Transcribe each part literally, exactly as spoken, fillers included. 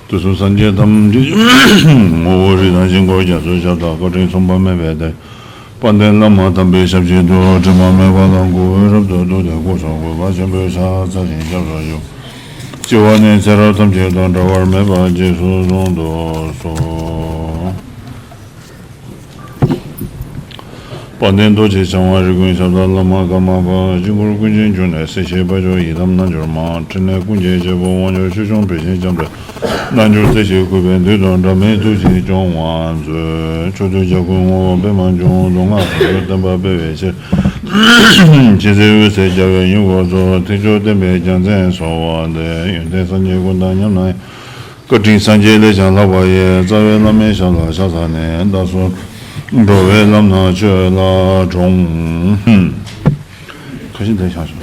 དུས་གསུམ་སངས་རྒྱས་ཐམས་ཅད་ངོ་བོ་རིགས་དང་དཀྱིལ་འཁོར་རྒྱ་མཚོའི་ཞབས་དང་བཀའ་དྲིན་མཚུངས་པ་མེད་པའི་དེད་དཔལ་ལྡན་བླ་མ་དམ་པའི་ཞབས་ཕྱི་དུ་དྲི་མ་མེད་པ་དང་གུས་པས་རབ་ཏུ་བཏུད་དེ་སྐུ་གསུང་གོ་འཕང་ཆེན་པོའི་ཕྱག་འཚལ་ཞིང་སྐྱབས་སུ་མཆིའོ། སྐྱེ་བ་ནས་ཚེ་རབས་ཐམས་ཅད་དུ་འབྲལ་བར་མེད་པ་རྗེས་སུ་བཟུང་དུ་གསོལ། དཔལ་ལྡན་རྡོ་རྗེ་འཆང་དབང་རིགས་ཀུན་ཁྱབ་བདག་བླ་མ་ཀརྨ་པ་དཀྱིལ་འཁོར་ཀུན་གྱི་འབྱུང་གནས་སྲིད་ཞིའི་དཔལ་འབྱོར་ཡི་དམ་རྣལ་འབྱོར་མ། ཕྲིན་ལས་ཀུན་གྱི་རྒྱལ་པོ་དབང་ཕྱུག་ཆོས་སྐྱོང་བི་ཞིང་ལྕམ་དྲལ་རྣལ་འབྱོར་རྩེ་གཅིག་གུས་པས་མདུན་དུ་འབྲལ་མེད་ཐུགས་རྗེས་སྐྱོང་བར་མཛོད། ཕྱོགས་དུས་རྒྱལ་ཀུན་ངོ་བོ་པདྨ་འབྱུང་གདུང་ལྔ་དོན་དུ་བསྟན་པ་སྤེལ་བའི་ཕྱིར། མཁྱེན་བརྩེ་འོད་ཟེར་རྒྱལ་བའི་ཡུལ་འཁོར་ཚོགས། ཐེག་མཆོག་བསྟན་པའི་རྒྱལ་མཚན་གསོལ་བ་འདེབས། ཡོན་ཏན་སངས་རྒྱས་ཀུན་དང་མཉམ་ན་ཡང་། བཀའ་དྲིན་སངས་རྒྱས་ལས་ཀྱང་ལྷག་པ་ཡི། རྩ་བའི་བླ་མའི་ཞབས་ལ་ཕྱག་འཚལ་ནས། བདག་སོགས་འགྲོ་བའི་ལམ་སྣ་ཆོས་ལ་དྲོངས། ཁ་ཞིག་འདིར་བཞག་ཞུ།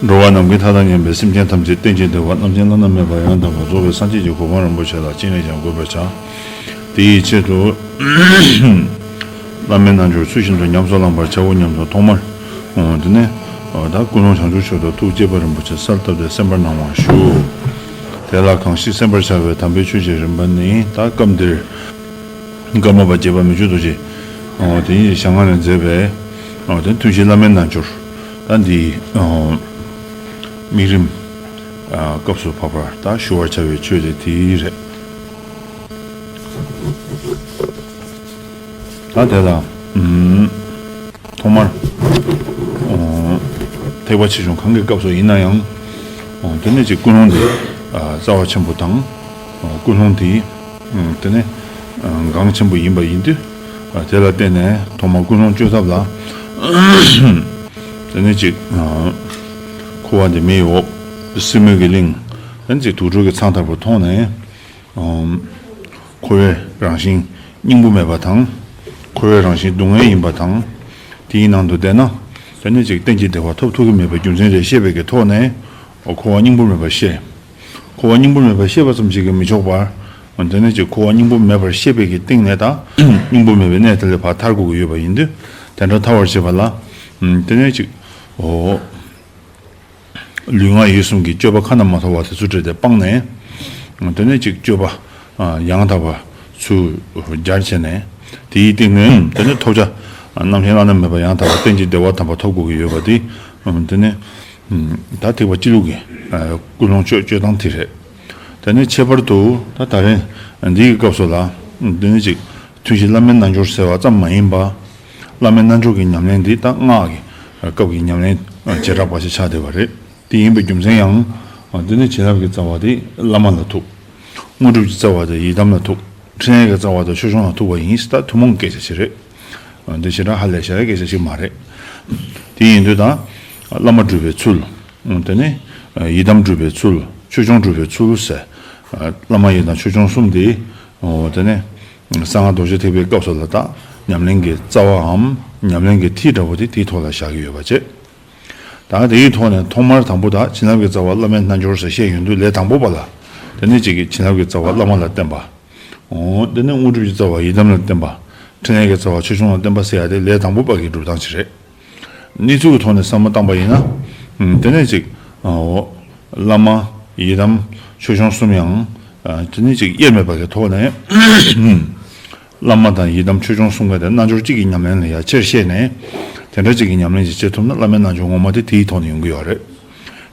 འགྲོ་བ་ནམ་མཁའི་མཐའ་དང་མཉམ་པའི་སེམས་ཅན་ཐམས་ཅད་རྟེན་ཅིང་འབྲེལ་བ་རྣམ་མཁྱེན་བླ་ན་མེད་པ་ཡང་དག་པར་རྫོགས་པའི་སངས་རྒྱས་ཀྱི་གོ་འཕང་རིན་པོ་ཆེ་ལ་ཅི་ནས་ཀྱང་འགོད་པར་བྱ། དེའི་ཆེད་དུ། བླ་མའི་རྣལ་འབྱོར་ཚུལ་བཞིན་དུ་ཉམས་སུ་བླང་བར་བྱའོ་སྙམ་དུ་ཐོག་མར། འོ་དེ་ནས། འོ་ད་ཀུན་སློང་བྱང་ཆུབ་མཆོག་ཏུ་ཐུགས་བསྐྱེད་པ་རིན་པོ་ཆེ་གསལ་བཏབ་སྟེ་གསན་པར་གནང་བར་ཞུ། དེ་ལ་གང་ཞིག་གསན་པར་བྱ་བའི་དམ་པའི་ཆོས་ཀྱི་རིམ་པ་ནི་ད་སྐབས་འདིར། ཀརྨ་པ་དགྱེས་པ་མི་བསྐྱོད་རྡོ་རྗེ། འོ་དེ་ཉིད་ཀྱི་ཞལ་སྔ་ནས་མཛད་པའི། འོ་དེ་ཐུན་བཞིའི་བླ་མའི་རྣལ་འབྱོར། ད་འདིའི། འོ་དམིགས་རིམ། སྐབས་སུ་བབ་པར་ད་ཞུ་བར་བྱ་བའི་ཆོས་དེ་དེ་རེད། ད་དེ་ལ། ཨུམ། ཐོག་མར། ཨོ། ཐེག་པ་ཆེ་ཆུང་གང་གི་སྐབས་སུ་ཡིན་ན་ཡང་། ཨོ་དེ་ནས་ཅིག་ཀུན་སློང་དེ། ཨ་རྩ་བ་ཆེན་པོ་དང་། ཨོ་ཀུན་སློང་དེ། ཨུམ་དེ་ནས། ཨ་འགངས་ཆེན་པོ་ཡིན་པ་ཡིན་དུས། ཨ་དེ་ལ་བརྟེན་ནས་ཐོག་མར་ཀུན་སློང་བཅོས་ཐབས་ལ། དེ་ནས་ཅིག་ཨ་འཁོར་བ་འདི་མེ་ཡི་འོབས། སྲིན་མོའི་གི་གླིང་། དེ་ནས་ཅིག་དུག་སྦྲུལ་གྱི་ཚང་ལྟ་བུར་མཐོང་ནས། ཨོ། འཁོར་བའི་རང་བཞིན་སྙིང་པོ་མེད་པ་དང་། འཁོར་བའི་རང་བཞིན་སྡུག་བསྔལ་ཡིན་པ་དང་། དེའི་ནང་དུ་བསྡད་ན། དེ་ནི་ཅིག་གཏན་གྱི་བདེ་བ་ཐོབ་ཐུབ་ཀྱི་མེད་པའི་རྒྱུ་མཚན་དེ་ཤེས་པའི་གི་ཐོག་ནས། འཁོར་བ་སྙིང་པོ་མེད་པར་ཤེས། འཁོར་བ་སྙིང་པོ་མེད་པར་ཤེས་པ་ཙམ་ཞིག་གིས་མི་ཆོག་པར། དེ་ནི་ཅིག་འཁོར་བ་སྙིང་པོ་མེད་པར་ཤེས་པའི་གི་སྟེང་ནས་ད། སྙིང་པོ་མེད་པའི་གནས་དེ་ལས་ཕར་ཐར་དགོས་ཀྱི་ཡོད་པ་ཡིན་དུས། དེ་འདྲ་ཐར་བར་བྱེད་པ་ལ། དེ་ནི་ཅིག་འོ། ལུས་ངག་ཡིད་གསུམ་གྱི་སྤྱོད་པ་ཁ་ན་མ་ཐོ་བ་དེ་ཚུ་སྤྲད་དེ་སྤངས་ནས། དེ་ནས་ཅིག་སྤྱོད་པ་ཡང་དག་པ་ཚུ་སྦྱར་བྱས་ནས། དེའི་སྟེང་ནས་དེ་ནས་ཐོབ་བྱ་རྣམ་མཁྱེན་བླ་ན་མེད་པ་ཡང་དག་པ་རྟེན་ཅིང་བདེ་བ་དམ་པ་ཐོབ་དགོས་ཀྱི་ཡོད་པ་དེ། དེ་ནས་ད་ཐེག་པ་སྤྱི་བླུགས་ཀྱི་ཀུན་སློང་སྤྱོད་སྤྱོད་སྟངས་དེ་རེད། དེ་ནས་ཁྱད་པར་དུ་ད་ད་རེས་འདིའི་སྐབས་སུ་ལ་དེ་ནས་ཅིག་ཐུན་བཞིའི་བླ་མའི་རྣལ་འབྱོར་ཟེར་བ་ཙམ་མ་ཡིན་པ། བླ་མའི་རྣལ་འབྱོར་གྱི་ཉམས་ལེན་འདི་ད་སྔགས་ཀྱི་སྐབས་ཀྱི་ཉམས་ལེན་བྱེ་བྲག་པ་ཞིག་ཆགས་བསྡད་པ་རེད། དེ་ཡིན་པའི་རྒྱུ་མཚན་ཡང་། དེ་ནི་བྱིན་རླབས་ཀྱི་རྩ་བ་དེ་བླ་མ་ལ་ཐུག་དངོས་གྲུབ་ཀྱི་རྩ་བ་དེ་ཡི་དམ་ལ་ཐུག་འཕྲིན་ལས་ཀྱི་རྩ་བ་དེ་ཆོས་སྐྱོང་ལ་ཐུག་པ་ཡིན་ཟེར་ད་ཐུན་མོང་གི་སྐད་ཆ་ཞིག་རེད། འདི་བྱེ་བྲག་ཧ་ལས་བྱ་ཡའི་སྐད་ཆ་ཞིག་མ་རེད། དེ་ཡིན་དུས་ད། བླ་མ་སྒྲུབ་པའི་ཚུལ། དེ་ནི། ཡི་དམ་སྒྲུབ་པའི་ཚུལ། ཆོས་སྐྱོང་སྒྲུབ་པའི་ཚུལ་ཟེར། བླ་མ་ཡི་དམ་ཆོས་སྐྱོང་གསུམ་དེ། དེ་ནི། གསང་སྔགས་རྡོ་རྗེ་ཐེག་པའི་སྐབས་སུ་ལ་ད། ཉམས་ལེན་གྱི་རྩ་བའམ། ཉམས་ལེན་གྱི་ཐིག་འདྲ་བོ་དེ་དེའི་ཐོག་ལ་བཞག་གི་ཡོད་པ་བྱས། ད་དེའི་ཐོག་ནས་ཐོག་མར་དང་པོ་ད་བྱིན་རླབས་ཀྱི་རྩ་བ་བླ་མའི་རྣལ་འབྱོར་ཟེར་བཤད་ཡོང་དུས་ལས་དང་པོ་པ་ལ། དེ་ནས་གཅིག་གིས་བྱིན་རླབས་ཀྱི་རྩ་བ་བླ་མ་ལ་བརྟེན་པ། འོ། དེ་ནས་དངོས་གྲུབ་ཀྱི་རྩ་བ་ཡི་དམ་ལ་བརྟེན་པ། འཕྲིན་ལས་ཀྱི་རྩ་བ་ཆོས་སྐྱོང་ལ་བརྟེན་པ་ཟེར་ཡ་དེ་ལས་དང་པོ་པ་གི་སྒྲུབ་སྟངས་ཤིག་རེད། གནས་ཚུལ་གྱི་ཐོག་ནས་བསམ་བློ་བཏང་པ་ཡིན་ན། དེ་ནས་གཅིག་འོ། བླ་མ། ཡི་དམ། ཆོས་སྐྱོང་གསུམ་ཡང་། དེ་ནས་གཅིག་དབྱེར་མེད་པ་གི་ཐོག་ནས། བླ་མ་དང་ཡི་དམ་ཆོས་སྐྱོང་གསུམ་ཀ་དེ་རྣལ་འབྱོར་གཅིག་གི་ཉམས་ལེན་ལ་ཡ་ཆེར་བཤད་ནས། དེ་འདྲ་གཅིག་གི་ཉམས་ལེན་ཅིག་བྱེད་ཐུབ་ན་བླ་མའི་རྣལ་འབྱོར་ངོ་མ་དེ་དེའི་ཐོག་ནས་ཡོང་གི་ཡོད་རེད།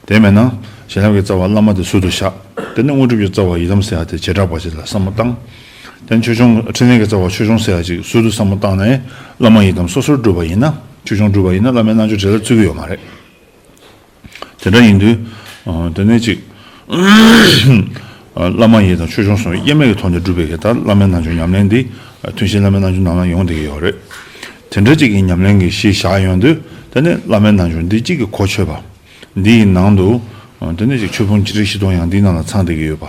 དེ་མེད་ན། བྱིན་རླབས་ཀྱི་རྩ་བ་བླ་མ་དེ་ཟུར་དུ་བཞག་དེ་ནས་དངོས་གྲུབ་ཀྱི་རྩ་བ་ཡི་དམ་ཟེར་ཡ་དེ་བྱེ་བྲག་པ་ཞིག་ལ་བསམ་བློ་བཏང་། དེ་ནས་ཆོས་སྐྱོང་འཕྲིན་ལས་ཀྱི་རྩ་བ་ཆོས་སྐྱོང་ཟེར་ཡ་ཅིག་ཟུར་དུ་བསམ་བློ་བཏང་ནས་བླ་མ་ཡི་དམ་སོ་སོར་སྒྲུབ་པ་ཡིན་ན། ཆོས་སྐྱོང་སྒྲུབ་པ་ཡིན་ན་བླ་མའི་རྣལ་འབྱོར་འབྲེལ་ལ་བཙུད་ཀྱི་ཡོད་མ་རེད། དེ་འདྲ་ཡིན་དུས། དེ་ནས་ཅིག་བླ་མ་ཡི་དམ་ཆོས་སྐྱོང་གསུམ་དབྱེར་མེད་ཀྱི་ཐོག་ནས་སྒྲུབ་པའི་གི་ད་བླ་མའི་རྣལ་འབྱོར་ཉམས་ལེན་འདི། ཐུན་བཞིའི་བླ་མའི་རྣལ་འབྱོར་ནང་ལ་ཡོང་བསྡད་ཀྱི་ཡོད་རེད། དེ་འདྲ་ཅིག་གི་ཉམས་ལེན་གྱི་གཞི་བཞག་ཡོང་དུས་དེ་ནས་བླ་མའི་རྣལ་འབྱོར་འདི་གཅིག་གིས་གོ་ཆོད་པ། འདི་ཡི་ནང་དུ། དེ་ནས་ཅིག་ཆོས་ཕུང་ཆེ་ཁྲི་བཞི་སྟོང་ཡང་འདིའི་ནང་ལ་ཚང་བསྡད་ཀྱི་ཡོད་པ།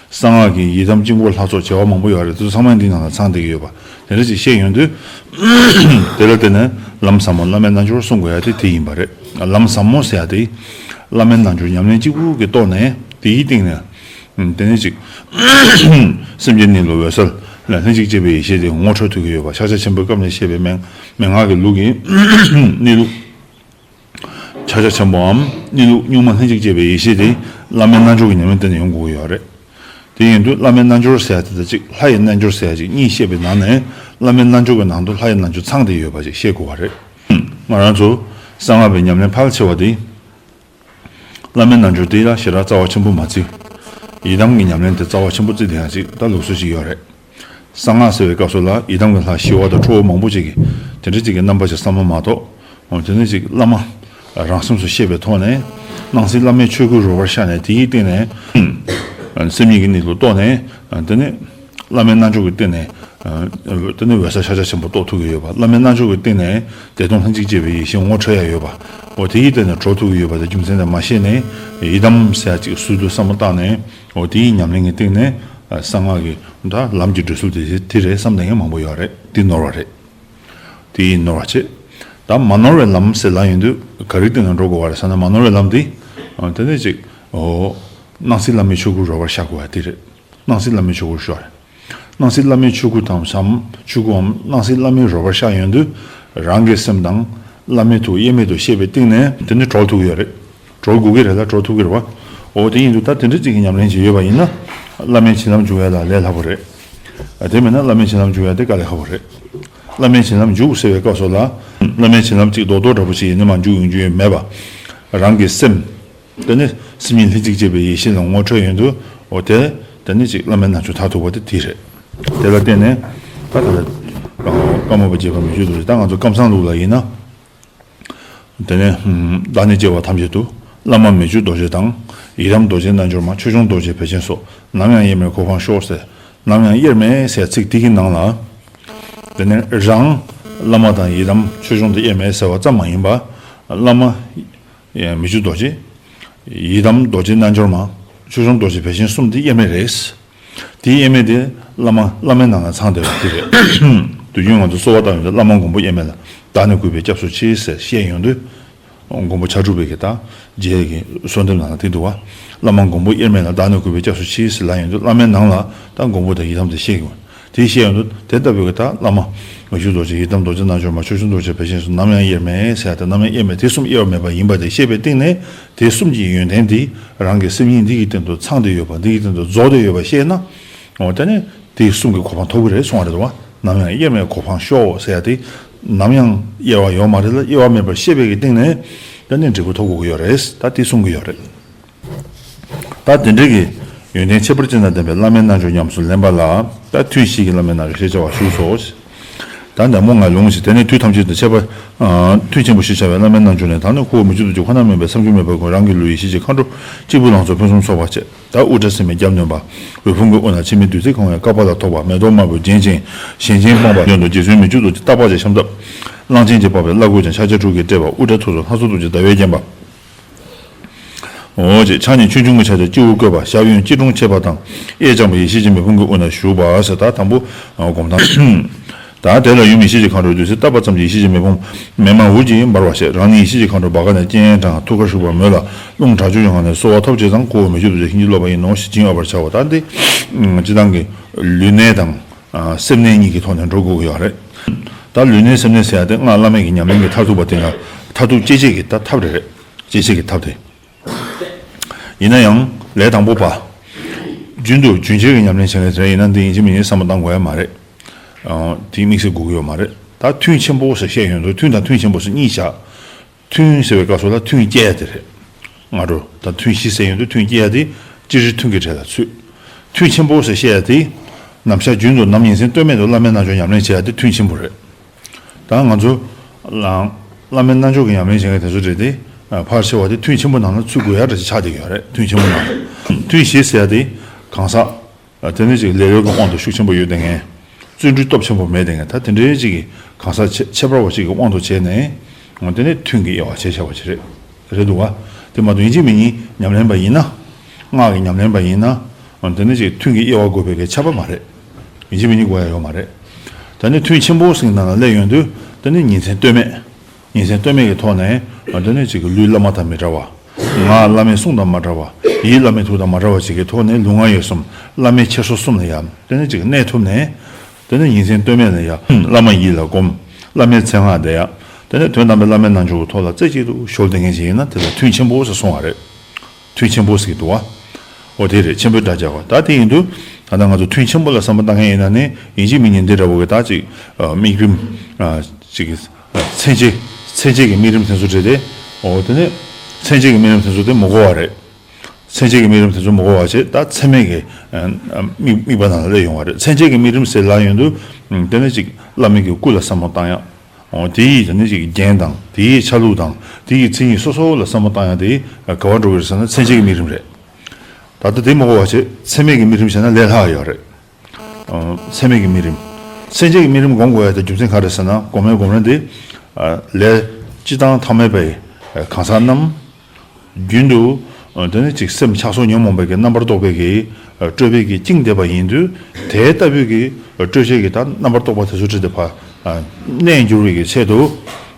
གསང་སྔགས་ཀྱི་ཡི་དམ་དཀྱིལ་འཁོར་ལྷ་ཚོགས་བྱེ་བ་མང་པོ་ཡོད་རེད། དེ་ཚོ་ཚང་མ་འདིའི་ནང་ལ་ཚང་བསྡད་ཀྱི་ཡོད་པ། དེ་འདྲ་ཅིག་བཤད་ཡོང་དུས། དེ་ལ་བརྟེན་ནས་ལམ་ཟབ་མོ་བླ་མའི་རྣལ་འབྱོར་གསུང་དགོས་ཡ་དེ་དེ་ཡིན་པ་རེད། ལམ་ཟབ་མོ་ཟེར་ཡ་དེ། བླ་མའི་རྣལ་འབྱོར་ཉམས་ལེན་གཅིག་པུ་གི་ཐོག་ནས་དེའི་སྟེང་ནས། དེ་ནས་ཅིག་སེམས་ཅན་གནས་ལུགས་འོད་གསལ་ལ་ལྷན་ཅིག་སྐྱེས་པའི་ཡེ་ཤེས་དེ་ངོ་འཕྲོད་ཐུབ་ཀྱི་ཡོད་པ། ཕྱག་རྒྱ་ཆེན་པོའི་སྐབས་ནས་བཤད་པའི་མན་མན་ངག་གི་ལུགས་ཀྱི་གནས་ལུགས། ཕྱག་རྒྱ་ཆེན་པོའམ་གནས་ལུགས་གཉུག་མ་ལྷན་ཅིག་སྐྱེས་པའི་ཡེ་ཤེས་དེ། བླ་མའི་རྣལ་འབྱོར་གྱི་ཉམས་ལེན་དེ་ནས་ཡོང་དགོས་ཀྱི་ཡོད་རེད། དེ་ཡིན་དུས་བླ་མའི་རྣལ་འབྱོར་ཟེར་ཡ་དེ་དང་གཅིག་ལྷ་ཡི་རྣལ་འབྱོར་ཟེར་ཡ་གཅིག་གཉིས་བཤད་པའི་ནང་ནས་བླ་མའི་རྣལ་འབྱོར་གྱི་ནང་དུ་ལྷ་ཡི་རྣལ་འབྱོར་ཚང་བསྡད་ཡོད་པ་ཅིག་ཤེས་དགོས་པ་རེད། ང་རང་ཚོ་གསང་སྔགས་པའི་ཉམས་ལེན་ཕལ་ཆེ་བ་དེ། བླ་མའི་རྣལ་འབྱོར་དེ་ལ་ཞེ་དྲག་རྩ་བ་ཆེན་པོ་མ་བརྩི། ཡི་དམ་གྱི་ཉམས་ལེན་དེ་རྩ་བ་ཆེན་པོ་བརྩི་བསྡད་ཡ་ཅིག་ད་ལུགས་སྲོལ་ཞིག་ཡོད་རེད། གསང་སྔགས་ཟེར་བའི་སྐབས་སུ་ལ་ཡི་དམ་གྱི་ལྷ་ཞི་བ་དང་ཁྲོ་བོ་མང་པོ་ཅིག་གིས་དེ་འདྲ་ཅིག་གི་རྣམ་པ་ཅིག་བསམ་བློ་མ་གཏོགས། འོ་དེ་ནས་ཅིག་བླ་མ་རང་སེམས་སུ་ཤེས་པའི་ཐོག་ནས་སྣང་སྲིད་བླ་མའི་ཆོས་སྐུ་རོལ་པར་ཤར་ནས་དེའི་སྟེང་ནས་སེམས་ཉིད་ཀྱི་གནས་ལུགས་རྟོགས་ནས། དེ་ནས་བླ་མའི་རྣལ་འབྱོར་གྱི་སྟེང་ནས། དེ་ནས་འོད་གསལ་ཤཱཀྱ་ཆེན་པོ་རྟོགས་ཐུབ་ཀྱི་ཡོད་པ། བླ་མའི་རྣལ་འབྱོར་གྱི་སྟེང་ནས་བདེ་སྟོང་ལྷན་ཅིག་སྐྱེས་པའི་ཡེ་ཤེས་ངོ་འཕྲོད་ཡ་ཡོད་པ། འོ་དེའི་སྟེང་ནས་གྲོལ་ཐུབ་ཀྱི་ཡོད་པ་དེ་རྒྱུ་མཚན་དེ་མ་ཤེས་ནས་ཡི་དམ་ཟེར་ཡ་ཅིག་ཟུར་དུ་བསམ་བློ་བཏང་ནས། འོ་དེའི་ཉམས་ལེན་གྱི་སྟེང་ནས་གསང་སྔགས་ཀྱི་ད་ལམ་གྱི་འགྲོ་ཚུལ་དེ་དེ་རེད་བསམ་བསྡད་མཁན་མང་པོ་ཡོད་རེད། དེ་ནོར་བ་རེད། དེ་ནོར་བ་བྱེད། ད་མ་ནོར་བའི་ལམ་ཟེར་ལབ་ཡོང་དུས་ག་རེའི་སྟེང་ནས་འགྲོ་དགོས་པ་རེད་ཟེར་ན། མ་ནོར་བའི་ལམ་དེ། དེ་ནས་ཅིག་འོ། སྣང་སྲིད་བླ་མའི་ཆོས་སྐུ་རོལ་པར་ཤར་དགོས་པ་དེ་རེད། སྣང་སྲིད་བླ་མའི་ཆོས་སྐུ་ཤར། སྣང་སྲིད་བླ་མའི་ཆོས་སྐུ་དང་བྱམས་ཆོས་སྐུའམ་སྣང་སྲིད་བླ་མའི་རོལ་པར་ཤར་ཡོང་དུས། རང་གི་སེམས་དང་བླ་མའི་ཐུགས་དབྱེར་མེད་དུ་ཤེས་པའི་སྟེང་ནས་དེ་ནི་གྲོལ་ཐུབ་ཀྱི་ཡོད་རེད། གྲོལ་དགོས་ཀྱི་རེད་ལ་གྲོལ་ཐུབ་ཀྱི་རེད་བ། འོ་དེ་ཡིན་དུས་ད་དེ་འདྲ་ཅིག་གི་ཉམས་ལེན་བྱེད་ཡོད་པ་ཡིན་ན། བླ་མའི་བྱིན་རླབས་འཇུག་ཡ་ལ་ལས་སླ་པོ་རེད། དེ་མིན་ན་བླ་མའི་བྱིན་རླབས་འཇུག་ཡ་དེ་དཀའ་ལས་ཁག་པོ་རེད། བླ་མའི་བྱིན་རླབས་འཇུག་ཟེར་བའི་སྐབས་སུ་ལ། བླ་མའི་བྱིན་རླབས་ཅིག་རྡོག་རྡོག་འདྲ་པོ་ཞིག་ཡིན་ན་མ་འཇུག་ཡོང་རྒྱུ་ཡོད་མེད་པ། རང་གི་སེམས། དེ་ནི་སེམས་ཉིད་ལྷན་ཅིག་སྐྱེས་པའི་ཡེ་ཤེས་ལ་ངོ་འཕྲོད་ཡོང་དུས། འོ་དེ། དེ་ནི་ཅིག་བླ་མའི་རྣལ་འབྱོར་མཐར་ཐུག་པ་དེ་དེ་རེད། དེ་ལ་བརྟེན་ནས། ད་ལྟ་ལ། ཀརྨ་པ་རྗེ་ཕག་མོ་མཆོག་ཏུ་ད་ང་ཚོ་ཀམ་ཚང་ལུགས་ལ་ཡིན་ན། དེ་ནས། བདག་ནི་སྐྱེ་བ་ཐམས་ཅད་དུ། བླ་མ་མི་བསྐྱོད་རྡོ་རྗེ་དང་། ཡི་དམ་རྡོ་རྗེ་རྣལ་འབྱོར་མ། ཆོས་སྐྱོང་རྡོ་རྗེ་བེར་ཅན་སོགས། ནམ་ཡང་དབྱེར་མེད་གོ་འཕང་ཤོག་ཟེར། ནམ་ཡང་དབྱེར་མེད་ཟེར་ཚིག་དེ་གི་ནང་ལ། དེ་ནས་རང་། བླ་མ་དང་ཡི་དམ་ཆོས་སྐྱོང་དེ་དབྱེར་མེད་ཟེར་བ་ཙམ་མ་ཡིན་པ། བླ་མ། མི་བསྐྱོད་རྡོ་རྗེ། ཡི་དམ་རྡོ་རྗེ་རྣལ་འབྱོར་མ། ཆོས་སྐྱོང་རྡོ་རྗེ་བེར་ཅན་གསུམ་དེ་དབྱེར་མེད་རེད། དེའི་དབྱེར་མེད་དེ་བླ་མ་བླ་མའི་ནང་ལ་ཚང་བསྡད་པ་དེ་རེད། དུས་རྒྱུན་ང་ཚོ་གསོལ་བ་བཏབ་ཡོང་དུས་བླ་མ་མགོན་པོ་དབྱེར་མེད་ལ་བདག་ནི་གུས་པས་སྐྱབས་སུ་མཆི་ཟེར་བཤད་ཡོང་དུས། མགོན་པོ་ཕྱག་དྲུག་པའི་གི་ད་རྗེ་གི་གསོལ་འདེབས་ནང་ལ་དེ་འདུག་བ། བླ་མ་མགོན་པོ་དབྱེར་མེད་ལ་བདག་ནི་གུས་པས་སྐྱབས་སུ་མཆི་ཟེར་ལབ་ཡོང་དུས་བླ་མའི་ནང་ལ་ད་མགོན་པོ་དང་ཡི་དམ་དེ་བཤད་ཀྱི་ཡོད། དེ་བཤད་ཡོང་དུས་དེ་ལྟ་བུའི་གི་ད་བླ་མ་མི་བསྐྱོད་རྡོ་རྗེ་ཡི་དམ་རྡོ་རྗེ་རྣལ་འབྱོར་མ་ཆོས་སྐྱོང་རྡོ་རྗེ་བེར་ཅན་སོགས་ནམ་ཡང་དབྱེར་མེད་ཟེར་ཡ་དེ་ནམ་ཡང་དབྱེར་མེད་དེ་གསུམ་དབྱེ་བ་མེད་པ་ཡིན་པ་དེ་བཤད་པའི་སྟེང་ནས། དེ་གསུམ་གྱི་ཡོན་ཏན་དེ་རང་གི་སེམས་ཉིད་འདི་གི་སྟེང་དུ་ཚང་བསྡད་ཡོད་པ། འདི་གི་སྟེང་དུ་རྫོགས་བསྡད་ཡོད་པ་ཤེས་ན། འོ་དེ་ནས་དེ་གསུམ་གྱི་གོ་འཕང་ཐོབ་ཀྱི་རེད་གསུང་བ་རེད་དོ། ནམ་ཡང་དབྱེར་མེད་གོ་འཕང་ཤོག་ཟེར་ཡ་དེ། ནམ་ཡང་དབྱེ་བ་ཡོད་མ་རེད་ལ་དབྱེ་བ་མེད་པར་ཤེས་པའི་གི་སྟེང་ནས། དེ་ནས་འབྲས་བུ་ཐོབ་དགོས་ཀྱི་ཡོད་རེད། ད་དེ་གསུང་གི་ཡོད་རེད། ད་དེ་འདྲའི་གི་ཡོན་ཏན་ཁྱད་པར་ཅན་དང་ལྡན་པའི་བླ་མའི་རྣལ་འབྱོར་ཉམས་སུ་ལེན་པ་ལ་ད་ཐུན་བཞི་གི་བླ་མའི་རྣལ་འབྱོར་ཞེས་བྱ་བ་བཞུགས་སོ། ད་ནས་མོ་ང་ལུང་ཞིག་དེ་ནས་དུས་ཐམས་ཅད་དུ་ཁྱད་པར། ཨ། ཐུན་ཆེན་པོ་ཞེས་བྱ་བའི་བླ་མའི་རྣལ་འབྱོར་ནི། ད་ནི་ཁོ་བོ་མི་བསྐྱོད་རྡོ་རྗེ་ཁོ་ན་མིན་པས་བསམ་རྒྱུ་མེད་པར་ཁོ་རང་གི་ལུས་ཡེ་ཤེས་ཀྱི་མཁའ་འགྲོ་གཅིག་པུ་ལང་ཚོ་ཕུན་སུམ་ཚོགས་པར་བྱེད། ད་དབུ་སྐྲ་སིལ་མའི་རྒྱབ་ནོན་པ། འོད་ཕུང་གི་དབུས་ན་འཆི་མེད་བདུད་རྩིས་གང་བའི་བསྐལ་པ་ལ་ཐོགས་པ། མེ་ཏོག་དམར་པོས་བརྒྱན་ཅིང་ཞེང་ཆེན་སྤངས་པ། གཡོན་དུ་རྗེ་བཙུན་མི་བསྐྱོད་རྡོ་རྗེ་རྟག་པ་ཅན་ཤམ་ཐབས། གླང་ཆེན་གྱི་པགས་པའི་བླ་གོས་ཅན། ཕྱག་རྒྱ་དྲུག་གིས་སྤྲས་པ། དབུ་སྐྲ་ཐུར་དུ་ལྷ་ཚོགས་རྡོ་རྗེ་ཟླ་བས་བརྒྱན་པ། འོ་ཅེས་ཕྱག་གཉིས་ཆོས་འབྱུང་གི་ཕྱག་རྒྱ་སྤྱི་བོར་བཀོད་པ། ཞབས་གཡོན་སྐྱིལ་ཀྲུང་ཕྱེད་པ་དང་། གཡས་བརྐྱང་པ་ཡེ་ཤེས་ཀྱི་མེ་ཕུང་གི་དབུས་ན་བཞུགས་པ་ཟེར། ད་དང་པོ་སྒོམ་སྟངས། ད་དེ་ལ་ཡུམ་ཡེ་ཤེས་ཀྱི་མཁའ་འགྲོ་བདུད་རྩིས་བཏབ་པ་ཙམ་གྱིས་ཡེ་ཤེས་ཀྱི་མེ་ཕུང་མེ་མར་འུར་གྱིས་འབར་བར་བཤད། རང་ཉིད་ཡེ་ཤེས་ཀྱི་མཁའ་འགྲོ་བྷ་ག་ནས་སྤྱན་དྲངས། ཐུགས་ཀར་ཞུགས་པར་མོས་ལ་རླུང་དྲག་སྤྱོད་ཀྱི་ངང་ནས་གསོལ་བ་ཐོབ་ཅིག་དང་། ཁོ་བོ་མི་བསྐྱོད་རྡོ་རྗེ་བྱིན་གྱིས་རློབ་པ་ཡིན་ནོ་ཞེས་བྱིན་གཡོ་བར་བྱའོ། ད་འདི་སྤྱིར་བཏང་གི་ལུས་གནད་དང་སེམས་གནད་གཉིས་ཀྱི་ཐོག་ནས་འགྲོ་དགོས་ཀྱི་ཡོད་རེད། ད་ལུས་གནད་སེམས་གནད་ཟེར་ཡ་དེ་སྔགས་བླ་མེད་ཀྱི་ཉམས་ལེན་གྱི་མཐར་ཐུག་པ་དེ་ལ་མཐར་ཐུག་སྐྱེ་མཆེད་ཀྱི་ད་ཐབས་རེ་རེད། སྐྱེ་མཆེད་ཀྱི་ཐབས་དེ། ཡིན་ན་ཡང་ལས་དང་པོ་པ། རྒྱུན་དུ་རྒྱུན་ཆད་ཀྱི་ཉམས་ལེན་བྱེད་མཁན་དེ་ཡིན་ན་འདི་ཡིན་གཅིག་མིན་གཅིག་བསམ་བློ་བཏང་དགོས་ཡ་མ་རེད། ཨ། དེ་དམིགས་བསལ་དགོས་ཀྱི་ཡོད་མ་རེད། ད་ཐུན་ཆེན་པོ་ཟེར་བཤད་ཡོང་དུས་ཐུན་དང་ཐུན་ཆེན་པོ་ཟེར་གཉིས་བཞག་ཐུན་ཟེར་བའི་སྐབས་སུ་ལ་ཐུན་སྐྱེལ་ཡ་དེ་རེད། སྔ་དྲོ་ད་ཐུན་བཞི་ཟེར་ཡོང་དུས་ཐུན་སྐྱེལ་ཡ་དེ་སྤྱིར་ཐུན་གྱི་གྲས་ལ་ཚུད། ཐུན་ཆེན་པོ་ཟེར་བཤད་ཡ་དེ། ནམ་ཞག་རྒྱུན་དུ་ནམ་ཉིན་མཚན་ལྟོས་མེད་དུ་བླ་མའི་རྣལ་འབྱོར་ཉམས་ལེན་བྱེད་ཡ་དེ་ཐུན་ཆེན་པོ་རེད། ད་ང་ཚོ་ལ་བླ་མའི་རྣལ་འབྱོར་གྱི་ཉམས་ལེན་བྱེད་མཁན་དེ་ཚོ་རེད་དེ། ཕལ་ཆེ་བ་དེ་ཐུན་ཆེན་པོ་ནང་ལ་ཚུད་དགོས་ཡ་འདྲ་ཞིག་ཆགས་བསྡད་ཀྱི་ཡོད་རེད། ཐུན་ཆེན་པོ་ནང་ལ། ཐུན་བཞི་ཟེར་ཡ་དེ་གང་ཟག་དེ་ནི་ཅིག་ལས་རོལ་གྱི་དབང་དུ་ཤུགས་ཆེན་པོ་ཡོད་བསྡད་མཁན། བརྩོན་འགྲུས་སྟོབས་ཆེན་པོ་མེད་བསྡད་མཁན། ད་དེ་འདྲའི་ཅིག་གི་གང་ཟག་ཆེ་ཁྱད་པར་བ་ཅིག་གི་དབང་དུ་བྱས་ནས། འོ་དེ་ནི་ཐུན་གྱི་དབྱེ་བ་ཕྱེ་བྱ་བ་ཅིག་རེད། རེད་འདུག་བ། དེ་མ་གཏོགས་ཡིན་གཅིག་མིན་གཉིས་ཉམས་ལེན་པ་ཡིན་ན། སྔགས་ཀྱི་ཉམས་ལེན་པ་ཡིན་ན། འོ་དེ་ནི་ཅིག་ཐུན་གྱི་དབྱེ་བ་དགོས་པའི་གི་ཁྱབ་པ་མ་རེད། ཡིན་གཅིག་མིན་གཉིས་དགོས་ཡ་ཡོད་མ་རེད། ད་ནི་ཐུན་ཆེན་པོ་ཟེར་ནང་ལ་སླེབས་ཡོང་དུས་དེ་ནི་ཉིན་མཚན་ལྟོས་མེད། ཉིན་མཚན་ལྟོས་མེད་ཀྱི་ཐོག་ནས། འོ་དེ་ནི་ཅིག་གི་ལུས་བླ་མ་དང་མི་འདྲ་བ། ངག་བླ་མའི་གསུང་དང་མ་འདྲ་བ། ཡིད་བླ་མའི་ཐུགས་དང་མ་འདྲ་བ་ཅིག་གི་ཐོག་ནས་ལུས་ངག་ཡིད་གསུམ་བླ་མའི་འཁྱེར་སོ་གསུམ་ལ་ཡང་དེ་ནི་ཅིག་གནས་ཐུབ་ནས། དེ་ནས་ཉིན་མཚན་ལྟོས་མེད་ལ་ཡ། བླ་མ་ཡིད་ལ་སྒོམ། བླ་མའི་མཚན་སྔགས་བཟླས་ཡ། དེ་ནས་དོན་དམ་པའི་བླ་མའི་རྣལ་འབྱོར་གྱི་ཐོག་ལ་རྩེ་གཅིག་ཏུ་གཞོལ་བསྡད་མཁན་ཞིག་ཡིན་ན་དེ་ལ་ཐུན་ཆེན་པོ་ཟེར་གསུང་བ་རེད། ཐུན་ཆེན་པོ་ཟེར་གྱི་འདུག་བ། འོ་དེ་རེད། ཆེན་པོའི་སྒྲ་སྦྱར་བ། ད་དེ་ཡིན་དུས་ད་ལྟ་ང་ཚོ་ཐུན་ཆེན་པོ་ལ་བསམ་བློ་བཏང་མཁན་ཡིན་ན་ནི་ཡིན་གཅིག་མིན་གཉིས་འདི་འདྲ་བོ་གི་ད་ཅིག་དམིགས་རིམ་ཅིག་མཚན་བཅས་མཚན་བཅས་ཀྱི་དམིགས་རིམ་དེ་ཚོ་བྲིས་ཏེ། འོ་དེ་ནི་མཚན་བཅས་ཀྱི་དམིགས་རིམ་དེ་ཚོ་དེ་མི་གོ་བ་རེད། མཚན་བཅས་ཀྱི་དམིགས་རིམ་དེ་ཚོ་མི་གོ་བ་བྱས། ད་ཚད་མེད་ཀྱི་དམིགས་དམིགས་པ་ནང་ལ་སླེབས་ཡོང་བ་རེད། མཚན་བཅས་ཀྱི་དམིགས་རིམ་ཟེར་ལབ་ཡོང་དུས་དེ་ནི་ཅིག་བླ་མའི་གི་སྐུ་ལ་བསམ་བློ་བཏང་ཡག་འོ་དེ་ཡི་དེ་ནི་ཅིག་རྒྱན་དང་དེ་ཡི་ཆ་ལུགས་དང་དེ་ཡི་མཚན་ཉིད་སོ་སོ་ལ་བསམ་བློ་བཏང་ཡག་དེ་ག་བར་འགྲོ་གི་རེད་ཟེར་ན་མཚན་བཅས་ཀྱི་དམིགས་རིམ་རེད། ད་ལྟ་དེ་མི་གོ་བ་བྱས། ཚད་མེད་ཀྱི་དམིགས་རིམ་བྱས་ན་ལས་སླ་བ་ཡོད་རེད། ཚད་མེད་ཀྱི་དམིགས་རིམ། མཚན་བཅས་ཀྱི་དམིགས་རིམ་སྒོམ་དགོས་ཡ་དེ་རྒྱུ་མཚན་ག་རེ་ཟེར་ན། སྒོམ་རིམ་སྒོམ་རིམ་དེ་ལས་སྤྱི་དང་ཐ་མལ་པའི་གང་ཟག་རྣམས་རྒྱུན་དུ་དེ་ནི་ཅིག་སེམས་ཆགས་སོགས་ཉོན་མོངས་པའི་གི་རྣམ་པར་རྟོག་པའི་གི་སྤྲོས་པའི་གི་བཅིངས་བསྡད་པ་ཡིན་དུས། དེ་ལྟ་བུའི་གི་སྤྲོས་བཅས་ཀྱི་ད་རྣམ་པར་རྟོག་པ་དེ་ཚོ་བྲིས་ཏེ་ཕར་གནས་འགྱུར་བའི་གི་ཆེད་དུ་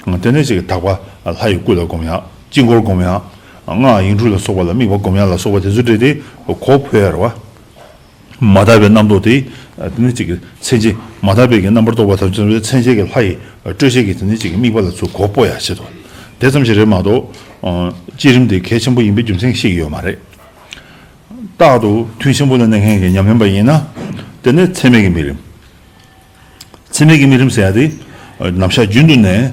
དེ་ནི་ཅིག་དག་པ་ལྷ་ཡི་སྐུ་ལ་སྒོམ་ཡ། དཀྱིལ་འཁོར་སྒོམ་ཡ། སྔགས་ཡིག་དྲུག་ལ་སོགས་པ་ལ་དམིགས་པ་སྒོམ་ཡ་ལ་སོགས་པ་དེ་ཚོ་བྲིས་ཏེ་གོ་ཕོད་ཡ་རེད་བ། མ་དག་པའི་རྣམ་རྟོག་དེ། དེ་ནི་ཅིག་གི་མཚན་བཅས་མ་དག་པའི་གི་རྣམ་པར་རྟོག་པ་དང་མཚན་བཅས་ཀྱི་ལྷ་ཡི་སྤྲོས་བཅས་ཀྱི་དེ་ནི་ཅིག་གི་དམིགས་པ་ལ་ཚུར་གོ་སྤོ་ཡ་ཆེད་དུ། དེ་ཙམ་ཞིག་རེད་མ་གཏོགས། བསྐྱེད་རིམ་དེ་གལ་ཆེན་པོ་ཡིན་པའི་རྒྱུ་མཚན་ཤེས་ཀྱི་ཡོད་མ་རེད། རྟག་ཏུ་ཐུན་ཆེན་པོ་ལ་གནས་མཁན་གྱི་ཉམས་ལེན་པ་ཡིན་ན། དེ་ནི་ཚད་མེད་ཀྱི་དམིགས་རིམ། ཚད་མེད་ཀྱི་དམིགས་རིམ་ཟེར་ཡ་དེ། ནམ་ཞག་རྒྱུན་དུ་ནས།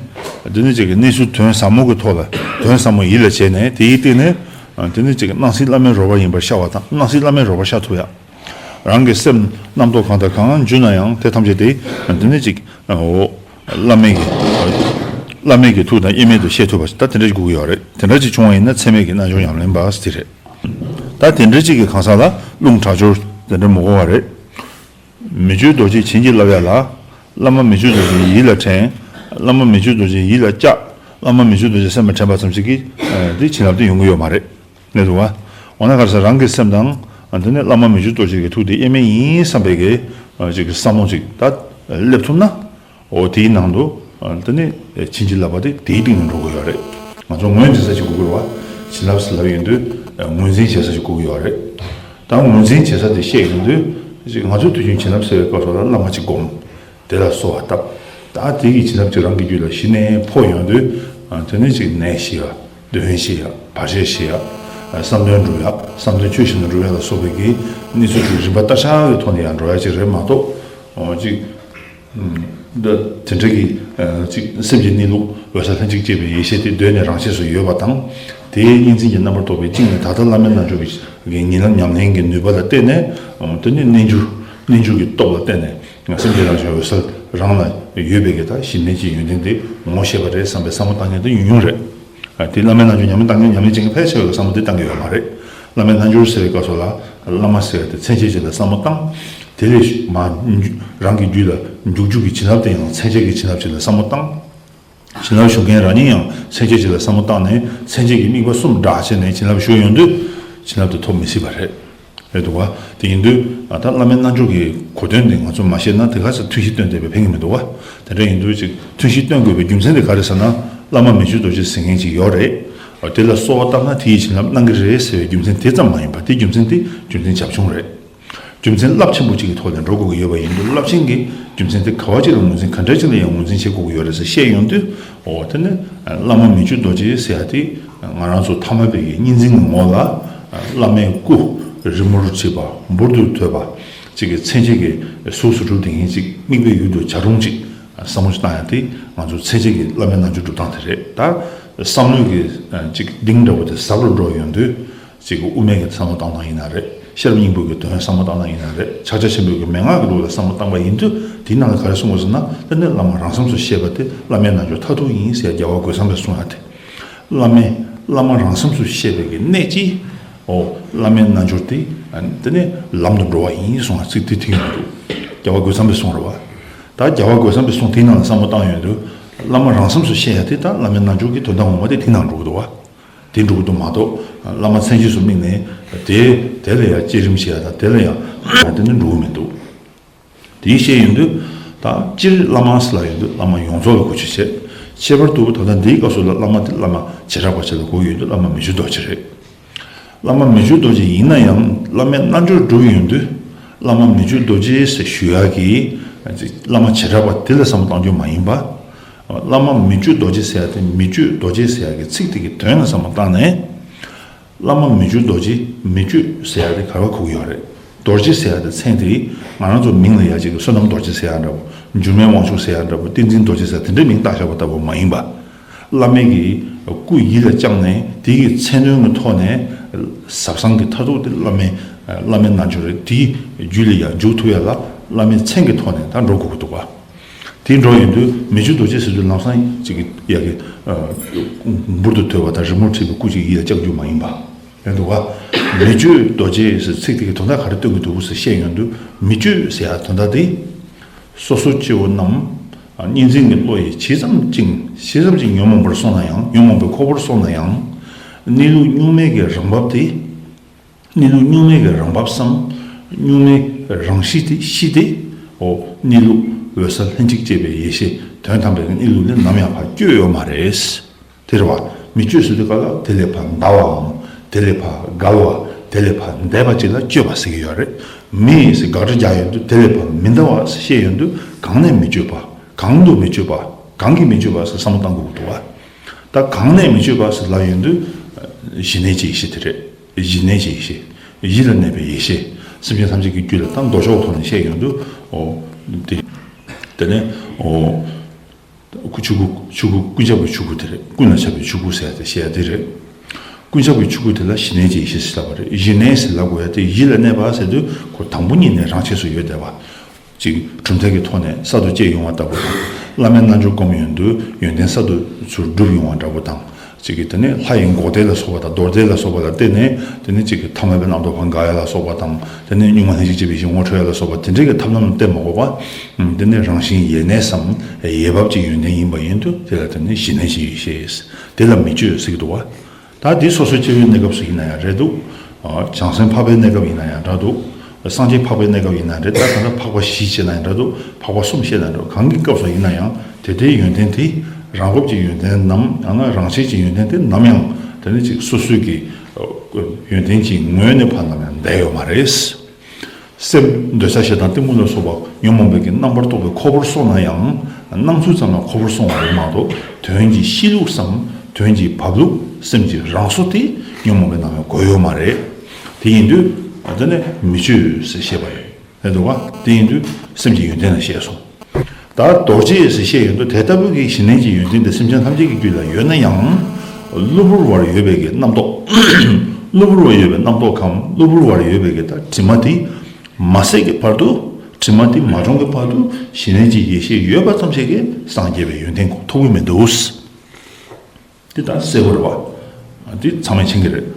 དེ་ནི་ཅིག་གི་གནས་ཚུལ་དོན་ཟབ་མོ་གི་ཐོག་ལ་དོན་ཟབ་མོ་ཡིད་ལ་བྱས་ནས་དེའི་སྟེང་ནས། དེ་ནི་ཅིག་གི་སྣང་སྲིད་བླ་མའི་རོལ་པ་ཡིན་པར་ཤར་བ་དང་། སྣང་སྲིད་བླ་མའི་རོལ་པར་ཤར་ཐུབ་ཡ། རང་གི་སེམས་རྣམ་རྟོག་གང་དང་གང་འཇུ་ན་ཡང་དེ་ཐམས་ཅད་དེ། དེ་ནི་ཅིག་འོ། བླ་མའི་གི། བླ་མའི་གི་ཐུགས་དང་དབྱེར་མེད་དུ་ཤེས་ཐུབ་པ་ཞིག་ད་དེ་འདྲ་ཞིག་དགོས་ཀྱི་ཡོད་རེད། དེ་འདྲ་ཅིག་བྱུང་བ་ཡིན་ན་ཚད་མེད་ཀྱི་རྣལ་འབྱོར་ཉམས་ལེན་པ་ཟེར་དེ་རེད། ད་དེ་འདྲ་ཅིག་གི་གང་ཟག་ལ་རླུང་དྲག་སྦྱོར་དེ་འདྲ་མི་དགོས་པ་རེད། མི་བསྐྱོད་རྡོ་རྗེ་བྱིན་གྱིས་བརླབས་ཡ་ལ། བླ་མ་མི་བསྐྱོད་རྡོ་རྗེ་ཡིད་ལ་དྲན། བླ་མ་མི་བསྐྱོད་རྡོ་རྗེ་ཡིད་ལ་བཅགས། བླ་མ་མི་བསྐྱོད་རྡོ་རྗེ་སེམས་ལ་དྲན་པ་ཙམ་ཞིག་གིས། ཨ། དེ་བྱིན་རླབས་དེ་ཡོང་གི་ཡོད་མ་རེད། ངས་འདུག་བ། འོ་ན་ག་རེ་ཟེར། རང་གི་སེམས་དང་། ཨ། དེ་ནས་བླ་མ་མི་བསྐྱོད་རྡོ་རྗེ་གི་ཐུགས་དེ་དབྱེར་མེད་ཡིན་བསམ་པའི་གི། ཨ། ཅིག་གི་བསམ་བློ་ཅིག་ད་སླེབས་ཐུབ་ན། འོ་དེའི་ནང་དུ། ཨ། དེ་ནས་བྱིན་གྱིས་བརླབས་པ་དེ་དེའི་སྟེང་ནས་འགྲོ་གི་ཡོད་རེད། ང་ཚོ་ངོས་འཛིན་ས་ཞིག་དགོས་ཀྱི་རེད་བ། བྱིན་རླབས་ཟེར་ལབ་ཡོང་དུས། ཨ། ངོས་འཛིན་བྱེད་ས་ཞིག་དགོས་ཀྱི་ཡོད་རེད། ད་ངོས་འཛིན་བྱེད་ས་དེ་བཤད་ཡོང་དུས། ཅིག་ང་ཚོའི་དུས་རྒྱུན་བྱིན་རླབས་ཟེར་བའི་སྐབས་སུ་ལ་བླ་མ་གཅིག་སྒོམ། དེ་ལ་གསོལ་བ་བཏབ། ད་དེ་གི་བྱིན་རླབས་ཅིག་རང་གི་རྒྱུད་ལ་གཞི་ནས་འཕོ་ཡོང་དུས། ཨ། དེ་ནས་ཅིག་ནད་ཞི་ཡ། གདོན་ཞི་ཡ། བར་ཆད་ཞི་ཡ། ཨ། བསམ་དོན་འགྲུབ་ཡ། བསམ་དོན་ཆོས་བཞིན་དུ་འགྲུབ་ཡ་ལ་སོགས་པའི་གི་གནས་ཚུལ་གྱི་རིམ་པ་བསྟར་བྱ་གི་ཐོག་ནས་ཡང་འགྲོ་ཡ་ཅིག་རེད་མ་གཏོགས། འོ་ཅིག་ཨ། ད་དེ་འདྲ་གི། ཨ། ཅིག་སེམས་ཀྱི་གནས་ལུགས་འོད་གསལ་ལྷན་ཅིག་སྐྱེས་པའི་ཡེ་ཤེས་དེ་གདོད་ནས་རང་ཆས་སུ་ཡོད་པ་དང་། དེའི་གཉིས་འཛིན་གྱི་རྣམ་པར་རྟོག་པའི་བཅིངས་ནས་ད་ལྟ་བླ་མའི་རྣལ་འབྱོར་གྱི་ཉིན་ལམ་ཉམས་ལེན་གྱི་ནུས་པ་ལ་བརྟེན་ནས། ཨ། དེ་ནས་རྣལ་འབྱོར། རྣལ་འབྱོར་གྱི་སྟོབས་ལ་བརྟེན་ནས། སེམས་ཀྱི་རང་བཞིན་འོད་གསལ་རང་ལ་ཡོད་པའི་གི་ད་གཞི་གནས་ཀྱི་ཡོན་ཏན་དེ་ངོ་ཤེས་པ་རེད་བསམ་པའི་བསམ་བློ་བཏང་མཁན་དེ་ཉུང་ཉུང་རེད། ཨ། དེ་བླ་མའི་རྣལ་འབྱོར་ཉམས་ལེན་བཏང་མཁན་ཉམས་ལེན་བྱེད་མཁན་ཕལ་ཆེ་བས་བསམ་བློ་དེ་བཏང་གི་ཡོད་མ་རེད། བླ་མའི་རྣལ་འབྱོར་ཟེར་བའི་སྐབས་སུ་ལ་བླ་མ་ཟེར་བ་དེ་མཚན་བཅས་ཅིག་ལ་བསམ་བློ་བཏང་། དེ་ལས་མར་རང་གི་རྒྱུད་ལ་འཇུག་འཇུག་གི་བྱིན་རླབས་དེ་ཡང་མཚན་བཅས་ཀྱི་བྱིན་རླབས་ཅིག་ལ་བསམ་བློ་བཏང་། བྱིན་རླབས་ཞུགས་མཁན་རང་ཉིད་ཡང་མཚན་བཅས་ཅིག་ལ་བསམ་བློ་བཏང་ནས་མཚན་བཅས་ཀྱི་དམིགས་པ་གསུམ་བསྒྲགས་བྱས་ནས་བྱིན་རླབས་ཞུགས་ཡོང་དུས། བྱིན་རླབས་དེ་ཐོབ་མི་སྲིད་པ་རེད། རེད་འདུག་བ། དེ་ཡིན་དུས་ད་བླ་མའི་རྣལ་འབྱོར་གྱི་གོ་དོན་དེ་ང་ཚོ་མ་ཤེས་ན་དེ་ག་ས་ཐུན་བཞི་བཏོན་བསྡད་པས་ཕན་གྱི་མི་འདུག་བ། དེ་འདྲ་ཡིན་དུས་ཅིག་ཐུན་བཞི་བཏོན་དགོས་པའི་རྒྱུ་མཚན་དེ་ག་རེ་ཟེར་ན། བླ་མ་མི་བསྐྱོད་རྡོ་རྗེ་ཟེར་མཁན་ཅིག་ཡོད་རེད། དེ་ལ་གསོལ་བ་བཏབ་ན་དེ་ཡིས་བྱིན་རླབས་གནང་གི་རེད་ཟེར་བའི་རྒྱུ་མཚན་དེ་ཙམ་མ་ཡིན་པ། དེ་རྒྱུ་མཚན་དེ་རྒྱུ་མཚན་བྱབ་ཆུང་རེད། རྒྱུ་མཚན་རླབས་ཆེན་པོ་གཅིག་གི་ཐོག་ནས་འགྲོ་དགོས་ཀྱི་ཡོད་པ་ཡིན་དུས། རླབས་ཆེན་གྱི་རྒྱུ་མཚན་དེ་ག་བ་གཅིག་ལ་ངོས་འཛིན། ག་འདྲ་གཅིག་ལ་ཡང་ངོས་འཛིན་བྱེད་དགོས་ཀྱི་ཡོད་རེད་ཟེར་བཤད་ཡོང་དུས། འོ་དེ་ནི་བླ་མ་མི་བསྐྱོད་རྡོ་རྗེ་ཟེར་ཡ་དེ་ང་རང་ཚོ་ཐ་མལ་པའི་གི་གཉིས་འཛིན་གྱི་ངོ་ལ། བླ་མའི་སྐུ་རི་མོར་བྲིས་པ། འབུར་དུ་དོད་པ་ཅིག་གི་མཚན་བཅས་ཀྱི་གཟུགས་སུ་གྲུབ་བསྡད་མཁན་ཅིག། དམིགས་པའི་ཡུལ་དུ་བྱ་རུང་ཅིག་བསམ་བློ་ཞིག་བཏང་ཡ་དེ་ང་ཚོ་མཚན་བཅས་ཀྱི་བླ་མའི་རྣལ་འབྱོར་སྒྲུབ་སྟངས་དེ་རེད། ད་བསམ་བློའི་གི་ཅིག་གཏིང་འདྲ་བོ་དེ་ཟབ་རུ་འགྲོ་ཡོང་དུས། ཅིག་གི་དབུ་མའི་གི་བསམ་བློ་བཏང་སྟངས་ཡིན་ན་རེད། ཤེས་རབ་སྙིང་པོའི་གི་དོན་བསམ་བློ་བཏང་སྟངས་ཡིན་ན་རེད། ཕྱག་རྒྱ་ཆེན་པོའི་གི་མན་ངག་གི་ལུགས་ལ་བསམ་བློ་བཏང་པ་ཡིན་དུས། དེའི་ནང་ལ་ག་རེ་གསུངས་པ་ཟེར་ན། དེ་ནི་བླ་མ་རང་སེམས་སུ་ཤེས་པ་དེ་བླ་མའི་རྣལ་འབྱོར་མཐར་ཐུག་ཡིན་ཟེར་རྒྱལ་བ་རྒོད་ཚང་པས་གསུངས་ཡ་དེ། བླ་མའི། བླ་མ་རང་སེམས་སུ་ཤེས་པའི་གི་གནད་ཀྱིས། འོ། བླ་མའི་རྣལ་འབྱོར་དེ། ཨ། དེ་ནི་ལམ་དུ་འགྲོ་བ་ཡིན་གསུངས་པ་ཚིག་དེ་ཐིག་ཡོང་གི་འདུག། རྒྱལ་བ་རྒོད་ཚང་པས་གསུངས་རེད་བ། ད་རྒྱལ་བ་རྒོད་ཚང་པའི་གསུང་དེའི་ནང་ལ་བསམ་བློ་བཏང་ཡོང་དུས། བླ་མ་རང་སེམས་སུ་ཤེས་ཡ་དེ་ད་བླ་མའི་རྣལ་འབྱོར་གྱི་དོན་དག་ངོ་མ་དེ་དེའི་ནང་འགྲོ་གི་འདུག་བ། དེ་འགྲོ་གི་འདུག་མ་གཏོགས། བླ་མ་མཚན་བཅས་སུ་དམིགས་ནས་དེ། དེ་ལ་ཡང་བསྐྱེད་རིམ་བྱེད་ཡ་དང་། དེ་ལ་ཡང་དེ་ནི་འགྲོ་གི་མི་འདུག། དེའི་བཤད་ཡོང་དུས། ད་སྤྱིར་བླ་མ་ཟེར་ལབ་ཡོང་དུས་བླ་མ་ཡོངས་རྫོགས་ལ་གོ་ཆོད་བྱེད། ཁྱད་པར་དུ་ད་ལྟ་འདིའི་སྐབས་སུ་ལ་བླ་མ་དེ་བླ་མ་བྱེ་བྲག་པ་ཅིག་ལ་གོ་ཡོང་དུས་བླ་མ་མི་བསྐྱོད་རྡོ་རྗེ་རེད། བླ་མ་མི་བསྐྱོད་རྡོ་རྗེ་ཡིན་ན་ཡང་། བླ་མའི་རྣལ་འབྱོར་སྒྲུབ་ཡོང་དུས། བླ་མ་མི་བསྐྱོད་རྡོ་རྗེ་ཟེར་ཞུ་ཡག་གི། བླ་མ་བྱེ་བྲག་པ་དེ་ལ་བསམ་བློ་བཏང་རྒྱུ་མ་ཡིན་པ། བླ་མ་མི་བསྐྱོད་རྡོ་རྗེ་ཟེར་ཡག་དེ། མི་བསྐྱོད་རྡོ་རྗེ་ཟེར་ཡག་གི་ཚིག་དེ་གི་དོན་ལ་བསམ་བློ་བཏང་ནས། བླ་མ་མི་བསྐྱོད་རྡོ་རྗེ། མི་བསྐྱོད་ཟེར་ཡ་དེ་ག་རེ་གོ་གི་ཡོད་རེད། རྡོ་རྗེ་ཟེར་ཡ་དེ་མཚན་དེ་ང་རང་ཚོ་མིང་ལ་ཡ་གཅིག་གི་བསོད་ནམས་རྡོ་རྗེ་ཟེར་ཡ་འདྲ་པོ། འགྱུར་མེད་དབང་ཕྱུག་ཟེར་ཡ་འདྲ་པོ། བསྟན་འཛིན་རྡོ་རྗེ་ཟེར་དེ་འདྲའི་མིང་བཏགས་བཞག་པ་ལྟ་བུ་མ་ཡིན་པ། བླ་མའི་གི་སྐུ་ཡིད་ལ་བཅངས་ནས་དེ་གི་མཚན་གནས་ཀྱི་ཐོག་ནས་ཟབ་གསང་གི་མཐར་ཐུག་དེ་བླ་མའི་བླ་མའི་རྣལ་འབྱོར་རེད། དེའི་རྒྱུད་ལ་ཡང་འཇུག་ཐུབ་ཡ་ལ་བླ་མའི་མཚན་གྱི་ཐོག་ནས་ད་འགྲོ་དགོས་ཀྱི་འདུག་ག། དེ་འགྲོ་ཡོང་དུས་མི་བསྐྱོད་རྡོ་རྗེ་ཟེར་དུས་ལམ་སང་ཅིག་གི་ཡ་གི་འབུར་དུ་དོད་པ་དང་རི་མོར་བྲིས་པའི་སྐུ་ཅིག་ཡིད་ལ་བཅག་རྒྱུ་མ་ཡིན་པ་ཡོང་འདུག་ག། མི་བསྐྱོད་རྡོ་རྗེ་ཟེར་ཚིག་དེ་གི་དོན་དག་ག་རེ་སྟོན་གྱི་འདུག་ཟེར་བཤད་ཡོང་དུས། མི་བསྐྱོད་ཟེར་ཡ་དོན་དག་དེ། སོ་སོ་སྐྱེ་བོ་རྣམས་གཉིས་འཛིན་གྱི་བློ་ཡིས་ཇི་ཙམ་ཅིག་ཇི་ཙམ་ཅིག་ཉོན་མོངས་པར་སོང་ན་ཡང་། ཉོན་མོངས་པའི་ཁོལ་པོར་སོང་ན་ཡང་། གནས་ལུགས་གཉུག་མའི་གི་རང་བབས་དེ། གནས་ལུགས་གཉུག་མའི་གི་རང་བབས་སམ། གཉུག་མའི་རང་གཤིས་དེ། གཤིས་དེ། འོ། གནས་ལུགས་འོད་གསལ་ལྷན་ཅིག་སྐྱེས་པའི་ཡེ་ཤེས་དོན་དམ་པའི་གནས་ལུགས་ལས་ནམ་ཡང་ཕར་བསྐྱོད་ཡོད་མ་རེད། དེ་རེད་བ། མི་བསྐྱོད་ཟེར་དུས་སྐབས་ལ་དེ་ལས་ཕར་འདའ་བའམ། དེ་ལས་ཕར་འགལ་བ། དེ་ལས་ཕར་འདས་པ་ཅིག་ལ་བསྐྱོད་པ་ཟེར་གྱི་ཡོད་རེད། མི་ཟེར་དགག་སྒྲ་རྒྱག་ཡོང་དུས་དེ་ལས་ཕར་མི་འདའ་བ་ཟེར་བཤད་ཡོང་དུས། གང་ནས་མི་བསྐྱོད་པ། གང་དུ་མི་བསྐྱོད་པ། གང་གིས་མི་བསྐྱོད་པ་ཟེར་བསམ་བློ་བཏང་དགོས་ཀྱི་འདུག་བ། ད་གང་ནས་མི་བསྐྱོད་པ་ཟེར་ལབ་ཡོང་དུས། གཞི་གནས་ཀྱི་ཡེ་ཤེས་དེ་རེད། གཞི་གནས་ཀྱི་ཡེ་ཤེས། ཡིད་ལ་གནས་པའི་ཡེ་ཤེས། སེམས་ཅན་ཐམས་ཅད་ཀྱི་རྒྱུད་ལ་ད་མདོ་ཕྱོགས་ཐོག་ནས་བཤད་ཡོང་དུས། འོ། དེ། དེ་ནས། འོ། ཆོས་སྐུ། ཆོས་སྐུ། ཀུན་ཁྱབ་པའི་ཆོས་སྐུ་དེ་རེད། ཀུན་ལ་ཁྱབ་པའི་ཆོས་སྐུ་ཟེར་ཡ་དེ་བཤད་ཡ་དེ་རེད། ཀུན་ཁྱབ་པའི་ཆོས་སྐུ་དེ་ལ་གཞི་གནས་ཀྱི་ཡེ་ཤེས་ཟེར་ལབ་པ་རེད། གཞི་གནས་ཟེར་ལབ་དགོས་ཡ་དེ། ཡིད་ལ་གནས་པ་ཟེར་དུས་ཁོ་དང་པོ་ཉིད་ནས་རང་ཆས་སུ་ཡོད་བསྡད་པ། ཅིག་གྲུབ་མཐའ་གི་ཐོག་ནས་གསར་དུ་སྐྱེས་ཡོང་བ་ལྟ་བུ་དང་། བླ་མའི་རྣལ་འབྱོར་སྒོམ་ཡོང་དུས་ཡོན་ཏན་གསར་དུ་ཚུར་གྲུབ་ཡོང་བ་འདྲ་པོ་དང་། ཅིག་གིས་དེ་ནས་ལྷ་ཡི་འགོག་བདེན་ལ་སོགས་པ་དང་། རྡོར་བདེན་ལ་སོགས་པ་ལ་བརྟེན་ནས། དེ་ནས་ཅིག་གིས་ཐ་མལ་པའི་རྣམ་རྟོག་ཕར་འགག་ཡ་ལ་སོགས་པ་དང་། དེ་ནས་གཉུག་མ་ལྷན་ཅིག་སྐྱེས་པའི་ཡེ་ཤེས་ངོ་འཕྲོད་ཡ་ལ་སོགས་པ་དེ་འདྲའི་གི་ཐབས་ལམ་ལ་བརྟེན་མ་དགོས་པ། དེ་ནས་རང་བཞིན་ཡེ་གནས་སམ་ཡེ་བབས་ཀྱི་ཡོན་ཏན་ཡིན་པ་ཡིན་དུས། དེ་ལ་དེ་ནས་གཞི་གནས་ཀྱི་ཡེ་ཤེས། དེ་ལ་མི་བསྐྱོད་ཟེར་གྱི་འདུག་བ། ད་འདི་སོ་སོའི་སྐྱེ་བོའི་གནས་སྐབས་སུ་ཡིན་ན་ཡང་རེད་འདུག། བྱང་སེམས་འཕགས་པའི་གནས་སྐབས་ཡིན་ན་ཡང་འདྲ་འདུག། སངས་རྒྱས་འཕགས་པའི་གནས་སྐབས་ཡིན་ན་རེད། ད་ད་ལྟ་འཕགས་པ་བཞི་བཤད་ན་ཡང་འདྲ་འདུག། འཕགས་པ་གསུམ་བཤད་ན་འདྲ་འདུག། གང་གི་སྐབས་སུ་ཡིན་ན་ཡང་དེ་ལྟའི་ཡོན་ཏན་དེ། རང་བབས་ཀྱི་ཡོན་ཏན་ནམ། ཡང་ན་རང་ཆས་ཀྱི་ཡོན་ཏན་དེ་ནམ་ཡང་དེ་ནི་ཅིག་སོ་སོའི་གི་ཡོན་ཏན་གྱི་ངོས་ནས་ཕར་ནམ་ཡང་འདས་ཡོད་མ་རེད། སེམས་འདོད་ཆགས་ཞེ་སྡང་གཏི་མུག་ལ་སོགས་པ་ཉོན་མོངས་པའི་གི་རྣམ་པར་རྟོག་པའི་ཁོལ་པོར་སོང་ན་ཡང་། སྣང་ཚུལ་ཙམ་ལ་ཁོལ་པོར་སོང་བ་རེད་མ་གཏོགས། དོན་གྱི་གཤིས་ལུགས་སམ། དོན་གྱི་བབས་ལུགས། སེམས་ཀྱི་རང་བཟོ་དེ་ཉོན་མོངས་པའི་ནང་ལ་གོ་ཡོད་མ་རེད། དེ་ཡིན་དུས་དེ་ནི་མི་བསྐྱོད་ཟེར་བཤད་པ་ཡིན། རེད་འདུག་བ། དེ་ཡིན་དུས་སེམས་ཀྱི་ཡོན་ཏན་ལ་བཤད་སོང་། ད་རྡོ་རྗེ་ཟེར་བཤད་ཡོང་དུས་དེ་ལྟ་བུ་གི་གཞི་གནས་ཀྱི་ཡོན་ཏན་དེ་སེམས་ཅན་ཐམས་ཅད་ཀྱི་རྒྱུད་ལ་ཡོད་ན་ཡང་། གློ་བུར་བར་ཡོད་པའི་གི་རྣམ་རྟོག། གློ་བུར་བར་ཡོད་པའི་རྣམ་རྟོག་གམ་གློ་བུར་བར་ཡོད་པའི་གི་ད་དྲི་མ་དེ་མ་ཟད་ཀྱི་བར་དུ། དྲི་མ་དེ་མ་བྱུང་གི་བར་དུ་གཞི་གནས་ཀྱི་ཡེ་ཤེས་ཡོད་པ་ཙམ་ཞིག་གིས་སངས་རྒྱས་པའི་ཡོན་ཏན་ཐོབ་ཀྱི་མི་འདུག། འདི་ད་གསལ་པོ་རེད་བ། འདི་ཚང་མས་མཁྱེན་གྱི་རེད།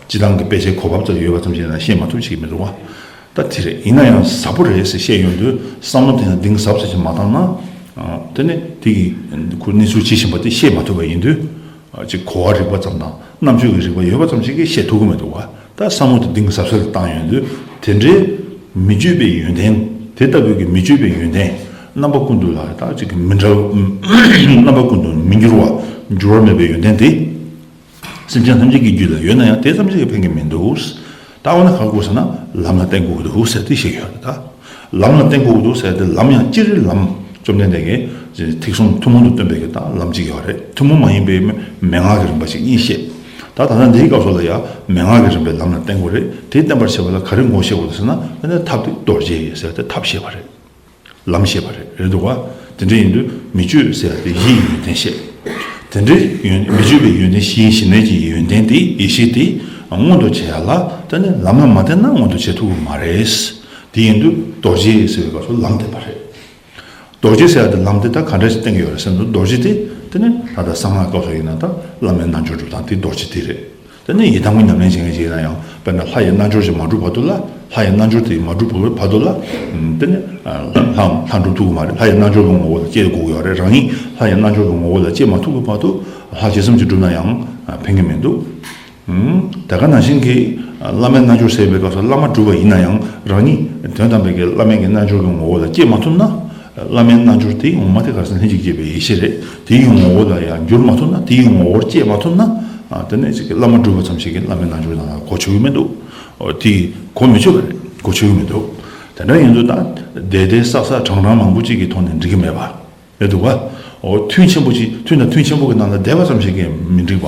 སྤྱིར་བཏང་གི་དཔེ་ཆའི་གོ་བབ་ཙམ་ཡོད་པ་ཙམ་ཞིག་ཡིན་ན་བཤད་མ་ཐུབ་ཅིག་མི་འདུག་བ། ད་དེ་རེད། ཡིན་ན་ཡང་ཟབ་པོ་རེད་ཟེར་བཤད་ཡོང་དུས་བསམ་བློ་དེ་ཡང་གཏིང་ཟབ་ཙམ་ཞིག་མ་བཏང་ན། དེ་ནས་དེ་གི་ཁོ་གནས་ཚུལ་ཇི་བཞིན་པ་དེ་བཤད་མ་ཐུབ་པ་ཡིན་དུས། ཅིག་གོ་བ་རིག་པ་ཙམ་དང་རྣམ་དཔྱོད་ཀྱི་རིག་པ་ཡོད་པ་ཙམ་ཞིག་གིས་བཤད་ཐུབ་ཀྱི་མི་འདུག་བ། ད་བསམ་བློ་དེ་གཏིང་ཟབ་ཟབ་ལ་བཏང་ཡོང་དུས་དེ་འདྲའི་མི་བསྐྱོད་པའི་ཡོན་ཏན། དེ་ལྟ་བུའི་གི་མི་བསྐྱོད་པའི་ཡོན་ཏན། རྣམ་པ་ཀུན་ཏུ་ལ་ད་ཅིག་གི་མི་འདྲ་བ། རྣམ་པ་ཀུན་ཏུ་མི་འགྱུར་བ། འགྱུར་བ་མེད་པའི་ཡོན་ཏན་དེ། སེམས་ཅན་ཐམས་ཅད་ཀྱི་རྒྱུད་ལ་ཡོད་ན་ཡང་དེ་ཙམ་ཞིག་གིས་ཕན་གྱི་མི་འདུག། ད་འོ་ན་ག་རེ་དགོས་ཟེར་ན་ལམ་ལ་བརྟེན་དགོས་ཀྱི་འདུག་ཟེར་དེ་བཤད་ཡོད་རེད་ད། ལམ་ལ་བརྟེན་དགོས་ཀྱི་འདུག་ཟེར་དེ་ལམ་ཡང་སྤྱིར་ལམ། བཅོམ་ལྡན་འདས་ཀྱིས་ཐེག་གསུམ་ཐུན་མོང་དུ་སྟོན་པའི་གི་ད་ལམ་གཅིག་ཡོད་རེད། ཐུན་མོང་མ་ཡིན་པའི་མན་ངག་གི་རིམ་པ་ཞིག་གཉིས་བཤད། ད་ད་ལྟ་འདིའི་སྐབས་སུ་ལ་ཡང་མན་ངག་གི་རིམ་པའི་ལམ་ལ་བརྟེན་དགོས་རེད། དེ་བརྟེན་པར་བྱེད་པ་ལ་ག་རེ་ངོ་ཤེས་དགོས་ཟེར་ན། ཨ་ནི་ཐབས་དེ་རྡོ་རྗེ་ཟེར་ཏེ་ཐབས་བཤད་པ་རེད། ལམ་བཤད་པ་རེད། རེད་འདུག་བ། དེ་འདྲ་ཡིན་དུས་མི་བསྐྱོད་ཟེར་ཏེ་གཞི་ཡི་ཡོན་ཏན་བཤད། དེ་འདྲའི་ཡོན། མི་བསྐྱོད་པའི་ཡོན་ཏན་གཞི་ཡི་གཞི་གནས་ཀྱི་ཡོན་ཏན་དེ་ཡེ་ཤེས་དེ་མངོན་དུ་བྱེད་ཡ་ལ་ད་ནི་ལམ་ལ་མ་བརྟེན་ན་མངོན་དུ་བྱེད་ཐུབ་ཀྱི་མ་རེད། དེ་ཡིན་དུས་རྡོ་རྗེ་ཟེར་བའི་སྐབས་སུ་ལམ་བསྟན་པ་རེད། རྡོ་རྗེ་ཟེར་ཡ་དེ་ལམ་དེ་ད་ག་འདྲ་ཞིག་བསྟན་གྱི་ཡོད་རེད་ཟེར་ན། རྡོ་རྗེ་དེ་དེ་ནི་ད་ལྟ་གསང་སྔགས་སྐབས་སུ་ཡིན་ན་ད་བླ་མའི་རྣལ་འབྱོར་སྒྲུབ་སྟངས་དེ་རྡོ་རྗེ་དེ་རེད། དེ་ནི་ཡི་དམ་གྱི་ཉམས་ལེན་བྱེད་མཁན་ཅིག་ཡིན་ན་ཡང་། དཔེར་ན་ལྷ་ཡི་རྣལ་འབྱོར་ཞིག་མ་གྲུབ་བར་དུ་ལ། ལྷ་ཡི་རྣལ་འབྱོར་དེ་མ་གྲུབ་བར་དུ་ལ། དེ་ནི་ལྷ་ལྷ་འགྲུབ་ཐུབ་ཀྱི་མ་རེད། ལྷ་ཡི་རྣལ་འབྱོར་གྱི་ངོ་བོ་ལ་སྐྱེ་དགོས་ཀྱི་ཡོད་རེད། རང་ཉིད་ལྷ་ཡི་རྣལ་འབྱོར་གྱི་ངོ་བོ་ལ་སྐྱེ་མ་ཐུབ་ཀྱི་བར་དུ་ལྷ་ཇི་ཙམ་གྱིས་བསྒྲུབས་ན་ཡང་ཕན་གྱི་མི་འདུག། དེ་ག་ནང་བཞིན་གྱི་བླ་མའི་རྣལ་འབྱོར་ཟེར་བའི་སྐབས་སུ་བླ་མ་གྲུབ་པ་ཡིན་ན་ཡང་རང་ཉིད་དོན་དམ་པའི་གི་བླ་མའི་གི་རྣལ་འབྱོར་གྱི་ངོ་བོ་ལ་སྐྱེ་མ་ཐུབ་ན། བླ་མའི་རྣལ་འབྱོར་དེའི་ངོ་མ་དེ་ག་རེ་ཟེར་ན་ལྷན་ཅིག་སྐྱེས་པའི་ཡེ་ཤེས་རེད། དེའི་ངོ་བོ་ལ་ཡང་འགྱུར་མ་ཐུབ་ན། དེའི་ངོ་བོར་སྐྱེ་མ་ཐུབ་ན། ཨ། དེ་ནས་ཅིག་གི་བླ་མ་གྲུབ་པ་ཙམ་ཞིག་གིས་བླ་མའི་རྣལ་འབྱོར་ནང་ལ་གོ་ཆོད་ཀྱི་མི་འདུག། ཨོ། དེ་གོ་མི་ཆོད་པ་རེད། གོ་ཆོད་ཀྱི་མི་འདུག། དེ་འདྲ་ཡིན་དུས་ད་བསྡད་བསྡད་བསགས་བསགས་གྲངས་གྲངས་མང་པོ་ཅིག་གི་ཐོག་ནས་འགྲིག་གི་མེད་པ་རེད་འདུག་ག། ཨོ། ཐུན་ཆེན་པོ་ཅིག། ཐུན་དང་ཐུན་ཆེན་པོ་གི་ནང་ལ་བསྡད་པ་ཙམ་ཞིག་གིས་མི་འགྲིག་པ།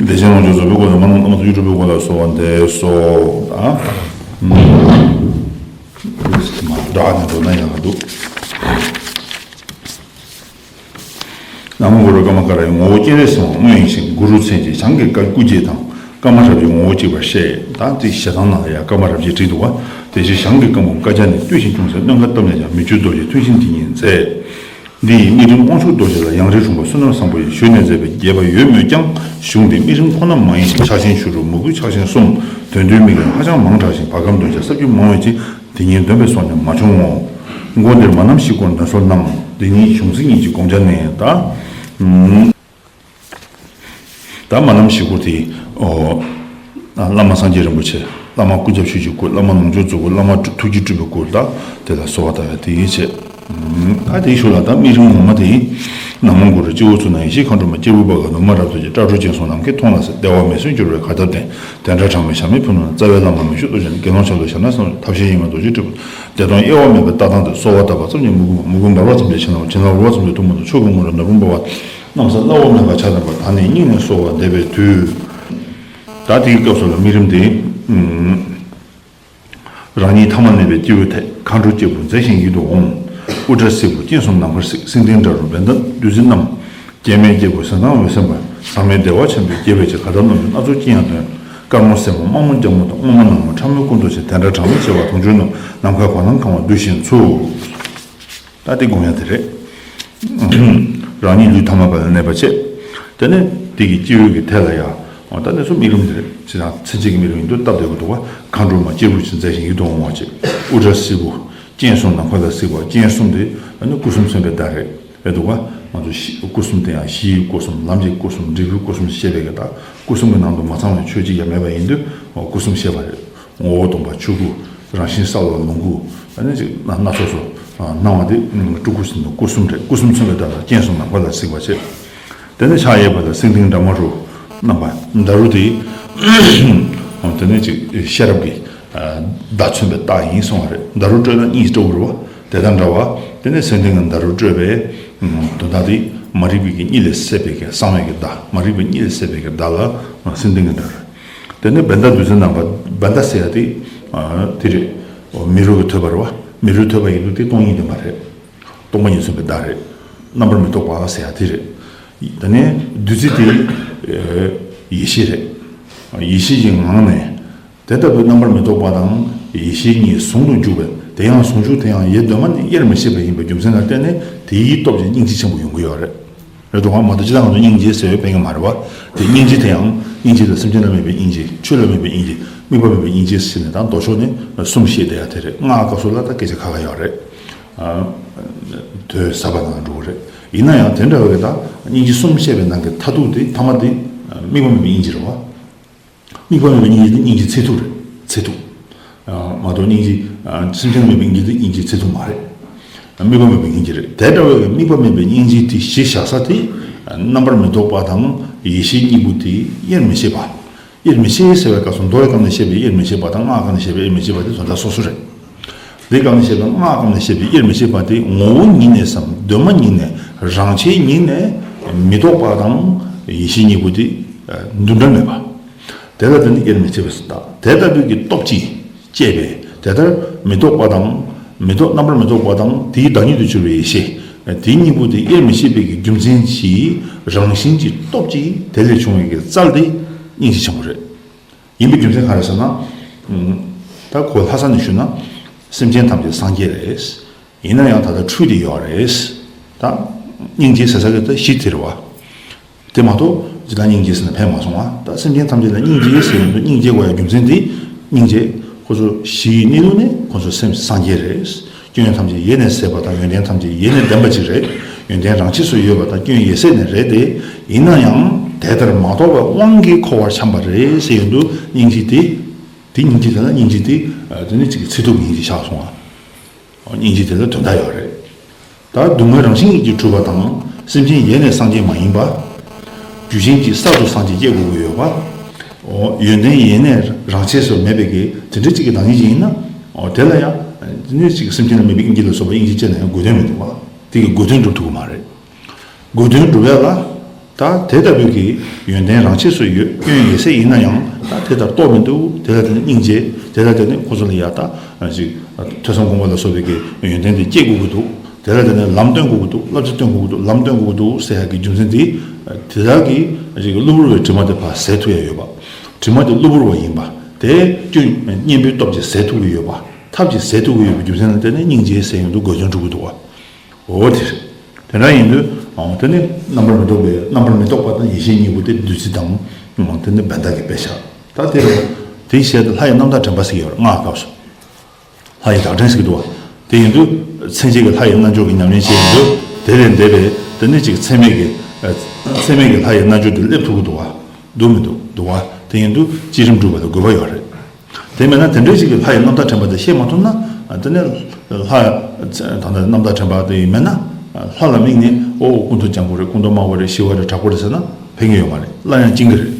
བདེ་ཆེན་ལོངས་སྤྱོད་རྫོགས་པའི་སྐོར་དང་། མ་ནམ་མ་མ་ཐུགས་རྗེ་སྤྲུལ་པའི་སྐོར་ལ་གསོལ་བ་འདེབས་སོ། ད་མ་འདྲ་ནས་འགྲོ་ན་ཡག་ག་འདུག་ན་མོ་གུ་རུ་ཀ་མ་ཀ་ར་ཡི་ངོ་བོ་སྤྱན་རས་གཟིགས་དབང་མངོན་ཡེ་ཤེས་གུ་རུ་མཚན་བཅས་བྱང་གི་བཀའ་སྐུ་བརྒྱད་དང་། ཀ་མ་རབ་ཀྱི་ངོ་བོ་གཅིག་པར་བཤད། ད་དེ་ཞེ་སྡང་ནང་ལ་ཡང་ཀ་མ་རབ་ཀྱི་བྲིས་འདུག་པ། དེ་ཕྱིར་བྱང་གི་བཀའ་འབུམ་བཀའ་རྒྱ་ནི། བརྟུལ་ཞིང་ཅུང་ཟད་གནོད་འགལ་བཏབ་ནས་ཀྱང་། མི་བསྐྱོད་རྡོ་རྗེ་ཐུན་བཞིན་དེ་ཉིད་མཛད། འདི་ཡི་དམིགས་རིམ་དབང་ཕྱུག་རྡོ་རྗེ་ལ། ཡང་རིགས་གྲུབ་པ་བསོད་ནམས་བཟང་པོ་ཡི། ཞུས་ནས་མཛད་པའི་རྒྱས་པ་ཡོད་མོད་ཀྱང་། གཞུང་འདིའི་དམིགས་རིམ་ཁོ་ན་མ་ཡིན་ཞིང་། ཕྱག་ཆེན་ཕྱི་རུ་མོས་གུས་ཕྱག་ཆེན་གསུམ། དོན་བསྡུའི་དམིགས་རིམ་ཧ་ཅང་མང་དྲགས་ཤིང་། བར་ཁམས་འདོན་ཆ་ཟབ་རྒྱུ་མང་བའི་ཕྱིར། དེ་ཉིད་འདོན་པའི་སྲོལ་ནི་མ་བྱུང་ངོ་། མགོ་འདིར་མ་ནམ་བཞི་སྐོར་འདོན་སྲོལ་རྣམས། འདི་ཉིད་གཞུང་ཚིག་གཉིས་ཀྱི་དགོངས་འཆར་ནི། ད་ད་མ་ནམ་བཞི་སྐོར་དེ། ཨོ། བླ་མ་སངས་རྒྱས་རིན་པོ་ཆེ། བླ་མ་ཀུན་ཁྱབ་ཆོས་ཀྱི་སྐུ། བླ་མ་ལོངས་སྤྱོད་རྫོགས་སྐུ། བླ་མ་ཐུགས་རྗེ་སྤྲུལ་པའི་སྐུ། ད་དེ་ལ་གསོལ་བ་བཏབ་པ་དེ་ཡིན་བྱས། ད་དེའི་ཤུལ་ལ་ད་དམིགས་རིམ་ངོ་མ་དེ་ཡིན། ན་མོ་གུ་རུ་སྤྱི་བོ་གཙུག་ན་ཡེ་ཤེས་མཁའ་འགྲོ་མ། སྐྱེས་བུ་པ་ག་ནུ་མ་རབ་ཏུ་བརྒྱན། སྐྲ་གྲོལ་སྤྱན་གསུམ་ནམ་མཁའི་མཐོངས་ལ་གསལ། བདེ་བ་མེ་མཚོན་སྐྱོར་བའི་གར་སྟབས་ལྡན། དེ་འདྲ་དྲང་མོའི་ཞབས་ནི་ཕུ་ནུ་ན། རྩ་བའི་བླ་མ་མི་བསྐྱོད་རྡོ་རྗེ་ནི། དགེ་སློང་ཆ་ལུགས་ཞབས་ནི་གསང་བ། ཐབས་ཤེས་ཡེངས་མེད་རྡོ་རྗེ་སྤྲུལ་པ། བདེ་སྟོང་དབྱེ་བ་མེད་པའི་ལྟ་སྟངས་དེར། གསོལ་བ་བཏབ་པ་ཙམ་གྱིས་ཕྱི་ནང་མུན་འབར་བ་ཙམ་གྱིས་ཕྱི་ནང་མུན། བྱིན་རླབས་རོལ་བ་ཙམ་གྱིས་ཐུན་མོང་དུ། ཆོས་ཀྱི་ངོ་རུ་ནོར་བུ་འབར་བ། གནམ་ས་བླ་འོག་མེད་པར་ཆགས་ལྡན་པ། ད་ནི་སྙིང་ནས་གསོལ་བ་འདེབས་པའི་མཐུས། ད་དེའི་སྐབས་སུ་ལ་དམིགས་རིམ་དེ། རང་ཉིད་ཐ་མ་གནས་པའི་སྐྱེས་བུའི་ཐད། མཁའ་འགྲོ་སྐྱེས་བུ་མཛེས་ཤིང་ཡིད་དུ་འོང་། དབུ་སྐྲ་སེར་པོ་སྤྱན་གསུམ་ནམ་མཁར་གཟིགས། སེང་ལྡེང་འདྲ་རུ་བན་དྷ་བདུད་རྩི་བསྣམས། སྐྱེ་མེད་སྐྱེས་བུ་ཟས་གཙང་འོད་ཟེར་འབར། ཟག་མེད་བདེ་བ་ཆེན་པོས་དགྱེས་པའི་ཕྱིར། གར་སྟབས་རྣམ་བཞི་སྣ་ཚོགས་ཅི་ཡང་འདོན། དཀར་མོ་སེར་མོ་དམར་མོ་རྒྱ་མོ་དང་། སྔོ་མོ་ནག་མོ་ཁྲ་མོའི་སྐུ་མདོག་ཅན། དེ་འདྲ་དྲང་མོ་བྱེ་བ་དུང་ཕྱུར་བསྣོལ། ནམ་མཁའི་གོ་ལ་གང་བ་བསྡུས་བཞིན་ཚུགས། ད་དེ་དགོངས་ཡ་དེ་རེད། རང་ཉིད་ལུས་ཐ་མལ་པ་ལ་གནས་པ་བྱས། དེ་ནས་དེ་གི་སྤྱི་བོའི་གི་ཐད་ལ་ཡ། འོ་ད་ནས་སུ་དམིགས་རིམ་དེ་རེད། ཅི་དང་མཚན་བཅས་ཀྱི་དམིགས་རིམ་ཡིན་དུས་སྟབས་བདེ་པོ་འདུག་བ། མཁའ་འགྲོ་མ་སྐྱེས་བུ་ཅན་མཛེས་ཤིང་ཡིད་དུ་འོང་བ་བྱས། དབུ་སྐྲ་སེར་པོ། སྤྱན་གསུམ་ནམ་མཁའ་ལ་གཟིགས་པ། སྤྱན་གསུམ་དེ་ཨ་ནི་སྐུ་གསུམ་མཚོན་པའི་བརྡ་རེད། རེད་འདུག་བ། ང་ཚོ་གཞི་སྐུ་གསུམ་དེ་ཡང་གཞིའི་སྐུ་གསུམ། ལམ་གྱི་སྐུ་གསུམ། འབྲས་བུའི་སྐུ་གསུམ་ཞེས་པའི་གི་ད་སྐུ་གསུམ་གྱི་ནང་དུ་མ་ཚང་བའི་ཆོས་ཅིག་ཡང་མེད་པ་ཡིན་དུས། འོ་སྐུ་གསུམ་ཞེས་པ་རེད། ངོ་བོ་སྟོང་པ་ཆོས་སྐུ། རང་བཞིན་གསལ་བ་ལོངས་སྐུ། ཨ་ནི་ཅིག་སྣ་སྣ་ཚོགས་སུ་སྣང་བ་དེ་སྤྲུལ་སྐུ་ཟེར་ནས་སྐུ་གསུམ་རེད། སྐུ་གསུམ་མཚོན་པའི་བརྡ་ལ་སྤྱན་གསུམ་ནམ་མཁའ་ལ་གཟིགས་པ་བྱས། དེ་ནས་ཕྱག་གཡས་པ་ལ་སེང་ལྡེང་འདྲ་མོ་རུ་བསྣམས་པ། འདྲ་རུ་དེ། དེ་ནས་ཅིག་ཤེས་རབ་ཀྱི་ བརྡ་མཚོན་པའི་རྟགས་ཡིན་གསུངས་པ་རེད། ད་རུང་སྤྲོས་ན་གཉིས་སྤྲོ་བོར་བ་དེ་དང་འདྲ་བ། དེ་ནས་སེམས་ལྡན་གྱི་ད་རུང་སྤྲོས་པའི་དོན་དག་དེ་མ་རིག་པའི་གི་གཉིད་ལས་སད་པའི་གི་གསང་བའི་གི་བརྡ། མ་རིག་པའི་གཉིད་ལས་སད་པའི་གི་བརྡ་ལ་སེམས་ལྡན་གྱི་ད་རུང་། དེ་ནས་བྷནྡྷ་བདུད་རྩི་རྣམ་པ། བྷནྡྷ་ཟེར་ཡ་དེ་དེ་རེད། མི་རོ་གི་ཐོད་པ་རེད་བ། མི་རོའི་ཐོད་པ་ཡིན་དུས་དེ་སྟོང་ཉིད་བདེན་པ་རེད། སྟོང་པ་ཉིད་མཚོན་པའི་བརྡ་རེད། རྣམ་པར་མི་རྟོག་པ་ཟེར་ཡ་དེ་རེད། ད་ནི་བདུད་རྩི་དེ་ཡེ་ཤེས་རེད། ཡེ་ཤེས་ཀྱི་ངང་ནས་དེ་ལྟ་བུའི་རྣམ་པར་མི་རྟོག་པ་དང་ཡེ་ཤེས་གཉིས་ཟུང་དུ་འཇུག་པས། དེ་ཡང་ཟུང་འཇུག་དེ་ཡང་ཡེ་གདོད་མ་ནས་དབྱེར་མི་ཕྱེད་པ་ཡིན་པའི་རྒྱུ་མཚན་ལ་བརྟེན་ནས་དེའི་སྟོབས་ཀྱིས་སྙིང་རྗེ་ཆེན་པོ་ཡོང་གི་ཡོད་རེད། རེད་འདུག་ག་མ་གཏོགས་སྤྱིར་བཏང་ང་ཚོ་སྙིང་རྗེ་ཟེར་བའི་ཕན་གྱི་མ་རེད་བ། དེ་སྙིང་རྗེ་དེ་ཡང་སྙིང་རྗེ་དེ་སེམས་ཅན་ལ་དམིགས་པའི་སྙིང་རྗེ། ཆོས་ལ་དམིགས་པའི་སྙིང་རྗེ། དམིགས་པ་མེད་པའི་སྙིང་རྗེ་ཟེར་ནས་ད་མདོ་ཕྱོགས་ནས་གསུམ་བཤད་བསྡད་ཡ་དེ་རེད། སྔགས་སྐབས་སུ་ལ་ད་སྐད་ཆ་ཁ་ཁ་ཡོད་རེད། དོན་ཟབ་པ་ནང་འགྲོ་གི་རེད། ཡིན་ན་ཡང་དེ་འདྲ་བའི་ད་སྙིང་རྗེ་གསུམ་བཤད་པའི་ནང་གི་མཐར་ཐུག་དེ་ཐ་མ་དེ་དམིགས་པ་མེད་པའི་སྙིང་རྗེ་རེད་བ། དམིགས་པ་མེད་པའི་སྙིང་རྗེ་དེ་སྙིང་རྗེ་ཚད་ཐུབ་རེད། ཚད་ཐུབ། མ་གཏོགས་སྙིང་རྗེ་སེམས་ཅན་མེད་པའི་སྙིང་རྗེ་དེ་སྙིང་རྗེ་ཚད་ཐུབ་མ་རེད། དམིགས་པ་མེད་པའི་སྙིང་རྗེ་རེད། དེ་འདྲ་བའི་དམིགས་པ་མེད་པའི་སྙིང་རྗེ་དེ་གཞི་བཞག་ས་དེ་རྣམ་པར་མི་རྟོག་པ་དང་ཡེ་ཤེས་གཉིས་པོ་དེ་དབྱེར་མི་ཕྱེད་པ། དབྱེར་མི་ཕྱེད་ཟེར་བའི་སྐབས་སུ་མདོའི་སྐབས་ནས་བཤད་པའི་དབྱེར་མི་ཕྱེད་པ་དང་སྔགས་སྐབས་ནས་བཤད་པའི་དབྱེར་མི་ཕྱེད་པ་དེ་དོན་དག་སོ་སོ་རེད། འདིའི་སྐབས་ནས་བཤད་པའི་སྔགས་སྐབས་ནས་བཤད་པའི་དབྱེར་མི་ཕྱེད་པ་དེ་ངོ་བོ་ཉིད་ནས་སམ་གདོད་མ་ཉིད་ནས་རང་ཆས་ཉིད་ནས་མི་རྟོག་པ་དང་ཡེ་ཤེས་གཉིས་པོ་དེ་འདུ་འབྲལ་མེད་པ། དེ་ལ་བརྟེན་ནས་དབྱེར་མི་ཕྱེད་པ་ཟེར། ད་དེ་ལྟ་བུའི་གི་སྟོབས་ཀྱིས་བསྐྱེད་པའི་དེ་ལྟར་མི་རྟོག་པ་དང་། མི་རྟོག་རྣམ་པར་མི་རྟོག་པ་དང་དེའི་བདག་ཉིད་དུ་གྱུར་པའི་ཡེ་ཤེས། དེ་གཉིས་པོ་དེ་དབྱེར་མི་ཕྱེད་པའི་གི་རྒྱུ་མཚན་གྱིས་རང་བཞིན་གྱི་སྟོབས་ཀྱིས་དེ་ལས་བྱུང་བའི་གི་རྩལ་དེ་སྙིང་རྗེ་ཆེན་པོ་རེད། ཡིན་པའི་རྒྱུ་མཚན་ག་རེ་ཟེར་ན། ད་གོ་ལྷག་ས་ནས་ཞུས་ན། སེམས་ཅན་ཐམས་ཅད་སངས་རྒྱས་རེད། ཡིན་ན་ཡང་ད་ལྟ་འཁྲུལ་བསྡད་ཡོད་རེད། ད་སྙིང་རྗེ་ཟེར་ས་གི་ད་གཞི་དེ་རེད་བ། དེ་མ་གཏོགས་ཇི་ལྟར་སྙིང་རྗེ་ཟེར་ན་ཕན་མ་སོང་བ། ད་སེམས་ཅན་ཐམས་ཅད་ལ་སྙིང་རྗེ་ཟེར་ཡོང་དུས་སྙིང་རྗེ་དགོས་ཡ་རྒྱུ་མཚན་དེ། སྙིང་རྗེ་ཁོ་ཚོ་གཞི་ཡི་གནས་ལུགས་ནི་ཁོ་ཚོ་སེམས་སངས་རྒྱས་རེད། སྐྱོན་ཐམས་ཅད་ཡེ་ནས་ཟད་པ་དང་ཡོན་ཏན་ཐམས་ཅད་ཡེ་ནས་ལྡན་པ་ཅིག་རེད། ཡོན་ཏན་རང་ཆས་སུ་ཡོད་པ་དང་སྐྱོན་ཡེ་ཟད་ནས་རེད་དེ། ཡིན་ན་ཡང་དེ་ལྟར་མ་རྟོགས་པའི་དབང་གིས་འཁོར་བར་འཁྱམས་པ་རེད་ཟེར་ཡོང་དུས་སྙིང་རྗེ་དེ། དེ་སྙིང་རྗེ་དེ་ལ་སྙིང་རྗེ་དེ། དེ་ནི་གཅིག་གི་ཚད་ཐུབ་སྙིང་རྗེ་ཆགས་སོང་བ། སྙིང་རྗེ་དེ་ལ་དོན་དག་ཡོད་རེད། ད་སྡུག་བསྔལ་རང་བཞིན་གྱིས་གྲུབ་པ་དང་སེམས་ཅན་ཡེ་ནས་སངས་རྒྱས་མ་ཡིན་པ། རྒྱུ་ཅན་གྱི་གསར་དུ་སངས་རྒྱས་སྐྱེ་དགོས་ཀྱི་ཡོད་པ། ཡོན་ཏན་ཡེ་ནས་རང་ཆས་སུ་མེད་པའི་གི་དེ་འདྲ་གཅིག་གི་བདག་ཉིད་ཅིག་ཡིན་ན། དེ་ལ་ཡང་དེ་ནི་གཅིག་སེམས་ཅན་ལ་དམིགས་པའི་སྙིང་རྗེ་ལ་སོགས་པ་སྙིང་རྗེ་ཅི་ནས་ཡང་དགོས་དོན་མི་འདུག་པ། དེ་གི་དགོས་དོན་འགྲུབ་ཐུབ་ཀྱི་མ་རེད། དགོས་དོན་སྒྲུབ་ཡ་ལ། ད་དེ་ལྟ་བུའི་གི་ཡོན་ཏན་རང་ཆས་སུ་ཡོད། སྐྱོན་ཡོད་ཚད་ཡིན་ན་ཡང་ད་དེ་ལྟར་རྟོགས་མི་འདུག་དེ་ལ་བརྟེན་ནས་སྙིང་རྗེ། དེ་ལ་བརྟེན་ནས་ཁོ་ཚོ་ལ་ཡ་ད་ཅིག་ཐོས་བསམ་སྒོམ་པ་ལ་སོགས་པའི་གི་ཡོན་ཏན་དེ་སྐྱེ་དགོས་ཀྱི་འདུག་དེ་ལ་བརྟེན་ནས་ལམ་སྟོན་དགོས་ཀྱི་འདུག་བསླབ་བྱ་སྟོན་དགོས་ཀྱི་འདུག་ལམ་སྟོན་དགོས་ཀྱི་འདུག་ཟེར་ཡ་གི་རྒྱུ་མཚན་དེ། དེ་དག་གི་ཅིག་གློ་བུར་བའི་དྲི་མ་དེ་ཕར་ཟད་ཐུབ་ཡ་ཡོད་པ། དྲི་མ་དེ་གློ་བུར་བ་ཡིན་པ། དེ་སྐྱོན་གཉེན་པོའི་སྟོབས་ཀྱིས་ཟད་ཐུབ་ཀྱི་ཡོད་པ། ཐབས་ཀྱིས་ཟད་ཐུབ་ཀྱི་ཡོད་པའི་རྒྱུ་མཚན་ལ་བརྟེན་ནས་སྙིང་རྗེ་ཟེར་ཡོང་དུས་དགོས་དོན་འགྲུབ་ཀྱི་འདུག་བ། འོ་དེ་རེད། དེ་འདྲ་ཡིན་དུས། ཨོ་དེ་ནི་རྣམ་པར་མི་རྟོག་པའི་རྣམ་པར་མི་རྟོག་པ་དང་ཡེ་ཤེས་གཉིས་པོ་དེ་བདུད་རྩི་དང་། ཨོ་དེ་ནི་བྷནྡྷ་གི་དཔེ་བཞག་ད་དེ་རེད། དེའི་ཞལ་དུ་ལྷ་ཡི་རྣམ་ཐར་དྲན་པ་ཟེར་གྱི་ཡོད་རེད། སྔགས་སྐབས་སུ། ལྷ་ཡི་བདག་དྲན་ཟེར་གྱི་འདུག་བ། དེ་ཡིན་དུས་མཚན་བཅས་ཀྱི་ལྷ་ཡི་རྣལ་འབྱོར་གྱི་ཉམས་ལེན་བྱས་ཡོང་དུས་དེ་ལས་འདས་པའི་དེ་ནི་ཅིག་མཚན་མེད་ཀྱི། མཚན་མེད་ཀྱི་ལྷ་ཡི་རྣལ་འབྱོར་དེ་སླེབས་ཐུབ་ཀྱི་འདུག་བ། འདུག་མི་འདུག་འདུག་བ། དེ་ཡིན་དུས་བསྐྱེད་རིམ་སྒྲུབ་པ་ལ་དགོས་པ་ཡོད་རེད། དེ་མེད་ན་དེ་འདྲའི་ཞིག་གི་ལྷ་ཡི་རྣམ་ཐར་དྲན་པ་དེ་ཤེས་མ་ཐུབ་ན། དེ་ནས་ལྷ་ད་ལྟ་རྣམ་ཐར་དྲན་པ་དེ་མེད་ན། ལྷ་ལ་དམིགས་ནས་ཨོ་སྐུ་མདོག་ལྗང་གུ་རེད། སྐུ་མདོག་དམར་པོ་རེད། ཞི་བ་རེད། དྲག་པོ་རེད་ཟེར་ན་ཕན་གྱི་ཡོད་མ་རེད། སླར་ཡང་བཅིངས་ཀྱི་རེད།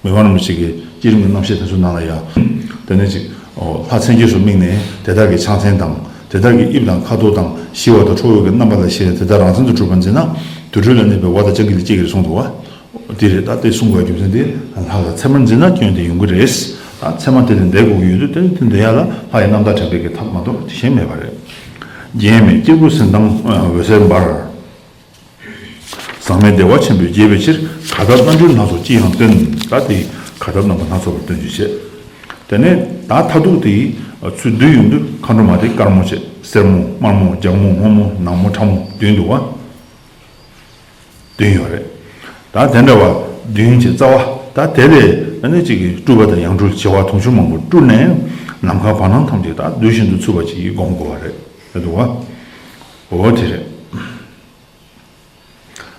མི་ཕམ་རིན་པོ་ཆེ་གི་བསྐྱེད་རིམ་གྱི་རྣམ་བཤད་དེ་ཚོ་ནང་ལ་ཡང་། དེ་ནས་ཅིག་ཨོ་ལྷ་མཚན་བཅས་སུ་དམིགས་ནས་དེ་དག་གི་ཕྱག་མཚན་དང་དེ་དག་གི་དབྱིབས་དང་ཁ་དོག་དང་ཞི་བ་དང་ཁྲོ་བོ་གི་རྣམ་པ་ལ་ཞེན། དེ་དག་རང་མཚན་དུ་གྲུབ་པར་འཛིན་ན་དུར་ཁྲོད་ལ་གནས་པའི་འོ་དང་ལྕགས་ཀྱི་ལས་སྐྱེ་གི་རེད་གསུངས་འདུག་བ། དེ་རེད། ད་དེ་གསུང་དགོས་རྒྱུ་མཚན་དེ་ལྷ་ལ་མཚན་མར་འཛིན་ན་སྐྱོན་དེ་ཡོང་གི་རེད། ད་མཚན་མ་དེ་ལས་འདས་དགོས་ཀྱི་ཡོད་དུས་དེ་ནི་དེ་འདོན་ཡ་ལ་ལྷ་ཡི་རྣམ་ཐར་དྲན་པའི་གི་ཐབས་མ་གཏོགས་གཞན་མེད་པ་རེད། རྒྱན་མེད་སྐྱེ་དགུའི་གཟི་མདངས་འོད་ཟེར་འབར། ཟག་མེད་བདེ་བ་ཆེན་པོས་དགྱེས་པའི་ཕྱིར། གར་ཐབས་རྣལ་འབྱོར་སྣ་ཚོགས་ཅི་ཡང་སྟོན། ད་དེ་གར་ཐབས་རྣམ་པ་སྣ་ཚོགས་པ་སྟོན་རྒྱུ་བྱས། དེ་ནས་ད་མཐར་ཐུག་དེ་ཚུར་བསྡུས་ཡོང་དུས་མཁའ་འགྲོ་མ་དེ་དཀར་མོ་བྱས། སེར་མོ། དམར་མོ། ལྗང་མོ། སྔོན་མོ། ནག་མོ། ཁྲ་མོ་བསྡུས་འདུག་བ། བསྡུས་ཡོད་རེད། ད་དེ་འདྲ་བ་བདུན་གྱི་རྩ་བ། ད་དེ་ལས་ཨ་ནི་གཅིག་གིས་སྤྲུལ་པ་དང་ཡང་སྤྲུལ་བྱེ་བ་དུང་ཕྱུར་མང་པོ་སྤྲུལ་ནས་ནམ་མཁའ་བར་སྣང་ཐམས་ཅད་ད་རྡུལ་བཞིན་དུ་འཚུབ་པ་ཅིག་སྒོམ་དགོས་པ་རེད། རེད་འདུག་བ། འོ་དེ་རེད།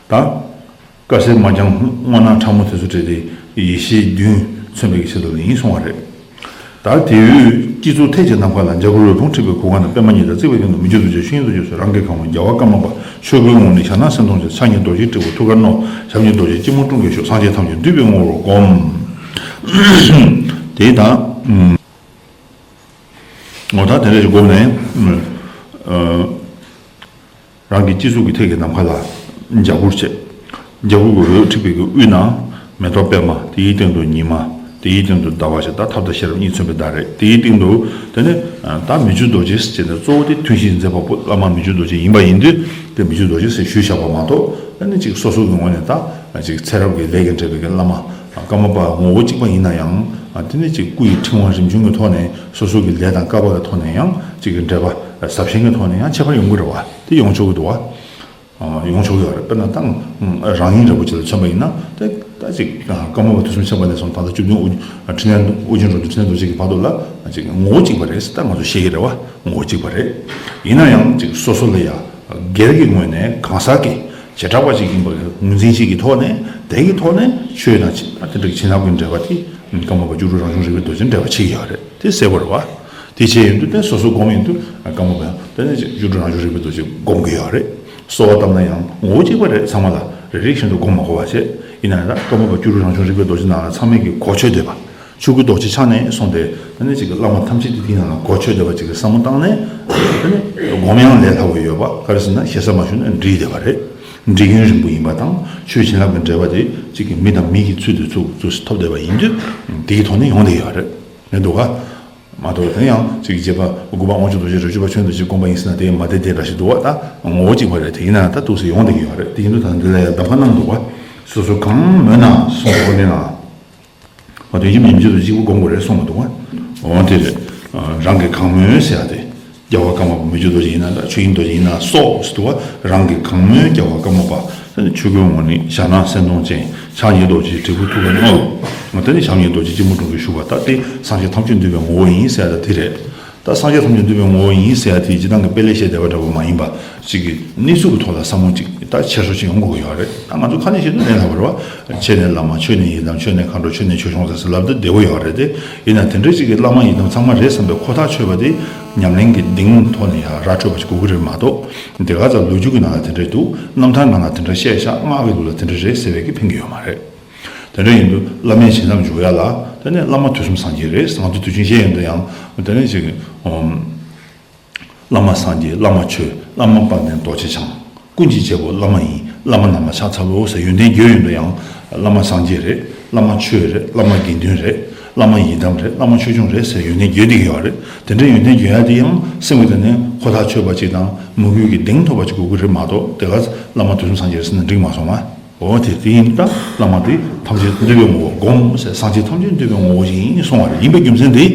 ད་དཀར་སེར་དམར་ལྗང་སྔོ་ནག་ཁྲ་མོ་དེ་ཚོ་སྤྲས་ཏེ་ཡེ་ཤེས་བདུན་མཚོན་པའི་ཆེད་དུ་ཡིན་གསུང་བ་རེད། ད་དེའི་སྤྱི་གཙུག་ཐལ་གྱི་ནམ་མཁའ་ལ་འཇའ་གུར་འོད་ཕུང་འཁྲིགས་པའི་གུར་ཁང་དང་པདྨ་ཉི་ཟླ་བརྩེགས་པའི་སྟེང་དུ་མི་བསྐྱོད་རྡོ་རྗེ་ཆོས་དབྱིངས་རྡོ་རྗེ་སོགས་རང་གི་གང་བ་རྒྱལ་བ་ཀརྨ་པ་ཆོས་སྐུའི་ངོ་ནས་ཕྱག་ན་སེང་གདོང་ཅན། ཕྱག་གཉིས་རྡོ་རྗེའི་སྤྲིལ་བུ་ཐུགས་ཀར་བསྣོལ། ཞབས་གཉིས་རྡོ་རྗེ་སྤྱི་བོར་དཀྲུང་གིས་བཞུགས། སངས་རྒྱས་ཐམས་ཅད་འདུས་པའི་ངོ་བོར་བསྒོམ། དེ་དང་། འོ་ད་དེ་འདྲ་ཞིག་སྒོམ་ནས། ཨ། རང་གི་སྤྱི་གཙུག་གི་ཐད་ཀྱི་ནམ་མཁའ་ལ་འཇའ་གུར་བྱས། འཇའ་གུར་གྱི་འོད་འཁྲིགས་པའི་གི་དབུས་ན་མེ་ཏོག་པདྨ། དེའི་སྟེང་དུ་ཉི་མ། དེའི་སྟེང་དུ་ཟླ་བ་ཞེས་ད་ཐབས་དང་ཤེས་རབ་གཉིས་མཚོན་པའི་ཟླ་རེད། དེའི་སྟེང་དུ་དེ་ནི་ད་མི་བསྐྱོད་རྡོ་རྗེ་ཟེར་ནས་གཙོ་བོ་དེ་ཐུན་བཞིའི་མཛད་པ་པོ་བླ་མ་མི་བསྐྱོད་རྡོ་རྗེ་ཡིན་པ་ཡིན་དུས། དེ་མི་བསྐྱོད་རྡོ་རྗེ་ཟེར་ཞུས་བཞག་པ་མ་གཏོགས། དེ་ནི་ཅིག་སོ་སོ་གི་ངོས་ནས་ད་ཅིག་ཚེ་རབས་ཀྱི་ལས་ཀྱི་འབྲེལ་བའི་གི་བླ་མ་ཀརྨ་པ་ངོ་བོ་གཅིག་པ་ཡིན་ན་ཡང་། དེ་ནི་ཅིག་སྐུ་ཡི་ཕྲེང་བ་རིམ་བྱོན་གྱི་ཐོག་ནས་སོ་སོ་གི་ལས་དང་བསྐལ་པ་གི་ཐོག་ནས་ཡང་ཅིག་གི་འབྲེལ་བ་ཟབ་ཆེན་གྱི་ཐོག་ནས་ཡང་ཁྱད་པར་ཡོང་གི་རེད་བ། དེ་ཡོང་ཆོག་གི་འདུག་བ། ཨ། ཡོང་ཆོག་ཡོད་རེད། དཔེར་ན་ད་རང་ཉིད་འདྲ་པོ་ཅིག་ལ་མཚོན་པ་ཡིན་ན། དེ་ད་ཅིག་ཀརྨ་པ་དུས་གསུམ་མཁྱེན་པ་ནས་བཟུང་ད་ལྟ་བཅུ་བདུན་ཨོ་རྒྱན་འཕྲིན་ལས་ཨོ་རྒྱན་འགྲོ་འདུལ་འཕྲིན་ལས་རྡོ་རྗེ་གི་བར་དུ་ལ་ཅིག་ངོ་བོ་གཅིག་པ་རེད་ཟེར་ད་ང་ཚོ་བཤད་ཀྱི་རེད་བ། ངོ་བོ་གཅིག་པ་རེད། ཡིན་ན་ཡང་ཅིག་སོ་སོ་ལ་ཡ་སྒེར་གྱི་ངོས་ནས་གང་ཟག་གི་བྱེ་བྲག་པ་ཅིག་ཡིན་པ་ངོས་འཛིན་བྱེད་ཀྱི་ཐོག་ནས། དེ་གི་ཐོག་ནས་ཆོས་དང་ཆ་དེ་འདྲ་བྱིན་རླབས་ཀྱི་འབྲེལ་བ་དེ་ཀརྨ་པ་སྐྱུ་རུ་རང་བྱུང་རིག་པའི་རྡོ་རྗེ་འབྲེལ་བ་བྱེད་ཀྱི་ཡོད་རེད། དེ་གསལ་པོ་རེད་བ། དེ་བྱས་ཡོང་དུས་དེ་སོ་སོ་སྒོམ་ཡོང་དུས་ཀརྨ་པ་ཡང་དེ་ནས་སྐྱུ་རུ་རང་བྱུང་རིག་པའི་རྡོ་རྗེ་སྒོམ་གྱི་ཡོད་རེད། གསོལ་བ་བཏབ་ན་ཡང་ངོ་བོ་གཅིག་པ་རེད། ཚང་མ་ལ་རེ་རེ་བཞིན་དུ་སྒོམ་མ་དགོས་པ་བྱས། ཡིན་ན་ཡང་ད་ཀརྨ་པ་སྐྱུ་རུ་རང་བྱུང་རིག་པའི་རྡོ་རྗེ་ནང་ལ་ཚང་མས་ཀྱི་གོ་ཆོད་བསྡད་པ། ཆོས་སྐུ་རྡོ་རྗེ་འཆང་ནས་བཟུང་སྟེ་དེ་ནས་ཅིག་གི་བླ་མ་ཐམས་ཅད་དེ་དེའི་ནང་ལ་གོ་ཆོད་བསྡད་པ་ཅིག་གི་བསམ་བློ་བཏང་ནས། དེ་ནས་སྒོམ་ཡང་ལས་སླ་བོ་ཡོད་པ། ག་རེ་ཟེར་ན་ཞེ་ས་མ་ཞུས་ན་འགྲིག་བསྡད་པ་རེད། འགྲིག་མཁན་རིང་པོ་ཡིན་པ་དང་ཆོས་བྱིན་རླབས་ཀྱི་འབྲེལ་བ་དེ་ཅིག་གི་མི་དང་མི་གི་ཚུལ་དུ་ཚུགས་ཚུགས་སུ་ཐོབ་བསྡད་པ་ཡིན་དུས། དེའི་ཐོག་ནས་ཡོང་བསྡད་ཡོད་རེད། ཡིན་འདུག་ག་མ་གཏོགས་དེ་ཡང་ཅིག་རྗེ་འབངས་དགུ་པ་དབང་ཕྱུག་རྡོ་རྗེ་རི་ཆུ་པ་ཆོས་རྡོ་རྗེ་སྒོམ་པ་ཡིན་ཟེར་ན་དེ་མ་བསྡད་བསྡད་འདྲ་ཞིག་འདུག་བ། ད་ངོ་བོ་གཅིག་པ་རེད། དེ་ཡིན་ན་ད་འདུག་སེ་ཡོང་བསྡད་ཀྱི་ཡོད་རེད། དེ་ཡིན་དུས་ད་འདི་ལ་ཡང་གདམ་ཁ་གནང་འདུག་བ། སོ་སོ་གང་མོས་ན་གསུངས་པ་འདི་ན། མ་དོན་གྱི་མིན་བརྗོད་དུ་གཅིག་པུ་སྒོམ་དགོས་རེད་གསུངས་མ་འདུག་བ། འོ་དེ་རེད། རང་གིས་གང་མོས་ཟེར་ཡ་དེ། རྒྱལ་བ་ཀརྨ་པ་མི་བསྐྱོད་རྡོ་རྗེ་ཡིན་ན་འདྲ། ཆོས་དབྱིངས་རྡོ་རྗེ་ཡིན་ན་སོགས་སུ་འདུག་བ། རང་གིས་གང་མོས་རྒྱལ་བ་ཀརྨ་པ། དེ་ནི་ཆོས་སྐུའི་ངོ་ནི་ཞྭ་ནག་སེང་གདོང་ཅན། ཕྱག་གཉིས་རྡོ་རྗེའི་དྲིལ་བུ་ཐུགས་ཀར་བསྣོལ། དེ་ནི་ཞབས་གཉིས་རྡོ་རྗེ་སྤྱི་བོར་འཁྲུངས་པའི་བཞུགས་པ་ལྟར་ཏེ། སངས་རྒྱས་ཐམས་ཅད་འདུས་པའི་ངོ་བོ་ཡིན་ཟེར་ཡ་ད་དེ་རེད། ད་སངས་རྒྱས་ཐམས་ཅད་འདུས་པའི་ངོ་བོ་ཡིན་ཟེར་ཡ་དེ་སྤྱིར་བཏང་གི་དཔེ་ལས་བཤད་བསྡད་པ་འདྲ་པོ་མ་ཡིན་པ་ཅིག་གི་གནས་ཚུལ་གྱི་ཐོག་ལ་བསམ་བློ་ཅིག་ད་ཆེ་སོ་ཅིག་ཡོང་དགོས་ཀྱི་ཡོད་རེད། ད་ང་ཚོ་ཁ་ནས་བཤད་དུས་ལན་ལྷག་པ་རེད་བ། ཆོས་ནི་བླ་མ། ཆོས་ནི་ཡི་དམ། ཆོས་ནི་མཁའ་འགྲོ། ཆོས་ནི་ཆོས་སྐྱོང་ཟེར་ཟེར་ལབ་དུས་བདེ་པོ་ཡོད་རེད་དེ། ཡིན་ན་དེ་འདྲ་ཅིག་གི་བླ་མ་ཡི་དམ་ཚང་མ་རེད་བསམ་པའི་ཁོ་ཐག་ཆོད་པ་དེ་ཉམས་ལེན་གྱི་གདེང་ཐོག་ནས་ཡང་ར་འཕྲོད་པ་ཅིག་དགོས་ཀྱི་རེད་མ་གཏོགས། དེ་ག་ཚ་ལོ་རྒྱུས་ཀྱི་ནང་ལ་དེ་འདྲ་འདུག་རྣམ་ཐར་ནང་ལ་དེ་འདྲ་བཤད་ཤག་སྔགས་ཀྱི་ལུགས་ལ་དེ་འདྲ་རེད་ཟེར་བས་ཀྱི་ཕན་གྱི་ཡོད་མ་རེད། དེ་འདྲ་ཡིན་དུས་བླ་མའི་བྱིན་རླབས་འཇུག་ཡ་ལ་དེ་ནས་བླ་མ་དུས་གསུམ་སངས་རྒྱས་རེད། ང་ཚོ་དུས་རྒྱུན་བཤད་ཡོང་དུས་ཡང་དེ་ནས་ཅིག་ཨོམ། བླ་མ་སངས་རྒྱས། བླ་མ་ཆོས། བླ་མ་དཔལ་ལྡན་རྡོ་རྗེ་འཆང་། ཀུན་གྱི་བྱེད་པོ་བླ་མ་ཡིན། བླ་མ་རྣམས་ལ་ཕྱག་འཚལ་ལོ་ཟེར་ཡོན་ཏན་བརྗོད་ཡོང་དུས་ཡང་། བླ་མ་སངས་རྒྱས་རེད། བླ་མ་ཆོས་རེད། བླ་མ་དགེ་འདུན་རེད། བླ་མ་ཡི་དམ་རེད། བླ་མ་ཆོས་སྐྱོང་རེད་ཟེར་ཡོན་ཏན་བརྗོད་བསྡད་ཀྱི་ཡོད་རེད། དེ་འདྲའི་ཡོན་ཏན་བརྗོད་ཡ་དེ་ཡང་སེམས་ཀྱི་སྟེང་ནས་ཁོ་ཐག་ཆོད་པ་ཅིག་དང་མོས་གུས་ཀྱི་གདེང་ཐོབ་པ་ཅིག་དགོས་ཀྱི་རེད་མ་གཏོགས། དེ་ག་བླ་མ་དུས་གསུམ་སངས་རྒྱས་ཟེར་ན་འགྲིག་མ་སོང་ང་། འོ་དེ་དེ་ཡིན་ད། བླ་མ་དེ་ཐམས་ཅད་འདུས་པའི་ངོ་བོ་སྒོམ་ཟེར། སངས་རྒྱས་ཐམས་ཅད་འདུས་པའི་ངོ་བོ་ཞིག་ཡིན་གསུང་བ་རེད། ཡིན་པའི་རྒྱུ་མཚན་དེ།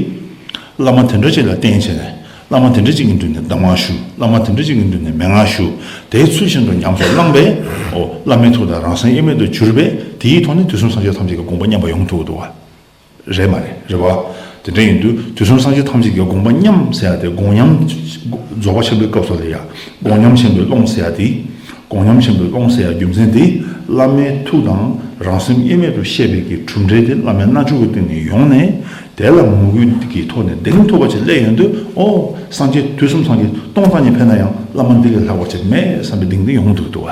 བླ་མ་དེ་འདྲ་ཅིག་ལ་བརྟེན་བྱས་ནས། བླ་མ་དེ་འདྲ་ཅིག་གི་མདུན་ནས་གདམས་ངག་ཞུ། བླ་མ་དེ་འདྲ་ཅིག་གི་མདུན་ནས་མན་ངག་ཞུ། དེའི་ཚུལ་བཞིན་དུ་ཉམས་སུ་བླངས་པས། འོ་བླ་མའི་ཐུགས་དང་རང་སེམས་དབྱེར་མེད་དུ་གྱུར་པས། དེའི་ཐོག་ནས་དུས་གསུམ་སངས་རྒྱས་ཐམས་ཅད་ཀྱི་དགོངས་པ་མཉམ་པ་ཡོང་ཐུབ་ཀྱི་འདུག་བ། རེད་མ་རེད། རེད་བ། དེ་འདྲ་ཡིན་དུས་དུས་གསུམ་སངས་རྒྱས་ཐམས་ཅད་ཀྱི་དགོངས་པ་མཉམ་ཟེར་ཡ་དེ། དགོངས་མཉམ། རྫོགས་པ་ཆེན་པོའི་སྐབས་སུ་ལ་ཡ། དགོངས་མཉམ་ཆེན་པོའི་ཀློང་ཟེར་ཡ་དེ། དགོངས་མཉམ་ཆེན་པོའི་ཀློང་ཟེར་ཡ་རྒྱུ་མཚན་དེ། བླ་མའི་ཐུགས་དང་རང་སེམས་དབྱེར་མེད་དུ་ཤེས་པའི་གི་གྲུབ་འབྲས་དེ་བླ་མའི་རྣལ་འབྱོར་གྱི་སྟེང་ནས་ཡོང་ནས། དེ་ལ་མོས་གུས་ཀྱི་ཐོག་ནས་གདེང་ཐོབ་པ་ཅིག་སླེབས་ཡོང་དུས། ཨོ། སངས་རྒྱས་དུས་གསུམ་སངས་རྒྱས་སྟོང་ཕྲག་གཉིས་ཕེབས་ན་ཡང་བླ་མ་འདི་ལས་ལྷག་པ་ཅིག་མེད་བསམ་པའི་གདེང་འདི་ཡོང་ཐུབ་འདུག་བ།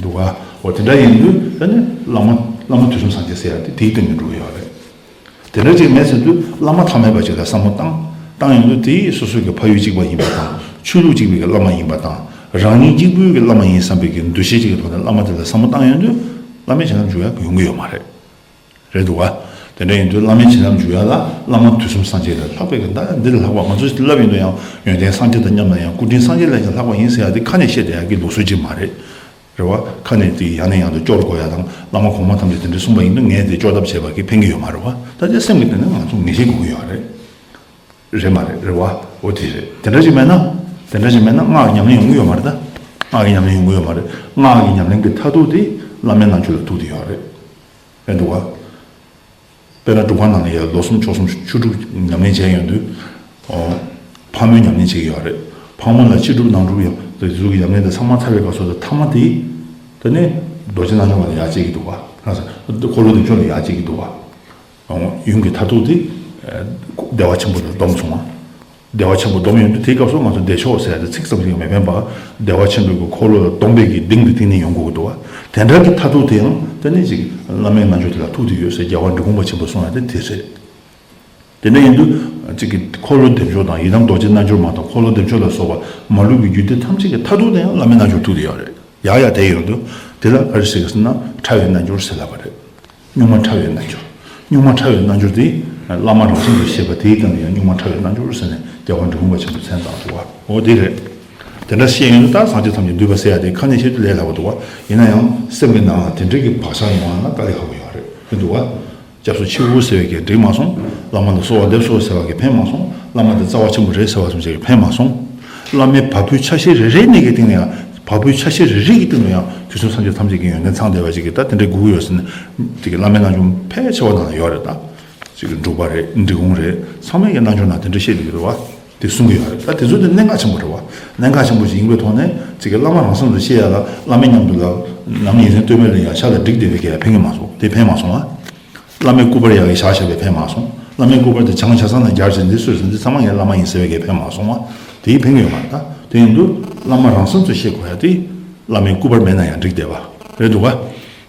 འདུག་ག་འོ་དེ་འདྲ་ཡིན་དུས་ད་ནི་བླ་མ། བླ་མ་དུས་གསུམ་སངས་རྒྱས་ཟེར་ཡ་དེ་དེའི་སྟེང་ནས་འགྲོ་གི་ཡོད་རེད། དེ་འདྲ་ཅིག་མེད་ཟེར་དུས་བླ་མ་ཐ་མལ་པ་ཅིག་ལ་བསམ་བློ་བཏང་། བཏང་ཡོང་དུས་དེ་སོ་སོ་གི་ཕ་ཡུལ་གཅིག་པ་ཡིན་པ་དང་། ཆོས་ལུགས་གཅིག་པའི་གི་བླ་མ་ཡིན་པ་དང་། རང་ཉིད་གཅིག་པུའི་གི་བླ་མ་ཡིན་བསམ་པའི་གི་འདུ་ཤེས་གཅིག་གི་ཐོག་ནས་བླ་མ་དེ་ལ་བསམ་བློ་བཏང་ཡོང་དུས། བླ་མའི་བྱིན་རླབས་འཇུག་ཡ་ཡོང་གི་ཡོད་མ་རེད། རེད་འདུག་བ། དེ་འདྲ་ཡིན་དུས་བླ་མའི་བྱིན་རླབས་འཇུག་ཡ་ལ་བླ་མ་དུས་གསུམ་སངས་རྒྱས་ལས་ལྷག་པའི་གི་ད་འདི་ལས་ལྷག་པ་ང་ཚོས་ལབ་ཡོང་དུས་ཡང་ཡོན་ཏན་སངས་རྒྱས་དང་མཉམ་ན་ཡང་སྐུ་དྲིན་སངས་རྒྱས་ལས་ཀྱང་ལྷག་པ་ཡིན་ཟེར་ཡ་དེ་ཁ་ནས་བཤད་བསྡད་ཡ་གི་ལུགས་སྲོལ་ཅིག་མ་རེད། རེད་བ། ཁ་ནས་དེ་ཡང་ནས་ཡང་དུ་སྐྱོར་དགོས་ཡ་དང་། བླ་མ་གོང་མ་ཐམས་ཅད་དེ་འདྲ་གསུངས་པ་ཡིན་དུས་ངས་དེ་སྐྱོར་ཐབས་བྱས་པ་གིས་ཕན་གྱི་ཡོད་མ་རེད་བ། ད་དེ་སེམས་ཀྱི་སྟེང་ནས་ང་ཚོ་ངེས་ཤེས་དགོས་ཀྱི་ཡོད་རེད། རེད་མ་རེད། རེད་བ། འོ་དེ་རེད། དེ་འདྲ་ཅིག་མེད་ན། དེ་འདྲ་ཅིག་མེད་ན་སྔགས་ཀྱི་ཉམས་ལེན་ཡོང་གི་ཡོད་མ་རེད་ད། སྔགས་ཀྱི་ཉམས་ལེན་ཡོང་གི་ཡོད་མ་རེད། སྔགས་ཀྱི་ཉམས་ལེན་གྱི་མཐར་ཐུག་དེ་བླ་མའི་རྣལ་འབྱོར་ལ་ཐུག་བསྡད་ཡོད་རེད། རེད་འདུག་བ། དཔེར་ན་སྒྲུབ་ཁང་ནང་ལ་ཡ་ལོ་གསུམ་ཕྱོགས་གསུམ་ཆོས་དྲུག་ཉམས་ལེན་བྱས་ཡོང་དུས། ཨོ། ཕག་མོའི་ཉམས་ལེན་བྱེད་ཀྱི་ཡོད་རེད། ཕག་མོ་ལ་ཕྱི་སྒྲུབ་ནང་སྒྲུབ་ཡང་དེ་ཚོ་གི་ཉམས་ལེན་དེ་ཚང་མ་ཚར་བའི་སྐབས་སུ་ཐ་མ་དེ། དེ་ནས་རྡོ་རྗེ་རྣལ་འབྱོར་མ་ལ་ཡར་བསྐྱེད་ཀྱི་འདུག་བ། ང་ཚོ་འཁོར་ལོ་བདེ་མཆོག་ལ་ཡར་བསྐྱེད་ཀྱི་འདུག་བ། ཨོ། ཡུམ་གྱི་མཐར་ཐུག་དེ། བདེ་བ་ཆེན་པོ་ལ་སྡོམ་སོང་བ། བདེ་བ་ཆེན་པོ་སྡོམ་ཡོང་དུས་དེའི་སྐབས་སུ་ང་ཚོ་བདེ་མཆོག་ཟེར་ཡ་དེ་ཚིག་ཙམ་ཞིག་མི་ཕན་པར། བདེ་བ་ཆེན་པོའི་གི་འཁོར་ལོ་ལ་སྡོམ་པའི་གི་གདེང་དེ་དེ་ནས་ཡོང་དགོས་ཀྱི་འདུག་བ། དེ་འདྲ་གི་མཐར་ཐུག་དེའང་དེ་ནས་ཅིག་བླ་མའི་རྣལ་འབྱོར་དེ་ལ་ཐུག་བསྡད་ཡོད་ཟེར་རྒྱལ་བ་འབྲི་གུང་པ་ཆེན་པོས་གསུངས་ཡ་དེ་དེ་རེད། དེ་འདྲ་ཡིན་དུས་གཅིག་གི་འཁོར་ལོ་བདེ་མཆོག་དང་ཡི་དམ་རྡོ་རྗེ་རྣལ་འབྱོར་མ་དང་འཁོར་ལོ་བདེ་མཆོག་ལ་སོགས་པ་མ་ལུས་ཀྱི་རྒྱུད་སྡེ་ཐམས་ཅད་ཀྱི་མཐར་ཐུག་ནས་ཡང་བླ་མའི་རྣལ་འབྱོར་ཐུག་བསྡད་ཡོད་རེད། ཡག་ཡག་དེ་ཡོད་དུས་དེ་ལ་ག་རེ་ཟེར་གི་ཟེར་ན་ཕྲ་བའི་རྣལ་འབྱོར་ཟེར་ལབ་པ་རེད། གཉུག་མ་ཕྲ་བའི་རྣལ་འབྱོར། གཉུག་མ་ཕྲ་བའི་རྣལ་འབྱོར་དེ་བླ་མ་རང་བཞིན་དུ་ཤེས་པ་དེའི་སྟེང་ནས་ཡང་གཉུག་མ་ཕྲ་བའི་རྣལ་འབྱོར་ཟེར་ནས་རྒྱལ་བ་འབྲི་གུང་པ་ཆེན་པོས་མཚན་བཏགས་འདུག་བ། འོ་དེ་རེད། དེ་འདྲ་བཤད་ཡོང་དུས་ད་སངས་རྒྱས་ཐམས་ཅད་འདུས་པ་ཟེར་ཡ་དེ་ཁ་ནས་བཤད་དུས་ལས་སླ་པོ་འདུག་བ། ཡིན་ན་ཡང་སེམས་ཀྱི་ནང་ལ་དེ་འདྲ་གི་བག་ཆགས་ཡོང་བ་ན་དཀའ་ལས་ཁག་པོ་ཡོད་རེད། རེད་འདུག་བ། སྐྱབས་སུ་མཆིའོ་ཟེར་བའི་གི་འགྲིག་མ་སོང་། བླ་མ་ལ་གསོལ་བ་འདེབས་སོ་ཟེར་བ་གི་ཕན་མ་སོང་། བླ་མ་དེ་རྩ་བ་ཆེན་པོ་རེད་ཟེར་བ་ཙམ་ཞིག་གི་ཕན་མ་སོང་། བླ་མའི་བ་སྤུའི་ཆ་ཤས་རེ་རེ་གཉིས་ཀྱི་སྟེང་ནས་ཡང་བ་སྤུའི་ཆ་ཤས་རེ་རེ་གི་སྟེང་ནས་ཡང་དུས་གསུམ་སངས་རྒྱས་ཐམས་ཅད་ཀྱི་ཡོན་ཏན་ཚང་བསྡད་པ་ཅིག་གི་ད་དེ་འདྲའི་དགོས་ཀྱི་ཡོད་ཟེར་ནས་དེ་གི་བླ་མའི་རྣལ་འབྱོར་ཕལ་ཆེ་བ་ནང་ལ་ཡོད་རེད་ད། ཅིག་གི་འབྲུག་པ་རེད། འབྲི་གུང་རེད། ཚང་མས་ཀྱི་རྣལ་འབྱོར་ནང་དེ་འདྲ་བཤད་ཀྱི་ཡོད་རེད་བ། དེ་གསུང་གི་ཡོད་རེད། ད་དེ་ཚོ་དེ་གནད་འགག་ཆེན་པོ་རེད་བ། གནད་འགག་ཆེན་པོ་ཞིག་ཡིན་པའི་ཐོག་ནས་ཅིག་གི་བླ་མ་རང་སེམས་སུ་ཤེས་ཡ་ལ་བླ་མའི་མཉམ་དུ་ལ་ནམ་ཡིན་ཟེར་ལྟོས་མེད་ལ་ཡང་ཤ་ལ་བསྒྲིགས་བསྡད་པའི་གི་ཕན་གྱི་མ་སོང་། དེ་ཕན་མ་སོང་ཨ། བླ་མའི་སྐུ་པར་ཡག་གི་བཞག་བཞག་པའི་ཕན་མ་སོང་། བླ་མའི་སྐུ་པར་དེ་བྱང་ཆ་ཚང་ལ་སྦྱར་བྱས་འདི་སུས་ཟིན་འདི་ཚང་མ་ངའི་བླ་མ་ཡིན་ཟེར་བའི་གི་ཕན་མ་སོང་བ། དེའི་ཕན་གྱི་ཡོད་མ་རེད་ད། དེ་ཡིན་དུས་བླ་མ་རང་སེམས་སུ་ཤེས་དགོས་ཡ་དེ་བླ་མའི་སྐུ་པར་མེད་ན་ཡང་འགྲིག་བསྡད་པ་རེད་འདུག་ག་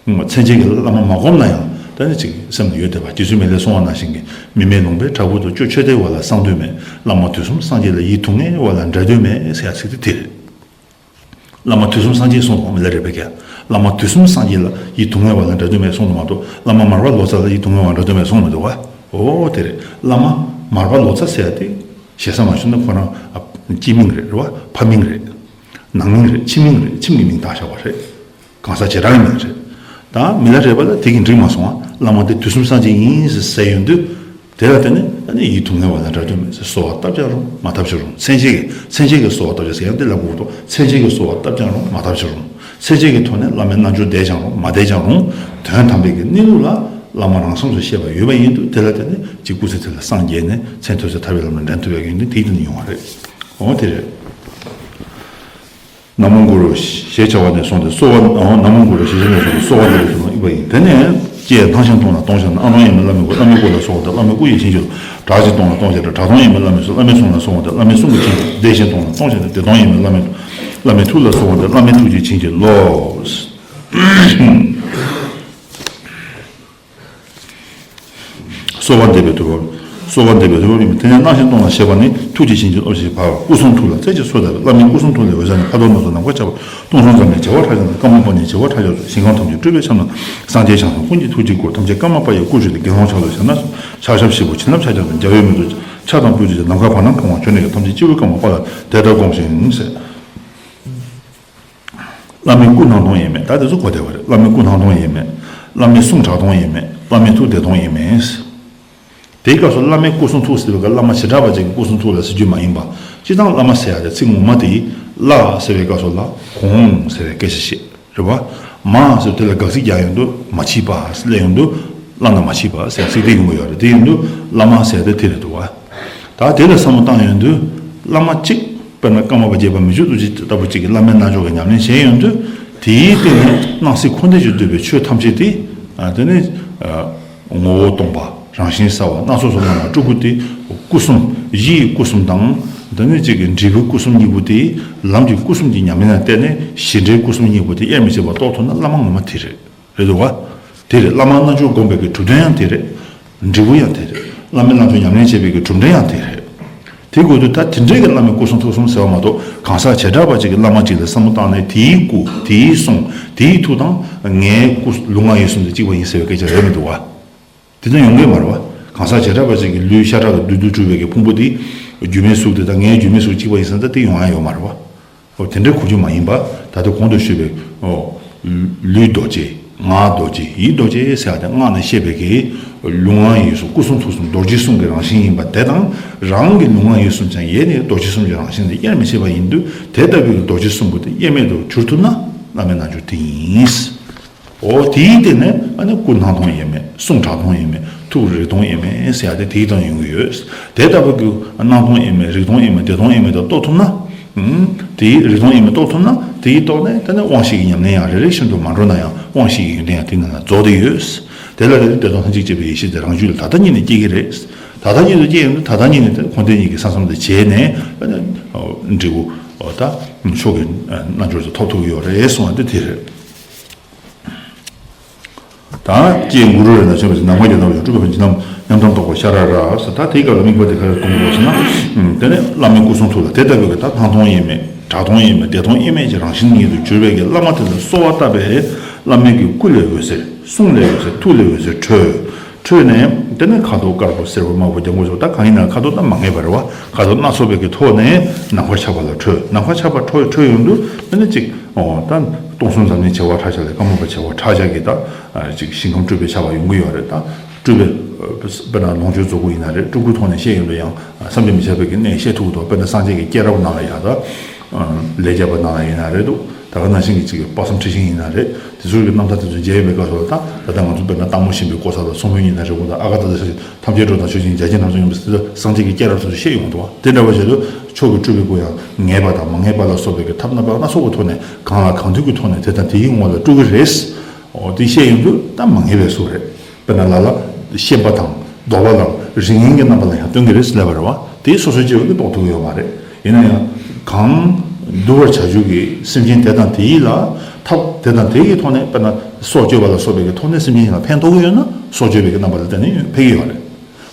མཚན་བཅས་ཀྱི་བླ་མ་མ་བསྒོམས་ན་ཡང་ད་ནི་ཅིག་སེམས་ལ་ཡོད་བསྡད་པ། རྗེ་བཙུན་མི་ལས་གསུང་བ་ནང་བཞིན་གྱི་མི་མེད་ལུང་པའི་བྲག་ཕུག་ཏུ། སྐྱོ་ཆོས་སྡེ་བ་ལ་གསང་འདུས་མེད། བླ་མ་དུས་གསུམ་སངས་རྒྱས་ལ། ཡིད་དུ་ངེས་བ་ལ་འགྲན་ཟློས་མེད་ཟེར་ཡ་ཚིག་དེ་དེ་རེད། བླ་མ་དུས་གསུམ་སངས་རྒྱས་གསུངས་འདུག་མི་ལ་རས་པའི་སྐད། བླ་མ་དུས་གསུམ་སངས་རྒྱས་ལ་ཡིད་དུ་ངེས་པ་ལ་འགྲན་ཟློས་མེད་གསུངས་འདུག་མ་གཏོགས་བླ་མ་མར་པ་ལོ་ཙཱ་ལ་ཡིད་དུ་ངེས་པ་འགྲན་ཟློས་མེད་གསུངས་མི་འདུག་བ། འོ་དེ་རེད། བླ་མ་མར་པ་ལོ་ཙཱ་ཟེར་ཡ་དེ་ཞེ་ས་མ་ཞུ་ན་ཁོ་རང་ཨ་སྤྱི་མིང་རེད། རེད་བ། ཕ་མིང་རེད། ནང་མིང་རེད། ཁྱིམ་མིང་རེད། ཁྱིམ་གྱི་མིང་བཏགས་བཞག་པ་རེད། གང་ཟག་བྱེ་བྲག་གི་མིང་རེད། ད་མི་ལ་རས་པ་ལ་དེ་གི་འགྲིག་མ་སོང་ང་། བླ་མ་དེ་དུས་གསུམ་སངས་རྒྱས་ཡིན་ཟེར་ཡོང་དུས། དེ་ལ་བརྟེན་ནས་ཨ་ནི་ཡིད་དུ་ངེས་པ་ལ་འགྲན་ཟློས་མེད་ཟེར། གསོལ་བ་བཏབ་ཀྱང་རུང་མ་བཏབ་ཀྱང་རུང་། མཚན་བཅས་ཀྱི་མཚན་བཅས་ཀྱི་གསོལ་བ་བཏབ་ཀྱང་ཟེར་ཡང་དེ་ལབ་དགོས་འདུག་མཚན་བཅས་ཀྱི་གསོལ་བ་བཏབ་ཀྱང་རུང་མ་བཏབ་ཀྱང་རུང་། མཚན་བཅས་ཀྱི་ཐོག་ནས་བླ་མའི་རྣལ་འབྱོར་བསྡད་ཀྱང་རུང་མ་བསྡད་ཀྱང་རུང་། དོན་དམ་པའི་གི་གནས་ལུགས་ལ་བླ་མ་རང་སེམས་སུ་ཤེས་པ་ཡོད་པ་ཡིན་དུས་དེ་ལ་བརྟེན་ནས་ཅིག་སྐུ་ཚེ་དེ་ལ་སངས་རྒྱས་ནས་མཚན་ཐོས་སྲས་ཐར་པའི་ལམ་ལ་འདྲེན་ཐུབ་པའི་གི་ཡོན་ཏན་དེའི་སྟེང་ནས་ཡོང་བ་རེད། འོ་དེ་རེད། ན་མོ་གུ་རུ་ཞེས་བྱ་བ་ནས་བཟུང་སྟེ་གསོལ་བ། ཨོ། ན་མོ་གུ་རུ་ཞེས་བྱ་བ་ནས་བཟུང་སྟེ་གསོལ་བ་འདེབས་པའི་ཐུན་མོང་ཨེ་པ་ཡིན། དེ་ནས་ཀྱེ། སྣང་ཞེན་སྟོང་ལ་སྟོང་ཞེན་ན། ཨ་སྟོང་ཡས་མས་བླ་མའི་སྐུ། བླ་མའི་སྐུ་ལ་གསོལ་བ་འདེབས། བླ་མའི་སྐུ་ཡི་བྱིན་གྱིས་རློབས། གྲགས་ཆེན་སྟོང་ལ་སྟོང་ཞེན་ན། གྲགས་སྟོང་ཡས་མས་བླ་མའི་གསུང་། བླ་མའི་གསུང་ལ་གསོལ་བ་འདེབས། བླ་མའི་གསུང་གི་བྱིན་གྱིས་རློབས། བདེ་ཆེན་སྟོང་ལ་སྟོང་ཞེན་ན། བདེ་སྟོང་ཡས་མས་བླ་མའི་བླ་མའི་ཐུགས་ལ་གསོལ་བ་འདེབས། བླ་མའི་ཐུགས་ཀྱི་བྱིན་གྱིས་རློབས། གསོལ་བ་འདེབས་པའི་ཐུན་མོང་། གསོལ་བ་འདེབས་པའི་ཐུན་མོང་ཡིན། དེ་ནས་སྣང་ཞེན་སྟོང་ལ་ཞེས་པ་ནི་ཐུགས་ཀྱི་བྱིན་གྱིས་རློབས་ཞེས་པའོ། སྐུ་གསུང་ཐུགས་ལ་རྩེ་གཅིག་གསོལ་བ་འདེབས། བླ་མའི་སྐུ་གསུང་ཐུགས་ལས་འོད་ཟེར་ནི། ཕ་རོལ་ནས་ཚུར་ནམ་མཁའ་ཁྱབ་པ། སྟོང་གསུམ་འཛམ་གླིང་བྱེ་བ་ཕྲག་བཞི་ན། ཀ་མ་པ་ནི་བྱེ་བ་ཕྲག་བཞི་ཚོགས། ཞིང་ཁམས་ཐམས་ཅད་སྤྲུལ་པས་ཁྱབ་ན། སངས་རྒྱས་བྱང་སེམས་ཀུན་གྱི་ཐུགས་ཀྱི་སྐུ། ཐམས་ཅད་ཀ་མ་པ་ཡི་སྐུར་བཞེངས་ཏེ། དགེ་སློང་ཕྱག་ལ་བཞག་ན། ཕྱག་ཞབས་བཞི་པོ་བྱིན་རླབས་ཕྱག་རྒྱ་དང་། འཇའ་འོད་མེ་ཏོག་ཕྱག་དང་སྤོས་ཀྱི་ནམ་མཁའ་བར་སྣང་སྟོང་བ་བྱོན་ནས། ཐམས་ཅད་སྤྱི་བོའི་ཀ་མ་པ་ལ་དེ་ལྟར་བསྒོམ་ཞིང་ཟེར། བླ་མའི་སྐུ་སྣང་སྟོང་ཡས་མས། ད་དེ་ཚོ་གོ་བདེ་བ་རེད། བླ་མའི་སྐུ་སྣང་སྟོང་ཡས་མས། བླ་མའི་གསུང་གྲགས་སྟོང་ཡས་མས། བླ་མའི་ཐུགས་བདེ་སྟོང་ཡས་མས། དེའི་སྐབས་སུ་བླ་མའི་སྐུ་གསུང་ཐུགས་ཟེར་བའི་སྐབས་བླ་མ་བྱེ་བྲག་པ་ཅིག་གི་སྐུ་གསུང་ཐུགས་ལ་ཟེར་རྒྱུ་མ་ཡིན་པ། སྤྱིར་བཏང་བླ་མ་ཟེར་ཡ་དེ་ཚིག་ངོ་མ་དེ་བླ་ཟེར་བའི་སྐབས་སུ་ལ་གོང་ཟེར་བའི་སྐད་ཆ་བཤད་རེད་བ། མ་ཟེར་དེ་ལ་དགག་ཚིག་རྒྱག་ཡོང་དུས་མ་མཆིས་པ་ལབ་ཡོང་དུས་བླ་ན་མ་མཆིས་པ་ཟེར་ཚིག་དེ་ཡོང་གི་ཡོད་རེད། དེ་ཡིན་དུས་བླ་མ་ཟེར་དེ་དེ་རེད་འདུག་བ། ད་དེ་ལ་བསམ་བློ་བཏང་ཡོང་དུས་བླ་མ་གཅིག་དཔེར་ན་ཀརྨ་པ་དགྱེས་པ་མི་བསྐྱོད་རྡོ་རྗེ་ལྟ་བུ་གཅིག་གིས་བླ་མའི་རྣལ་འབྱོར་གྱི་ཉམས་ལེན་བྱས་ཡོང་དུས་དེའི་སྟེང་ནས་སྣང་སྲིད་འཁོར་འདས་ཀྱིས་བསྡུས་པའི་ཆོས་ཐམས་ཅད་དེ་ཨ་དེ་ནི་ཨ་ངོ་བོ་སྟོང་པ་རང་བཞིན་གསལ་བ་སྣ་ཚོགས་སུ་སྣང་བ་སྤྲུལ་སྐུ་དེ་སྐུ་གསུམ་གཞི་ཡི་སྐུ་གསུམ་དང་དེ་ནི་གཅིག་གི་འབྲས་བུའི་སྐུ་གསུམ་གཉིས་པོ་དེ་ལམ་གྱི་སྐུ་གསུམ་གྱི་ཉམས་ལེན་ལ་བརྟེན་ནས་གཞི་འབྲས་སྐུ་གསུམ་གཉིས་པོ་དེ་དབྱེར་མི་ཕྱེད་པར་རྟོགས་ཐུབ་ན་བླ་མ་ངོ་མ་དེ་རེད། རེད་འདུག་བ། དེ་རེད། བླ་མ་རྣལ་འབྱོར་བསྒོམས་པའི་གི་གྲུབ་དོན་ཡང་དེ་རེད། འབྲས་བུ་ཡང་དེ་རེད། བླ་མའི་རྣལ་འབྱོར་ཉམས་ལེན་བྱས་པའི་གི་གྲུབ་འབྲས་ཡང་དེ་རེད། དེ་དགོས་དུས་ད་དེ་འདྲའི་གི་བླ་མའི་སྐུ་གསུང་ཐུགས་གསུམ་ཟེར་བ་མ་གཏོགས་གང་ཟག་བྱེ་བྲག་པ་ཅིག་གི་བླ་མ་ཅིག་ལ་བསམ་བློ་བཏང་ནས་དེའི་སྐུ་དེའི་གསུང་དེའི་ཐུགས་དང་ངའི་སྐུ་ལུས་ངག་ཡིད་གསུམ་དེ་གཅིག་པ་ཡིན་ཟེར་བའི་སྐད་ཆ་རེད་མི་འདུག་བ། དེ་ཚོ་ཡོང་གི་མ་རེད་བ། གང་ཟག་བྱེ་བྲག་པ་ཅིག་གི་ལུས་ཤ་ཁྲག་གི་རྡུལ་དུ་གྲུབ་པའི་གི་ཕུང་པོ་དེ་སྒྱུ་མའི་གཟུགས་དེ་དང་ངའི་སྒྱུ་མའི་གཟུགས་གཅིག་པ་ཡིན་ཟེར་ན་ད་དེ་ཡོང་ཡ་ཡོད་མ་རེད་བ། འོ་དེ་འདྲའི་གོ་རྒྱུ་མ་ཡིན་པ་ད་ལྟ་གོང་དུ་ཞུས་པའི་འོ་ལུས་རྡོ་རྗེ་ངག་རྡོ་རྗེ་ཡིད་རྡོ་རྗེ་ཟེར་བ་དེ་སྔགས་ནས་བཤད་པའི་གི་ལུས་ངག་ཡིད་གསུམ་སྐུ་གསུང་ཐུགས་གསུམ་རྡོ་རྗེ་གསུམ་གྱི་རང་བཞིན་ཡིན་པ་དེ་དང་རང་གི་ལུས་ངག་ཡིད་གསུམ་ཀྱང་ཡེ་ནས་རྡོ་རྗེ་གསུམ་གྱི་རང་བཞིན་ལས་དབྱེར་མི་ཕྱེད་པ་ཡིན་དུས་དེ་ལྟ་བུའི་རྡོ་རྗེ་གསུམ་པོ་དེ་དབྱེར་མེད་དུ་གྱུར་ཐུབ་ན་བླ་མའི་རྣལ་འབྱོར་དེ་ཡིན། འོ་དེའི་སྟེང་ནས་ཨ་ནི་སྐུ་སྣང་སྟོང་ཡས་མས། གསུང་གྲགས་སྟོང་ཡས་མས། ཐུགས་རིག་སྟོང་ཡས་མས་ཟེར་ཡ་དེ་དེའི་སྟེང་ཡོང་གི་ཡོད། དེ་ལྟ་བུ་གི་སྣང་སྟོང་ཡས་མས། རིག་སྟོང་ཡས་མས། བདེ་སྟོང་ཡས་མས་དེ་རྟོགས་ཐུབ་ན། ཨུམ། དེའི་རིག་སྟོང་ཡས་མས་རྟོགས་ཐུབ་ན་དེའི་ཐོག་ནས་དེ་ནས་དབང་ཤེས་ཀྱི་ཉམས་ལེན་ཡང་རེ་རེ་བཞིན་དུ་མ་འགྲོ་ན་ཡང་དབང་ཤེས་ཀྱི་ཡོན་ཏན་ཡང་དེའི་ནང་ལ་རྫོགས་བསྡད་ཡོད། དེ་ལ་རེ་རེ་བདེ་སྟོང་ལྷན་ཅིག་སྐྱེས་པའི་ཡེ་ཤེས་དེ་རང་རྒྱུད་ལ་ད་ལྟ་ཉིད་ནས་སྐྱེ་གི་རེད། ད་ལྟ་ཉིད་དུ་སྐྱེ་ཡོང་དུས་ད་ལྟ་ཉིད་ནས་དེ་འཁོར་འདས་གཉིས་ཀྱི་ས་མཚམས་དེ་བརྗེད་ནས་འབྲས་བུ་ད་མཆོག་གི་རྣལ་འབྱོར་དེ་ཐོབ་ཐུབ་ཀྱི་ཡོད་རེད་གསུངས་པ་འདི་དེ་རེད། ད་ཀྱེ་གུ་རུ་རེ་ན་བྱོན་པ་ཞིག་ནམ་མཁའ་རྒྱ་མཚོ་ཡང་སྤྲུལ་པའི་བྱིན་རླབས་ མཉམ་དུ་རྟོགས་པ་ཤ་ར་ར་ཟེར། ད་དེའི་སྐབས་ལ་དམིགས་པ་དེ་ག་རེ་སྐོང་དགོས་ཟེར་ན། ཨུམ། དེ་ནས་བླ་མའི་སྐུ་གསུང་ཐུགས་ལ་དེ་ལྟ་བུའི་གི་ད་སྣང་སྟོང་དབྱེར་མེད། གྲགས་སྟོང་དབྱེར་མེད། བདེ་སྟོང་དབྱེར་མེད་ཀྱི་རང་བཞིན་ཉིད་དུ་གྱུར་པའི་གི་བླ་མ་དེ་ལ་གསོལ་བ་བཏབ་པས། བླ་མའི་གི་སྐུ་ལས་འོད་ཟེར། གསུང་ལས་འོད་ཟེར། ཐུགས་ལས་འོད་ཟེར་འཕྲོས། འཕྲོས་ནས་དེ་ནས་ཁ་དོག་དཀར་པོ་སེར་པོ་དམར་པོ་ལྗང་གུ་སོགས་ད་གང་ཡིན་ན་ཁ་དོག་ད་མ་ངེས་པ་རེད་བ། ཁ་དོག་སྣ་ཚོགས་པའི་གི་ཐོག་ནས་ནམ་མཁར་ཆགས་པ་ལ་འཕྲོས། ནམ་མཁར་ཆགས་པ་འཕྲོས་འཕྲོས་ཡོང་དུས་དེ་ནས་ཅིག་ཨོ་ད་སྟོང་གསུམ་འཛམ་གླིང་བྱེ་བ་ཕྲག་བཞག་ལས་ཀརྨ་པ་བྱེ་བ་ཕྲག་བཞག་གི་ད་ཅིག་ཞིང་ཁམས་སྤྲུལ་པའི་ཆགས་པ་ཡོང་གི་ཡོད་རེད། ད་སྤྲུལ་པའི་དཔེར་ན་ལོངས་སྤྱོད་རྫོགས་སྐུ་ཡིན་ན་རེད། སྤྲུལ་སྐུའི་ཐོག་ནས་བཤད་ཡོང་དུས་ཡང་བསམ་གྱིས་མི་ཁྱབ་པའི་གི་གནས་བཤད་ཐུབ་ཀྱི་འདུག་དཔེར་ན་སངས་རྒྱས་ཀྱི་སྐྱེས་རབས་ནང་ལ་ཡང་ད་ལས་བྱེད་པ་ནང་ལ་ཡིན་ན་རེད་འདུག་ད་ག་ནང་བཞིན་གྱི་ཅིག་དཔག་བསམ་འཁྲི་ཤིང་ཡིན་ན་རེད། དེ་ཚོའི་གི་རྣམ་ཐར་དེ་ཚོ་མཇལ་ཡོང་བའི་སྐབས་སུ་ད་ད་ལྟ་ང་ཚོ་དཔེར་ན་སྟག་མོ་ཆེན་པོའི་སྐུ་ཚ་དང་མཚོ་མོའི་ཉི་ཟླ་རི་བོ་དང་ཨ་ག་དྷ་དང་ཐམས་ཅད་འགྲོ་དང་ཆོས་ཅན་བརྒྱ་བྱིན་རྣམ་གསུམ་ཡོད་པ་དེ་ཚོ་སངས་རྒྱས་ཀྱི་སྐྱེས་རབས་སོ་སོ་བཤད་ཡོང་འདུག་དེ་འདྲ་བ་བྱས་དུས་མཆོག་གི་སྤྲུལ་པའི་སྐུ་ཡང་ངེས་པ་དང་མ་ངེས་པ་ལ་སོགས་པའི་གི་ཐབས་རྣམ་པ་སྣ་ཚོགས་ཀྱི་ཐོག་ནས་གང་ལ་གང་འདུལ་གྱི་ཐོག་ནས་དེ་དང་དེའི་ངོ་ལ་སྤྲུལ་གྱི་རེད། འོ་དེ་བཤད་ཡོང་དུས་ད་མ་ངེས་པའི་གཟུགས་རེད། དཔེར་ན་ལ་ལ་ཤེས་པ་དང་ལྡོག་པ་དང་རིགས་ངན་གྱི་རྣམ་པ་ལ་ཡང་སྟོན་གྱི་རེད་ཟེར་ལབ་པ་རེད་བ། དེ་སོ་སོའི་སྐྱེ་བོ་གིས་རྟོགས་ཐུབ་ཀྱི་ཡོད་མ་རེད། ཡིན་ན་ཡང་གང་འདུལ་བར་བྱ་རྒྱུ་གི་སེམས་ཅན་དེ་དང་དེ་ཡི་ལ་ཐབས་དེ་དང་དེ་ཡི་ཐོག་ནས་དཔེར་ན་སྲོག་གཅོད་པ་ལ་སོགས་པའི་གི་ཐོག་ནས་སེམས་ཅན་ཡིན་ལ་ཕན་ཐོགས་ཀྱི་ཡོད་ན་སྲོག་གཅོད་པའི་གི་རྣམ་པ་ལ་བརྟེན་ནས་ཕན་གྱི་ཡོད་རེད།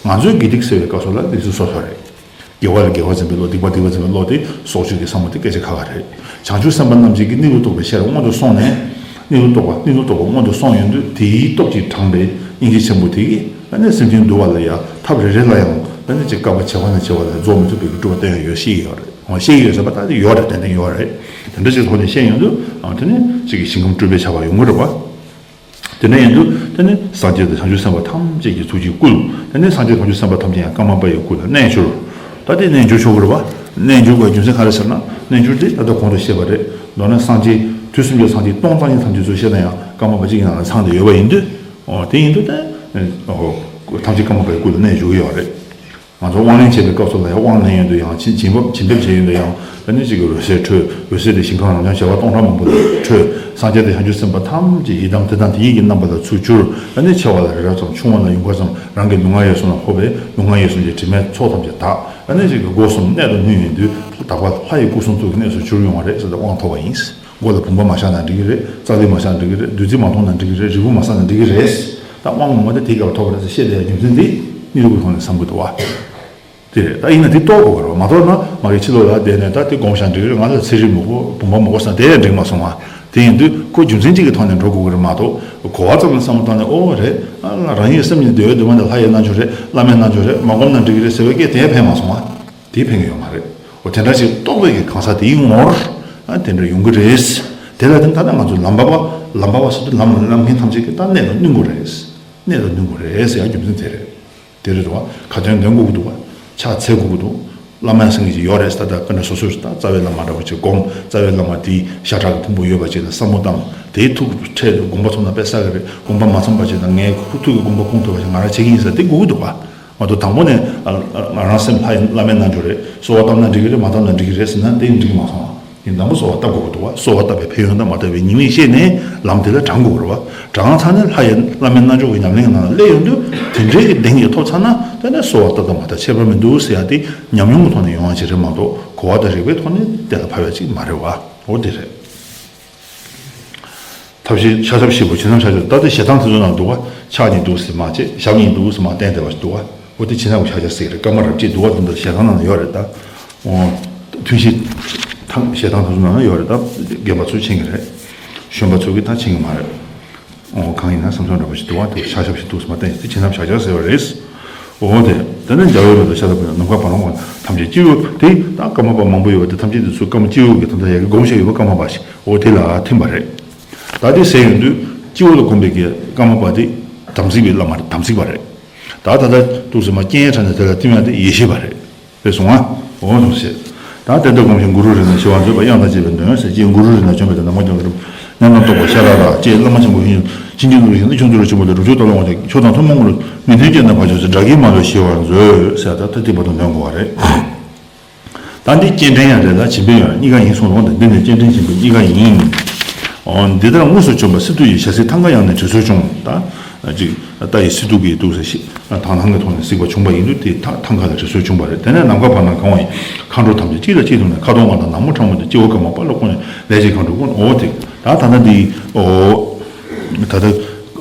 ང་ཚོའི་དགེ་སྡིག་སེལ་བའི་སྐབས་སུ་ལ་དེ་ཚོ་སོ་སོ་རེད། དགེ་བ་ལ་དགེ་བ་འཛིན་པའི་བློ། སྡིག་པ་སྡིག་པ་འཛིན་པའི་བློ་དེ་སྲོག་གཅོད་ཀྱི་བསམ་བློ་དེ་སྐད་ཆ་ཁ་ཁ་རེད། བྱང་ཆུབ་སེམས་དཔའ་རྣམས་ཀྱི་གི་གནས་ལུགས་རྟོགས་པའི་ཤེས་རབ་སྔོན་དུ་སོང་ནས། གནས་ལུགས་རྟོགས་པ་གནས་ལུགས་རྟོགས་པ་སྔོན་དུ་སོང་ཡོང་དུས་དེའི་སྟོབས་ཀྱིས་དྲངས་པའི་སྙིང་རྗེ་ཆེན་པོ་དེ་གིས་ཨ་ནི་སེམས་ཅན་འདུལ་བ་ལ་ཡང་ཐབས་རེ་རེ་ལ་ཡང་ཨ་ནི་ཅིག་བསྐལ་པ་བྱེ་བ་ནས་བྱེ་བ་ལ་རྫོགས་མི་ཐུབ་པའི་གི་སྤྲུལ་པ་བསྟན་ཡོད་ཤེས་ཀྱི་ཡོད་རེད། འོ་ཤེས་ཀྱི་ཡོད་ཟེར་བ་ད་དེ་ཡོད་རེད། ཏན་ཏན་ཡོད་རེད། དེ་འདྲ་ཅིག་ཐོག་ནས་བཤད་ཡོང་དུས་ཨ་དེ་ནི་ཅིག་གི་ཞིང་ཁམས་སྤྲུལ་པའི་ཆགས་པ་ཡོང་གི་རེད་བ། དེ་ནས་ཡིན་དུས་དེ་ནི་སངས་རྒྱས་དང་བྱང་ཆུབ་སེམས་དཔའ་ཐམས་ཅད་ཀྱི་ཐུགས་ཀྱི་སྐུ། དེ་ནི་སངས་རྒྱས་བྱང་ཆུབ་སེམས་དཔའ་ཐམས་ཅད་ཡང་ཀརྨ་པ་ཡི་སྐུ་ལ་གནས་གྱུར། ད་དེ་གནས་གྱུར་ཆོག་གི་རེད་བ། གནས་གྱུར་དགོས་རྒྱུ་མཚན་ག་རེ་ཟེར་ན། གནས་གྱུར་དེ་ད་ལྟ་གོང་དུ་བཤད་པ་རེད། མདོར་ན་སངས་རྒྱས་དུས་གསུམ་གྱི་སངས་རྒྱས་སྟོང་རྩ་གཉིས་ཐམས་ཅད་ཚུར་བཤད་ན་ཡང་ཀརྨ་པ་གཅིག་གི་ནང་ལ་ཚང་བསྡད་ཡོད་པ་ཡིན་དུས། འོ་དེ་ཡིན་དུས་ད་ཐམས་ཅད་ཀརྨ་པའི་སྐུ་ལ་གནས་གྱུར་གྱི་ཡོད་རེད། ང་ཚོ་དབང་ལེན་བྱེད་པའི་སྐབས་སུ་ལ་ཡང་དབང་ལེན་ཡོང་དུས་ཡང་བྱིན་བྱིན་ཕབ་བྱིན་ཕེབས་བྱེད་ཡོང་དུས་ཡང་ཨ་ནི་གཅིག་གི་འོད་ཟེར་འཕྲོས། འོད་ཟེར་དེ་ཞིང་ཁམས་རང་བྱུང་བྱེ་བ་སྟོང་ཕྲག་མང་པོ་ལ་འཕྲོས། སངས་རྒྱས་དང་བྱང་ཆུབ་སེམས་དཔའ་ཐམས་ཅད་ཡི་དམ་དེ་དང་དེ་ཡི་གི་རྣམ་པ་ལ་ཚུར་གྱུར། ཨ་ནི་ཆེ་བ་ལ་རི་རབ་ཙམ་ཆུང་བ་ལ་ཡུངས་ཀར་ཙམ་རང་གི་ལུས་ངག་ཡིད་གསུམ་ལ་ཕོག་པས་ལུས་ངག་ཡིད་གསུམ་གྱི་དྲི་མའི་ཚོགས་ཐམས་ཅད་དག་ཨ་ནི་གཅིག་གི་སྒོ་གསུམ་གནད་དུ་བསྣུན་ཡོང་དུས་དག་པ་ལྷ་ཡི་སྐུ་གསུང་ཐུགས་ཀྱི་གནས་སུ་གྱུར་ཡོང་བ་རེད་ཟེར་ཏེ་དབང་ཐོབ་པ་ཡིན། མགོ་ལ་བུམ་པ་མ་བཞག་ན་འགྲིག་གི་རེད། རྩ་ལུད་མ་བཞག་ན་འགྲིག་གི་རེད། བདུད་རྩི་མ་འཐུང་ན་འགྲིག་གི་རེད། རིལ་བུ་མ་བསགས་ན་འགྲིག་གི་རེད། ད་དབང་ངོ་མ་དེ་དེའི་སྐབས་ལ་ཐོབ་པ་རེད་ཟེར་བཤད་བསྡད་ཡ་རྒྱུ་མཚན་འདི་གནས་ལུགས་ཀྱི་ཐོག་ནས་བསམ་དགོས་འདུག་བ། དེ་རེད། ད་ཡིན་ན་དེ་རྟོགས་དགོས་པ་རེད་བ། མ་རྟོགས་ན་མ་གི་ཕྱི་ལོགས་ལ་བསྡད་ནས་ད་དེ་སྒོམ་བཞག་འགྲིག་གི་རེད། ང་ལ་ཚེ་རིལ་མི་དགོས། བུམ་པ་མི་དགོས་ཟེར་ན་དེ་ཡང་འགྲིག་མ་སོང་བ། དེ་ཡིན་དུས་ཁོ་རྒྱུ་མཚན་གཅིག་གི་ཐོག་ནས་འགྲོ་དགོས་ཀྱི་རེད་མ་གཏོགས་གོ་བ་ཙམ་ལ་བསམ་བློ་བཏང་ནས་ཨོ་རེད། ཨ་རང་ཉིད་སེམས་ཉིད་བདེ་བའི་འདུན་མ་དེ་ལྷ་ཡི་རྣལ་འབྱོར་རེད། བླ་མའི་རྣལ་འབྱོར་རེད། མ་བསྒོམས་ན་འགྲིག་གི་རེད་ཟེར་བའི་སྐད་དེ་ཕན་མ་སོང་བ། དེ་ཕན་གྱི་ཡོད་མ་རེད། འོ་དེ་འདྲ་ཞིག་རྟོགས་པའི་གི་གང་ཟག་དེའི་ངོར་ཨ་དེ་འདྲ་ཡོང་གི་རེད། དེ་ལ་དེ་ད་ལྟ་ང་ཚོ་ལམ་པ་པ་ལམ་པ་པ་ཟེར་དུས་ལམ་ལ་ལམ་མཁན་ཐམས་ཅད་ཀྱིས་ད་གནད་དུ་བསྣུན་དགོས་རེད། གནད་དུ་བསྣུན་དགོས་རེད་ཟེར་ཡ་རྒྱུ་མཚན་དེ་རེད། དེ་རེད་བ། ཁ་ཏོན་འདོན་དགོས་ཀྱི་འདུག་བ། ཕྱག་འཚལ་དགོས་ཀྱི་འདུག་བླ་མ་སེང་གེ་ཅིག་ཡོད་རེད། ད་ལྟ་དཔེར་ན་སོ་སོས་ད་རྩ་བའི་བླ་མ་འདྲ་བོ་ཅིག་སྒོམ། རྩ་བའི་བླ་མ་དེའི་ཤ་ཁྲག་གི་ཕུང་པོ་ཡོད་པ་ཅིག་ལ་བསམ་བློ་བཏང་། དེའི་ཐུགས་འཕྲལ་དུ་དགོངས་པ་ཚོམ་ན་དཔེ་བསགས་ཀྱི་རེད། དགོངས་པ་མ་ཚོམ་པ་ཅིག་དང་ངའི་ཐུགས་ཀྱི་དགོངས་པ་སྐོང་ཐུབ་པ་ཞིག་ང་རང་བྱེད་ཀྱི་ཡིན་ཟེར་དེ་དགོས་ཀྱི་འདུག་བ། མ་གཏོགས་དང་པོ་ནས་ཨ་ཨ་ང་རང་སེམས་ལྷ་ཡི་བླ་མའི་རྣལ་འབྱོར་རེད། གསོལ་བ་བཏབ་ན་འགྲིག་གི་རེད། མ་བཏབ་ན་འགྲིག་གི་རེད་ཟེར་ན་དེ་འགྲིག་མ་སོང་། ཡིན་དང་པོ་གསོལ་བ་བཏབ་དགོས་ཀྱི་འདུག་བ། གསོལ་བ་བཏབ་པའི་ཕན་ཡོན་དང་མ་བཏབ་པའི་ཉེས་དམིགས་ཤེས་ནས་ལམ་དེ་ལ་དྲང་དགོས་ཀྱི་རེད་བ། དྲངས་ཚར་ནས་ལྷ་ཡི་བླ་མའི་རྣལ་འབྱོར་གྱི་ཉམས་ལེན་གྱི་ནང་ལ་སླེབས་ཡོང་དུས་དེ་འདྲའི་གི་གདེང་ཞིག་ཐོབ་ཚར་ན་དེ་ནས་གསོལ་བ་བཏབ་དང་མ་བཏབ་ཁྱད་པར་མི་འདུག་ཟེར་ཡ་དེ་ཉམས་མྱོང་གི་ཐོག་ནས་ཡོང་བ་ཅིག་རེད་མ་གཏོགས་གོ་བ་དང་རིག་པའི་ཐོག་ནས་གཏན་ལ་ཕབ་ཡ་ཅིག་མ་རེད་བ། འོ་དེ་རེད། ཐབས་ཤེས་ཤ་ཞབས་ཞེ་པོ་བྱེད་ཐབས་ཤ་ཞབས་ད་ལྟ་ཞལ་ཐང་དེ་ཚོ་ནང་འདུག་བ། ཕྱག་གཉིས་འདུག་ཟེར་མ་བྱེད། ཞབས་གཉིས་འདུག་ཟེར་མ་བསྟན་བསྡད་པ་ཞིག་འདུག་བ། འོ་དེ་བྱེད་ཐབས་ཤ་ཞབས་ཟེར་རེད། ཀརྨ་རབ་བྱེད་འདུག་བ། དེ་འདྲ་ཞལ་ཐང་ནང་ཡོད་རེད་ད། འོ། ཐུན་བཞི་ཐང་ཞལ་ཐང་དེ་ཚོ་ནང་ཡོད་རེད་ད། རྒན་པ་ཚོས་མཁྱེན་གྱི་རེད། གཞོན་པ་ཚོས་ཀྱི་ད་མཁྱེན་གྱི་མ་རེད། འོ་གང་ཡིན་ན་བསམ་བསམ་འདྲ་པོ་ཞིག་འདུག་བ། དེ་ཤ་ཞབས་ཞེ་འདུག་ཟེར་མ་བསྟན་ཞིག་དེ་བྱེད་ཐབས་ཤ་ཞབས་ཟེར་བ་རེད། འོ་དེ། དེ་ནས་འཇའ་འོད་རབ་ཏུ་ཤར་ལ་ཕེབས་ནས་ནམ་མཁའ་བར་སྣང་ངོ་། ཐམས་ཅད་སྤྱི་བོ་དེ་ད་ཀརྨ་པ་མང་པོ་ཡོད་པ་དེ་ཐམས་ཅད་དེ་ཚུར་ཀརྨ་སྤྱི་བོ་གི་ཐམས་ཅད་ཡ་གི་སྒོམ་བཞག་ཡོད་པ་ཀརྨ་པ་ཞིག་འོ་དེ་ལ་ཐིམ་པ་རེད། ད་དེ་ཟེར་ཡོང་དུས་སྤྱི་བོ་ལ་སྒོམ་པའི་གི་ཀརྨ་པ་དེ་དམ་ཚིག་པའི་བླ་མ་རེད། དམ་ཚིག་པ་རེད། ད་ད་ལྟ་འདུག་ཟེར་མ་སྐྱེ་ཡན་ཕྲ་ནས་དེ་ལ་ཐིམ་ཡ་དེ་ཡེ་ཤེས་པ་རེད། རེད་སོང་ང་། འོ་ནོ་ཞེས། ད་དེ་ལྟར་སྒོམ་ཞིང་གུ་རུ་རིགས་ལ་ཞི་བར་མཛོད་པ། དབྱངས་དང་བཅས་པའི་འདོན་ཟེར་གྱིས་གུ་རུ་རིགས་ལ་བྱོན་པའི་དེ་ནམ་མཁའ་ལྗོངས་ཀྱི་རིམ། མཉམ་དུ་རྟོགས་པ་ཤ་ར་ར་ཅེས་བླ་མ་ཆེན་པོ་ཡིན། བྱིན་གྱིས་བརླབས་ཤིང་ནི་ཆུ་འཛིན་རོ་ཆེན་པོ་ལས། རབ་འབྱོར་སྟོབས་ལ་དབང་ཆེན་མཆོག་དང་ཐུན་མོང་གི་ལུགས། མི་མཐུན་རྐྱེན་དང་བར་ཆད་ཚེ། དགྲ་བགེགས་མ་ལུས་ཞི་བར་མཛོད་ཟེར་ད་ད་ཐིག་པ་དང་འདོན་དགོས་པ་རེད། ད་འདི་སྤྱན་འདྲེན་ཡང་རེད་ལ་བྱིན་འབེབས་ཡང་གཉིས་ཀ་ཡིན་གསུངས་ལོ། འདི་འདི་ནི་སྤྱན་འདྲེན་བྱིན་འབེབས་གཉིས་ཀ་ཡིན། འོ་འདི་ལྟར་དངོས་སུ་བྱོན་པ་སི་ཏུ་ཡི་ཞལ་གཟིགས་ཐང་ག་ཡང་ནས་དྲི་གསོལ་བྱུང་། ད་ཅིག་ད་ཡི་སི་ཏུ་གི་འདུག་ཟེར་ཞིག་ཐང་ཐང་གི་ཐོག་ནས་གཟིགས་པ་བྱུང་བ་ཡིན་དུས་དེ་ཐ་ཐང་ག་ལ་དྲི་གསོལ་བྱུང་བ་རེད། དེ་ནས་ནམ་མཁའ་བར་སྣང་གང་བ་ཡི། མཁའ་འགྲོ་ཐམས་ཅད་གཅིག་ལ་གཅིག་ཐུག་ནས། ཁ་དོག་ལྔ་དང་ནག་མོ་ཁྲ་མོ་དེ། སྤྱི་བོ་ཀརྨ་པ་ལ་བཀོད་ནས། ལས་ཀྱི་མཁའ་འགྲོ་ཀུན། འོ་དེ་ད་ད་ལྟ་འདི་འོ་ད་ལྟ་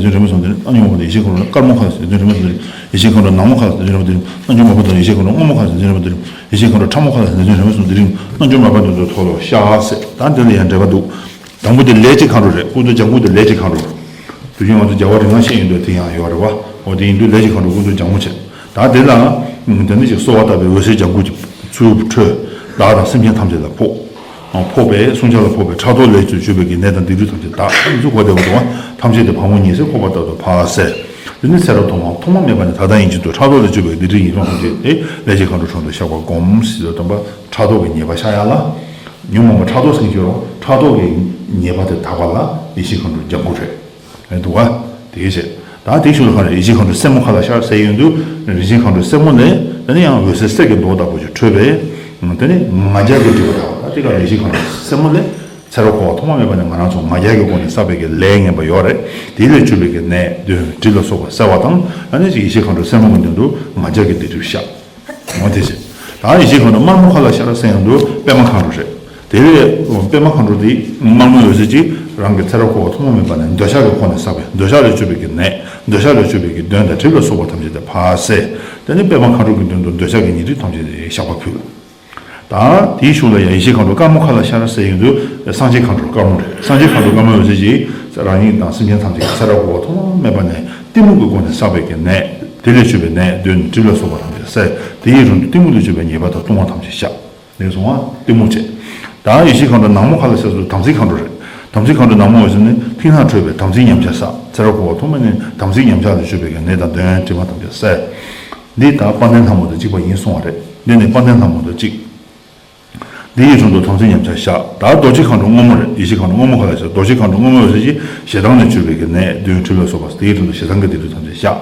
ལས་བརྩོན་རིམ་པ་གསུམ་དེ་རིང་། རྣམ་འཇོམས་མ་པ་དང་ཡེ་ཤེས་མཁའ་འགྲོ་དཀར་མོ་མཁའ་ལས་བརྩོན་རིམ་པ་གསུམ་དེ་རིང་། ཡེ་ཤེས་མཁའ་འགྲོ་ནག་མོ་མཁའ་ལས་བརྩོན་རིམ་པ་དེ་རིང་། རྣམ་འཇོམས་མ་པ་དང་ཡེ་ཤེས་མཁའ་འགྲོ་སྔོན་མོ་མཁའ་ལས་བརྩོན་རིམ་པ་དེ་རིང་། རྣམ་འཇོམས་མ་པ་དང་ཡེ་ཤེས་མཁའ་འགྲོ་ཁྲ་མོ་མཁའ་ལས་བརྩོན་རིམ་པ་དེ་རིང་། རྣམ་འཇོམས་མ་པ་དེ་ཚོ་མཐོལ་ལོ་ཤ་ཟེར། ད་འདི་ལ་ཡང་འགྲེལ་པ་འདུག། དང་པོ་དེ་ལས་ཀྱི་མཁའ་འགྲོ་རེད། སྐུ་མདོག་ལྗང་གུ་དེ་ལས་ཀྱི་མཁའ་འགྲོ། དུས་རྒྱུན་ང་ཚོ་རྒྱལ་བ་རིགས་ལྔ་བཤད་ཡོང་དུས་དེ་ཡང་ཡོད་རེད་བ། འོ་དེ་ཡིན་དུས་ལས་ཀྱི་མཁའ་འགྲོ་སྐུ་མདོག་ལྗང་གུ་བྱས། ད་དེ་ལ་དེ་ནས་ཅིག་གསོལ་བ་བཏབ་པའི་འོད་ཟེར་ལྗང་གུ་ཚུར་འཕྲོས། བདག་དང་སེམས་ཅན་ཐམས་ཅད་ལ་ཕོག། ཕོག་པས་བསྲུང་བྱ་ལ་ཕོག་པའི་ཕྲག་དོག་ལས་སུ་གྱུར་པའི་གི་ནད་དང་སྡིག་སྒྲིབ་ཐམས་ཅད་དག། ཨ་ནི་ཚུར་གོ་བདེ་བ་འདུག་བ། ཐམས་ཅད་དེ་ཕག་མོ་ཉེས་སེལ་ཁོག་པ་ལྟ་བུ་ཕར་བསལ། དེ་ནས་ཚེ་རབས་ཐོག་མ་ཐོག་མ་མེད་པ་ནས་ད་ལྟ་ཡིན་གཅིག་ཏུ་ཕྲག་དོག་ལས་གྱུར་པའི་སྡིག་སྒྲིབ་ཉེས་དམིགས་ཐམས་ཅད་དེ་ལས་ཀྱི་མཁའ་འགྲོ་དྲུང་དུ་བཤགས་པ་སྒོམ་ཟེར་དུས། དམ་པ་ཕྲག་དོག་གི་ཉེས་པ་བཤགས་ཡ་ལ། ཉོན་མོངས་པ་ཕྲག་དོག་སེལ་གྱི་རོ། ཕྲག་དོག་གི་ཉེས་པ་དེ་དག་པ་ལ་ཡེ་ཤེས་མཁའ་འགྲོ་ལྗང་གུ་རེད། རེད་འདུག་བ། དེ་བྱས། ད་དེའི་ཤུལ་ལ་ག་རེ། ཡེ་ཤེས་མཁའ་འགྲོ་སེར་མོ་མཁའ་ལ་ཤར་ཟེར་ཡོང་དུས། རིན་ཆེན་མཁའ་འགྲོ་སེར་མོ་ལས་དེ་ནས་ཡང་འོད་ཟེར་གསེར་གྱི་མདོག་ལྟ་བུ་ཞིག་འཕྲོས་པས། དེ་ནས་ང་རྒྱལ་གྱི་སྒྲིབ་པ་དག་པ། ད་དེ་ག་རེ། ཡེ་ཤེས་མཁའ་འགྲོ་སེར་མོ་ལས་ཚེ་རབས་འཁོར་བ་ཐོག་མ་མེད་པ་ནས་ང་རང་ཚོ་ང་རྒྱལ་གྱི་སྒོ་ནས་བསགས་པའི་གི་ལས་ངན་པ་ཡོད་རེད། དེ་ལས་གྱུར་པའི་གི་ནད་གདོན་གྲིབ་ལ་སོགས་པ་བསལ་བ་དང་། ཨ་ནི་ཅིག་ཡེ་ཤེས་མཁའ་འགྲོ་སེར་མོ་གི་མདུན་དུ་ང་རྒྱལ་གྱི་སྡིག་སྒྲིབ་བཤགས། འོ་དེ་བྱས། ད་ཡེ་ཤེས་མཁའ་འགྲོ་དམར་མོ་མཁའ་ལ་ཤར་ཟེར་ཡོང་དུས་པདྨ་མཁའ་འགྲོ་རེད། དེ་ལས་པདྨ་མཁའ་འགྲོ་དེ་དམར་མོའི་འོད་ཟེར་གྱིས་རང་གི་ཚེ་རབས་འཁོར་བ་ཐོག་མ་མེད་པ་ནས་འདོད་ཆགས་ཀྱི་ཁོག་ནས་བསགས་པའི་འདོད་ཆགས་ལས་གྱུར་པའི་གི་ནད། འདོད་ཆགས་ལས་གྱུར་པའི་གི་གདོན་དང་གྲིབ་ལ་སོགས་པ་ཐམས་ཅད་དེ་ཕར་བསལ། དེ་ནས་པདྨ་མཁའ་འགྲོ་གི་མདུན་དུ་འདོད་ཆགས་ཀྱི་ཉེས་སྒྲིབ་ཐམས་ཅད་དེ་བཤགས་པ་ཕུལ། ད་དེའི་གཞུག་ལ་ཡང་ཡེ་ཤེས་མཁའ་འགྲོ་དཀར་མོ་མཁའ་ལ་ཤར་ཟེར་ཡོང་དུས་སངས་རྒྱས་མཁའ་འགྲོ་དཀར་མོ་རེད། སངས་རྒྱས་མཁའ་འགྲོ་དཀར་མོའི་འོད་ཟེར་གྱིས་རང་ཉིད་དང་སེམས་ཅན་ཐམས་ཅད་ཀྱི་ཚེ་རབས་འཁོར་བ་ཐོག་མ་མེད་པ་ནས་གཏི་མུག་གི་སྒོ་ནས་བསགས་པའི་གི་ནད། དེ་ལས་བྱུང་བའི་ནད་གདོན་གྲིབ་ལ་སོགས་པ་ཐམས་ཅད་བསལ། དེ་ཡི་རིང་དུ་གཏི་མུག་ལས་བྱུང་བའི་ཉེས་པ་དང་ལྟུང་བ་ཐམས་ཅད་བཤགས། ནས་བཟུང་བ་གཏི་མུག་བྱས། ད་ཡེ་ཤེས་མཁའ་འགྲོ་ནག་མོ་མཁའ་ལ་ཤར་དུས་དམ་ཚིག་མཁའ་འགྲོ་རེད། དམ་ཚིག་མཁའ་འགྲོ་ནག་མོ་འོད་ཟེར་ནི་མཐིང་ནག་འཕྲོས་པས་དམ་ཚིག་ཉམས་ཆག་བསལ། ཚེ་རབས་འཁོར་བ་ཐོག་མ་ནས་དམ་ཚིག་ཉམས་ཆག་ལས་བྱུང་བའི་གི་ནད་དང་གདོན་དྲི་མ་ཐམས་ཅད་བསལ། འདི་ལྟར་དཔལ་ལྡན་ལྷ་མོ་དང་གཅིག་པ་ཡིན་གསུང་བ་རེད། འདི་ནི་དཔལ་ལྡན་ལྷ་མོ་དང་གཅིག། འདི་ཡི་དྲུང་དུ་དམ་ཚིག་ཉམས་ཆག་བཤགས། ད་རྡོ་རྗེ་མཁའ་འགྲོ་སྔོན་མོ་རེད། ཡེ་ཤེས་མཁའ་འགྲོ་སྔོན་མོ་མཁའ་ལ་ཤར། རྡོ་རྗེ་མཁའ་འགྲོ་སྔོན་མོའི་འོད་ཟེར་གྱིས་ཞེ་སྡང་ལས་གྱུར་པའི་གི་ནད་གདོན་གྲིབ་ལ་སོགས་པ། དེ་ཡི་དྲུང་དུ་ཞེ་སྡང་གི་སྡིག་སྒྲིབ་ཐམས་ཅད་བཤགས།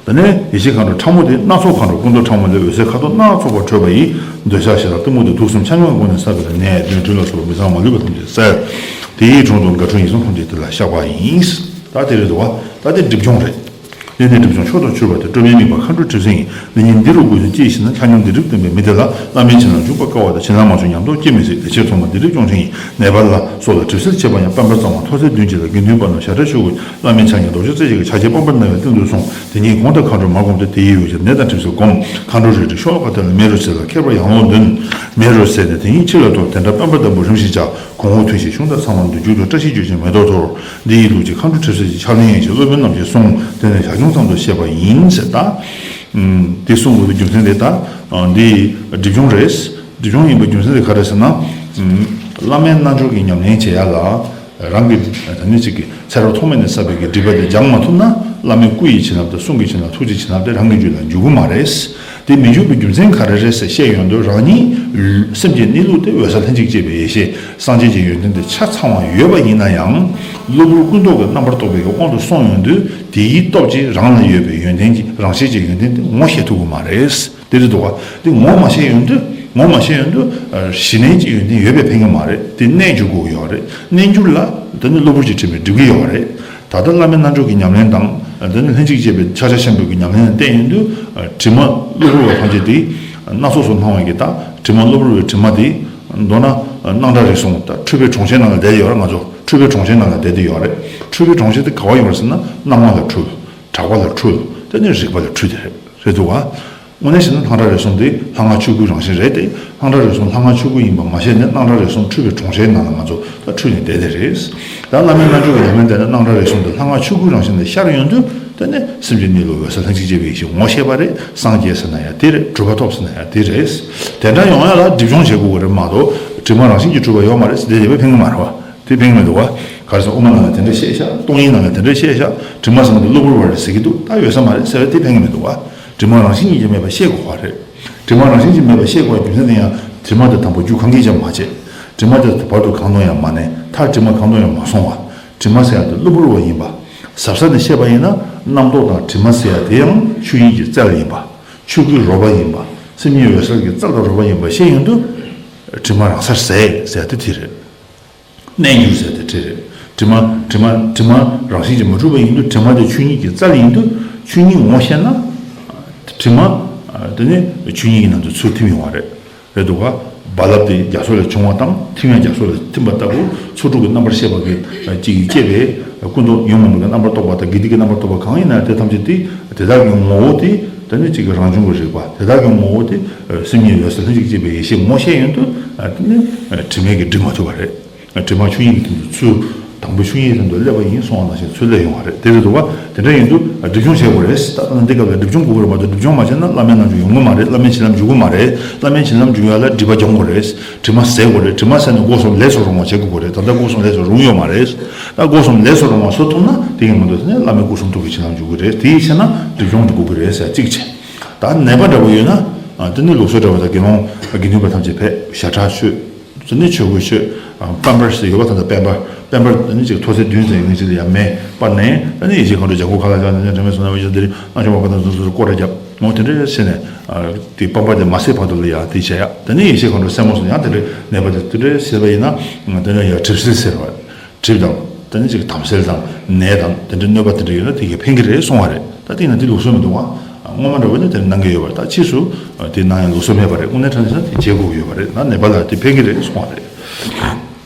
དེ་ནས་ཡེ་ཤེས་མཁའ་འགྲོ་ཁྲ་མོ་དེ་སྣ་ཚོགས་མཁའ་འགྲོ་སྐུ་མདོག་ཁྲ་མོ་ལས་འོད་ཟེར་ཁ་དོག་སྣ་ཚོགས་པ་འཕྲོས་པ་ཡིས་འདོད་ཆགས་ཞེ་སྡང་གཏི་མུག་དང་དུག་གསུམ་ཆ་སྙོམས་སྒོ་ནས་བསགས་པའི་ནད་གདོན་གྲིབ་ལ་སོགས་པ་མི་གཙང་མ་ལུས་པ་ཐམས་ཅད་བསལ། དེ་ཡི་དྲུང་དུ་དགའ་སྤྲོ་ཡིད་གསུམ་ཐམས་ཅད་དེ་ལ་བཤགས་པ་ཡིན། ད་དེ་རེད་འདུག་བ། ད་དེ་སྒྲིབ་སྦྱོང་རེད། འདི་ནི་སྒྲིབ་སྦྱོང་མཆོག་ཏུ་གྱུར་པ་སྟེ། སྤྲོས་མེད་དམིགས་པ་མཁའ་འགྲོའི་གྲིབ་སེལ་ཡིན། འདི་ཉིད་འདི་རུ་དགོས་ཤིང་ཅི་ཡིས་ཤེ་ན། ཆ་སྙོམས་སྡིག་སྒྲིབ་བསྟེན་པའི་མི་དེ་ལ། བླ་མའི་བྱིན་རླབས་འཇུག་པར་དཀའ་བ་དང་། བྱིན་རླབས་མ་བྱུང་ཉམས་རྟོགས་སྐྱེ་མི་སྲིད། དེ་ཕྱིར་ཐོག་མར་སྡིག་སྒྲིབ་སྦྱོང་ཆེན་ཡིན། ནད་པ་ལ་སོགས་ལ་གྲིབ་སེལ་བྱེད་པ་ཡང་། དཔལ་འབར་གཙང་བ་ཐོག་སེར་བདུན་གྱིས་ལ། དགེ་འདུན་པ་རྣམས་ཞབས་ཁྲ་ཆུ་བོ། བླ་མའི་ཕྱག་བརྙེས་རྡོ་རྗེ་རྩེ་གཅིག་གི། ཕྱག་རྒྱའི་དཔལ་འབར་སྣང་བའི་སྟེང་དུ་སོང་། དེ་ཉིད་དགོངས་དག་མཁའ་འགྲོ་མར་བསྒོམས་ཏེ། དེ་ཡི་འོད་ཀྱིས་ནད་དང་གྲིབ་སེལ་བསྒོམ། མཁའ་འགྲོའི་རལ་གྲི་ཤོ་ལོ་ཀ་དེ་ལ་མེ་རུ་བསྲེགས་ལ། ཁྱེར་བ་ཡང་ལོག་འདོན། མེ་རུ་བསྲེགས་ཏེ་དེ་ཉིད་ཕྱི་ལ་དོར། དེ་འདྲ་དཔལ་འབར་ལྟ་བུ་རིམ་བཞིན་བྱ། གོང་འོག་མཐུན་ཞིང་ཤུགས་དང་ཚང་བར་འདུ། མཇུག་ཏུ་བཀྲ་ཤིས་བརྗོད་ཅིང་མེ་ཏོག་འཐོར། འདི་ཡི་ལུགས་ཀྱིས་མཁའ་འགྲོ་གྲིབ་སེལ་གྱི། ཕྱག་ལེན་ཡན་ཆད་སློབ་དཔོན་རྣམས་ཀྱིས་གསུངས། དེ་ནས་ཞག་ཆུང་ཙམ་དུ་བཤད་པ་ཡིན་ཟེར། ད་འདི་གསུང་དགོས་པའི་རྒྱུ་མཚན་དེ། ད་འདི་སྒྲིབ་སྦྱོང་རེད། སྒྲིབ་སྦྱོང་ཡིན་པའི་རྒྱུ་མཚན་དེ་ག་རེ་ཟེར་ན། བླ་མའི་རྣལ་འབྱོར་གྱི་ཉམས་ལེན་བྱེད་ཡ་ལ། རང་གི་ད་ནི་གཅིག་གི་ཚེ་རབས་ཐོག་མེད་ནས་བསགས་པའི་གི་སྒྲིབ་པ་དེ་སྦྱང་མ་ཐུབ་ན། བླ་མའི་སྐུ་ཡི་བྱིན་རླབས་དང་གསུང་གི་བྱིན་རླབས། ཐུགས་ཀྱི་བྱིན་རླབས་དེ་རང་གི་རྒྱུད་ལ་འཇུག་གི་མ་རེད། དེ་མི་འཇུག་པའི་རྒྱུ་མཚན་ག་རེ་རེད་ཟེར་བཤད་ཡོང་དུས། རང་ཉིད་སེམས་ཀྱི་གནས་ལུགས་དེ་འོད་གསལ་ལྷན་ཅིག་སྐྱེས་པའི་ཡེ་ཤེས། སངས་རྒྱས་ཀྱི་ཡོན་ཏན་དེ་ཆ་ཚང་བ་ཡོད་པ་ཡིན་ན་ཡང་། གློ་བུར་ཀུན་རྟོག་གི་རྣམ་པར་རྟོག་པའི་དབང་དུ་སོང་ཡོང་དུས། དེའི་སྟོབས་ཀྱིས་རང་ལ་ཡོད་པའི་ཡོན་ཏན་གྱི་རང་བཞིན་གྱི་ཡོན་ཏན་དེ་ངོ་ཤེས་ཐུབ་ཀྱི་མ་རེད། དེ་རེད་འདུག་བ། དེ་ངོ་མ་ཤེས་ཡོང་དུས། ངོ་མ་ཤེས་ཡོང་དུས། ཨ། གཞི་གནས་ཀྱི་ཡོན་ཏན་ཡོད་པས་ཕན་གྱི་མ་རེད། དེ་གནས་འགྱུར་དགོས་ཀྱི་ཡོད་རེད། གནས་འགྱུར་ལ་དེ་ནི་གློ་བུར་གྱི་དྲི་མས་སྒྲིབ་ཀྱི་ཡོད་རེད། ད་ལྟ་བླ་མའི་རྣལ་འབྱོར་གྱི་ཉམས་ལེན་དང་། དེ་ནི་ལྷན་ཅིག་སྐྱེས་པའི་ཕྱག་རྒྱ་ཆེན་པོའི་གི་ཉམས་ལེན་ལ་བརྟེན་ཡོང་དུས། ཨ། དྲི་མ་གློ་བུར་བ་ཐམས་ཅད་དེ་སྣ་ཚོགས་སུ་སྣང་བའི་གི། ད་དྲི་མ་གློ་བུར་བའི་དྲི་མ་དེ། མདོར་ན་སྣང་གྲགས་རིག་གསུམ་དང་འཁྲུལ་པའི་གྲོང་ཁྱེར་ནང་ལ་བསྡད་ཡོད་རེད། ང་ཚོ་འཁྲུལ་པའི་གྲོང་ཁྱེར་ནང་ལ་བསྡད་དེ་ཡོད་རེད། འཁྲུལ་པའི་གྲོང་ཁྱེར་དེ་ག་བ་ཡོད་རེད་ཟེར་ན། སྣང་བ་ལ་འཁྲུལ། གྲགས་པ་ལ་འཁྲུལ། དེ་ནི་རིག་པ་ལ་འཁྲུལ་དེ་རེད། རེད་འདུག་བ། དངོས་གནས་བྱས་ན་སྣང་གྲགས་རིག་གསུམ་དེ་ལྷ་སྔགས་ཆོས་སྐུའི་རང་བཞིན་རེད་དེ། སྣང་གྲགས་རིག་གསུམ་ལྷ་སྔགས་ཆོས་སྐུ་ཡིན་པ་མ་ཤེས་ནས། སྣང་གྲགས་རིག་གསུམ་འཁྲུལ་པའི་གྲོང་ཁྱེར་ནང་ལ་ང་ཚོ་ད་འཁྲུལ་ནས་བསྡད་དེ་རེད། ད་བླ་མའི་རྣལ་འབྱོར་གྱི་ཉམས་ལེན་དེ་ནི་སྣང་གྲགས་རིག་གསུམ་དེ་ལྷ་སྔགས་ཆོས་སྐུའི་རང་བཞིན་དུ་ཤར་ཡོང་དུས། དེ་ནི་སེམས་ཀྱི་གནས་ལུགས་འོད་གསལ་ལྷན་ཅིག་སྐྱེས་པའི་ཡེ་ཤེས་ངོ་ཤེས་པ་རེད། སངས་རྒྱས་ཟེར་ན་ཡང་དེ་རེད། གྲུབ་པ་ཐོབ་ཟེར་ན་ཡང་དེ་རེད། དེ་འདྲ་ཡོང་ཡ་ལ་སྒྲིབ་སྦྱོང་བྱེད་དགོས་ཀྱི་རེད་མ་གཏོགས། དྲི་མ་རང་བཞིན་གྱིས་གྲུབ་པ་ཡོད་མ་རེད་ཟེར། དེ་བྱས་པས་ཕན་གྱི་མ་རེད་བ། དེ་ཕན་གྱི་མི་འདུག་བ། ག་རེ་ཟེར། དབུ་མ་ནང་ལ་དེ་འདྲ་བཤད་ཤག། སྟོང་ཉིད་ནང་ལ་དེ་འདྲ་བཤད་ཤག། དྲི་མ་ཟེར་མཁན་དེ་གློ་བུར་བ་རེད་ཟེར་གྱི་འདུག། ད་ཡོད་ས་མ་རེད་ཟེར་བས་དེ་ཕན་གྱི་མི་འདུག་བ། དྲི་མ་རང་བཞིན་གྱིས་ཀྱང་མེད་པ་ཤེས་དགོས་པ་རེད། དྲི་མ་རང་བཞིན་གྱིས་མེད་པ་ཤེས་དགོས་པའི་རྒྱུ་མཚན་དེ་ཡང་། དྲི་མ་དེ་དང་པོ་རྒྱུ་གང་གིས་ཀྱང་མ་བྱས། དྲི་མ་དེ་བར་དུ་གང་དུ་ཡང་མ་གནས། མཐར་དྲི་མ་གང་དུ་ཡང་མ་སོང་བ། དྲི་མ་ཟེར་ཡག་དེ་གློ་བུར་བ་ཡིན་པ། ཟབ་ས་ནས་བཤད་པ་ཡིན་ན་རྣམ་རྟོག་དང་དྲི་མ་ཟེར་ཡ་དེ་ཡང་ཆོས་ཉིད་ཀྱི་རྩལ་ཡིན་པ། ཆོས་སྐུའི་རོལ་པ་ཡིན་པ། སེམས་ཉིད་འོད་གསལ་གྱི་རྩལ་དང་རོལ་པ་ཡིན་པ་ཤེས་ཡོང་དུས། དྲི་མ་རང་སར་ཟད་ཟེར་ཡ་དེ་དེ་རེད། གནས་འགྱུར་ཟེར་དེ་དེ་རེད། དྲི་མ་དྲི་མ་དྲི་མ་རང་བཞིན་གྱིས་མ་གྲུབ་པ་ཡིན་དུས་དྲི་མ་དེ་ཆོས་ཉིད་ཀྱི་རྩལ་ཡིན་དུས་ཆོས་ཉིད་ངོ་ཤེས་ན། དྲི་མ་དེ་ནི་ཆོས་ཉིད་ཀྱི་ནང་དུ་ཚུར་ཐིམ་ཡོང་བ་རེད། རེད་འདུག་ག་རྦ་རླབས་དེ་རྒྱ་མཚོ་ལས་བྱུང་བ་དང་ཐིམ་ཡང་རྒྱ་མཚོ་ལས་ཐིམ་པ་ལྟ་བུ་ཚོགས་དྲུག་གི་རྣམ་པར་ཤེས་པ་གི་ཅིག་སྐྱེས་པའི་ཀུན་རྟོག་ཉོན་མོངས་པའི་རྣམ་པར་རྟོག་པ་དང་དགེ་སྡིག་གི་རྣམ་པར་རྟོག་པ་གང་ཡིན་ན་དེ་ཐམས་ཅད་དེ་དེ་དག་གི་ངོ་བོ་དེ་དེ་ནི་གཅིག་གི་རང་བྱུང་གི་རིག་པ་དེ་དག་གི་ངོ་བོ་དེ་སེམས་ཉིད་འོད་གསལ་ལྷན་ཅིག་སྐྱེས་པའི་ཡེ་ཤེས་ངོ་ཤེས་ཡོང་དུས་དེ་ནི་དྲི་མས་ཀྱིས་སྒྲིབ་མ་ཐུབ་པ་རེད། དྲི་མ་ཆོས་ཉིད་ཀྱི་སྟེང་དུ་ཚུར། དང་པོ་ཆོས་ཉིད་སྟེང་དུ་སླེབས་པ་ཡིན་གསུངས་པ་ནང་བཞིན་ཚུར་སླེབས་ཡོང་བ་རེད། དེ་རེད་འདུག་བ། དེ་འདྲ་ཡིན་དུས་སྒྲིབ་སྦྱོང་བྱེད་དགོས་རེད། ད་ལྟ་འདི་སྐབས་ལ་སྒྲིབ་སྦྱོང་དགོས་ཀྱི་རེད་མ་གཏོགས་སྒྲིབ་སྦྱོང་མ་བྱས་ན་བླ་མའི་རྣལ་འབྱོར་ཡོང་གི་མ་རེད། བླ་མའི་བྱིན་རླབས་འཇུག་གི་མ་རེད། བླ་མའི་བྱིན་རླབས་འཇུག་ཡ་ལ་སྒྲིབ་པ་སྦྱོང་དགོས་རེད། དྲི་མ་ཟད་དགོས་རེད། དྲི་མ་ཟད་ནས་སྒོ་གསུམ་ལས་སུ་རུང་བ་བྱེད་དགོས་རེད། ད་ལྟ་སྒོ་གསུམ་ལས་སུ་རུང་ཡོད་མ་རེད། ད་སྒོ་གསུམ་ལས་སུ་རུང་བ་བཟོ་ཐུབ་ན་དེ་ཡིན་མ་གཏོགས་དེ་ནས་བླ་མའི་སྐུ་གསུང་ཐུགས་ཀྱི་བྱིན་རླབས་འཇུག་གི་རེད། དེ་ཡིན་ཕྱིན་ན་སྒྲིབ་སྦྱོང་དེ་དགོས་ཀྱི་རེད་ཟེར་གཅིག་བྱས། ད་ནད་པ་འདྲ་པོ་ཡོད་ན། དེ་ནས་ལུགས་སྲོལ་འདྲ་པོ་དང་དགེ་སློང་དགེ་འདུན་པ་ཐམས་ཅད་ཕེབས་ཞལ་ཁྲག་མཆོད། དེ་ནས་ཆོས་གོས་མཆོད། པེམ་པར་སི་ཡོད་པ་ད་ལྟ་པེམ་པར་པེམ་པར་དེ་ནི་ཅིག་ཐོག་ཚད་བདུན་ཙམ་ཡོད་མཁན་ཅིག་ལ་ཡང་མེ་སྤར་ནས་ད་ནི་ཡེ་ཤེས་མཁའ་འགྲོ་ལྗང་ཁུ་ཁ་ལ་བཞག་ནས་དྲན་པའི་གསང་གནས་མ་ཡིན་ཅིག་དེ་རིང་སྣང་ཆུང་བ་པ་དང་སོ་སོར་སྐོར་ར་བརྒྱབ་མོ་དེ་འདྲ་བྱས་ནས། དེ་པེམ་པར་དེ་མ་ཟད་བར་དུ་ལ་ཡང་དེ་བྱས་ཡ་ད་ནི་ཡེ་ཤེས་མཁའ་འགྲོ་སྲས་མོ་སོགས་ཡང་དེ་འདྲའི་ནད་པ་དེ་དེ་འདྲ་བྱས་པ་ཡིན་ན་དེ་ནི་ཡང་གྲིབ་བསིལ་ཟེར་བ། གྲིབ་དང་། དེ་ནི་ཅིག་དམ་སེལ་དང་ནད་དང་དེ་འདྲའི་གནོད་པ་དེ་འདྲ་ཡོད་ན་དེ་གས་ཕན་གྱི་རེད་གསུང་བ་རེད། ད་དེ་ཡིན་ན་དེ་ལུགས་སྲོལ་མི་འདུག་བ། སྔོན་མ་འདྲ་བོ་ནི་དེ་གནང་གི་ཡོད་པ་རེད། ད་ཕྱིས་སུ་དེ་གནང་ཡང་ལུགས་སྲོལ་མེད་པ་རེད། དངོས་གནས་དྲང་གནས་དེ་བྱེད་དགོས་ཀྱི་ཡོད་པ་རེད། ད་ནད་པ་ལ་དེ་ཕན་གྱི་རེད་གསུང་བ་རེད།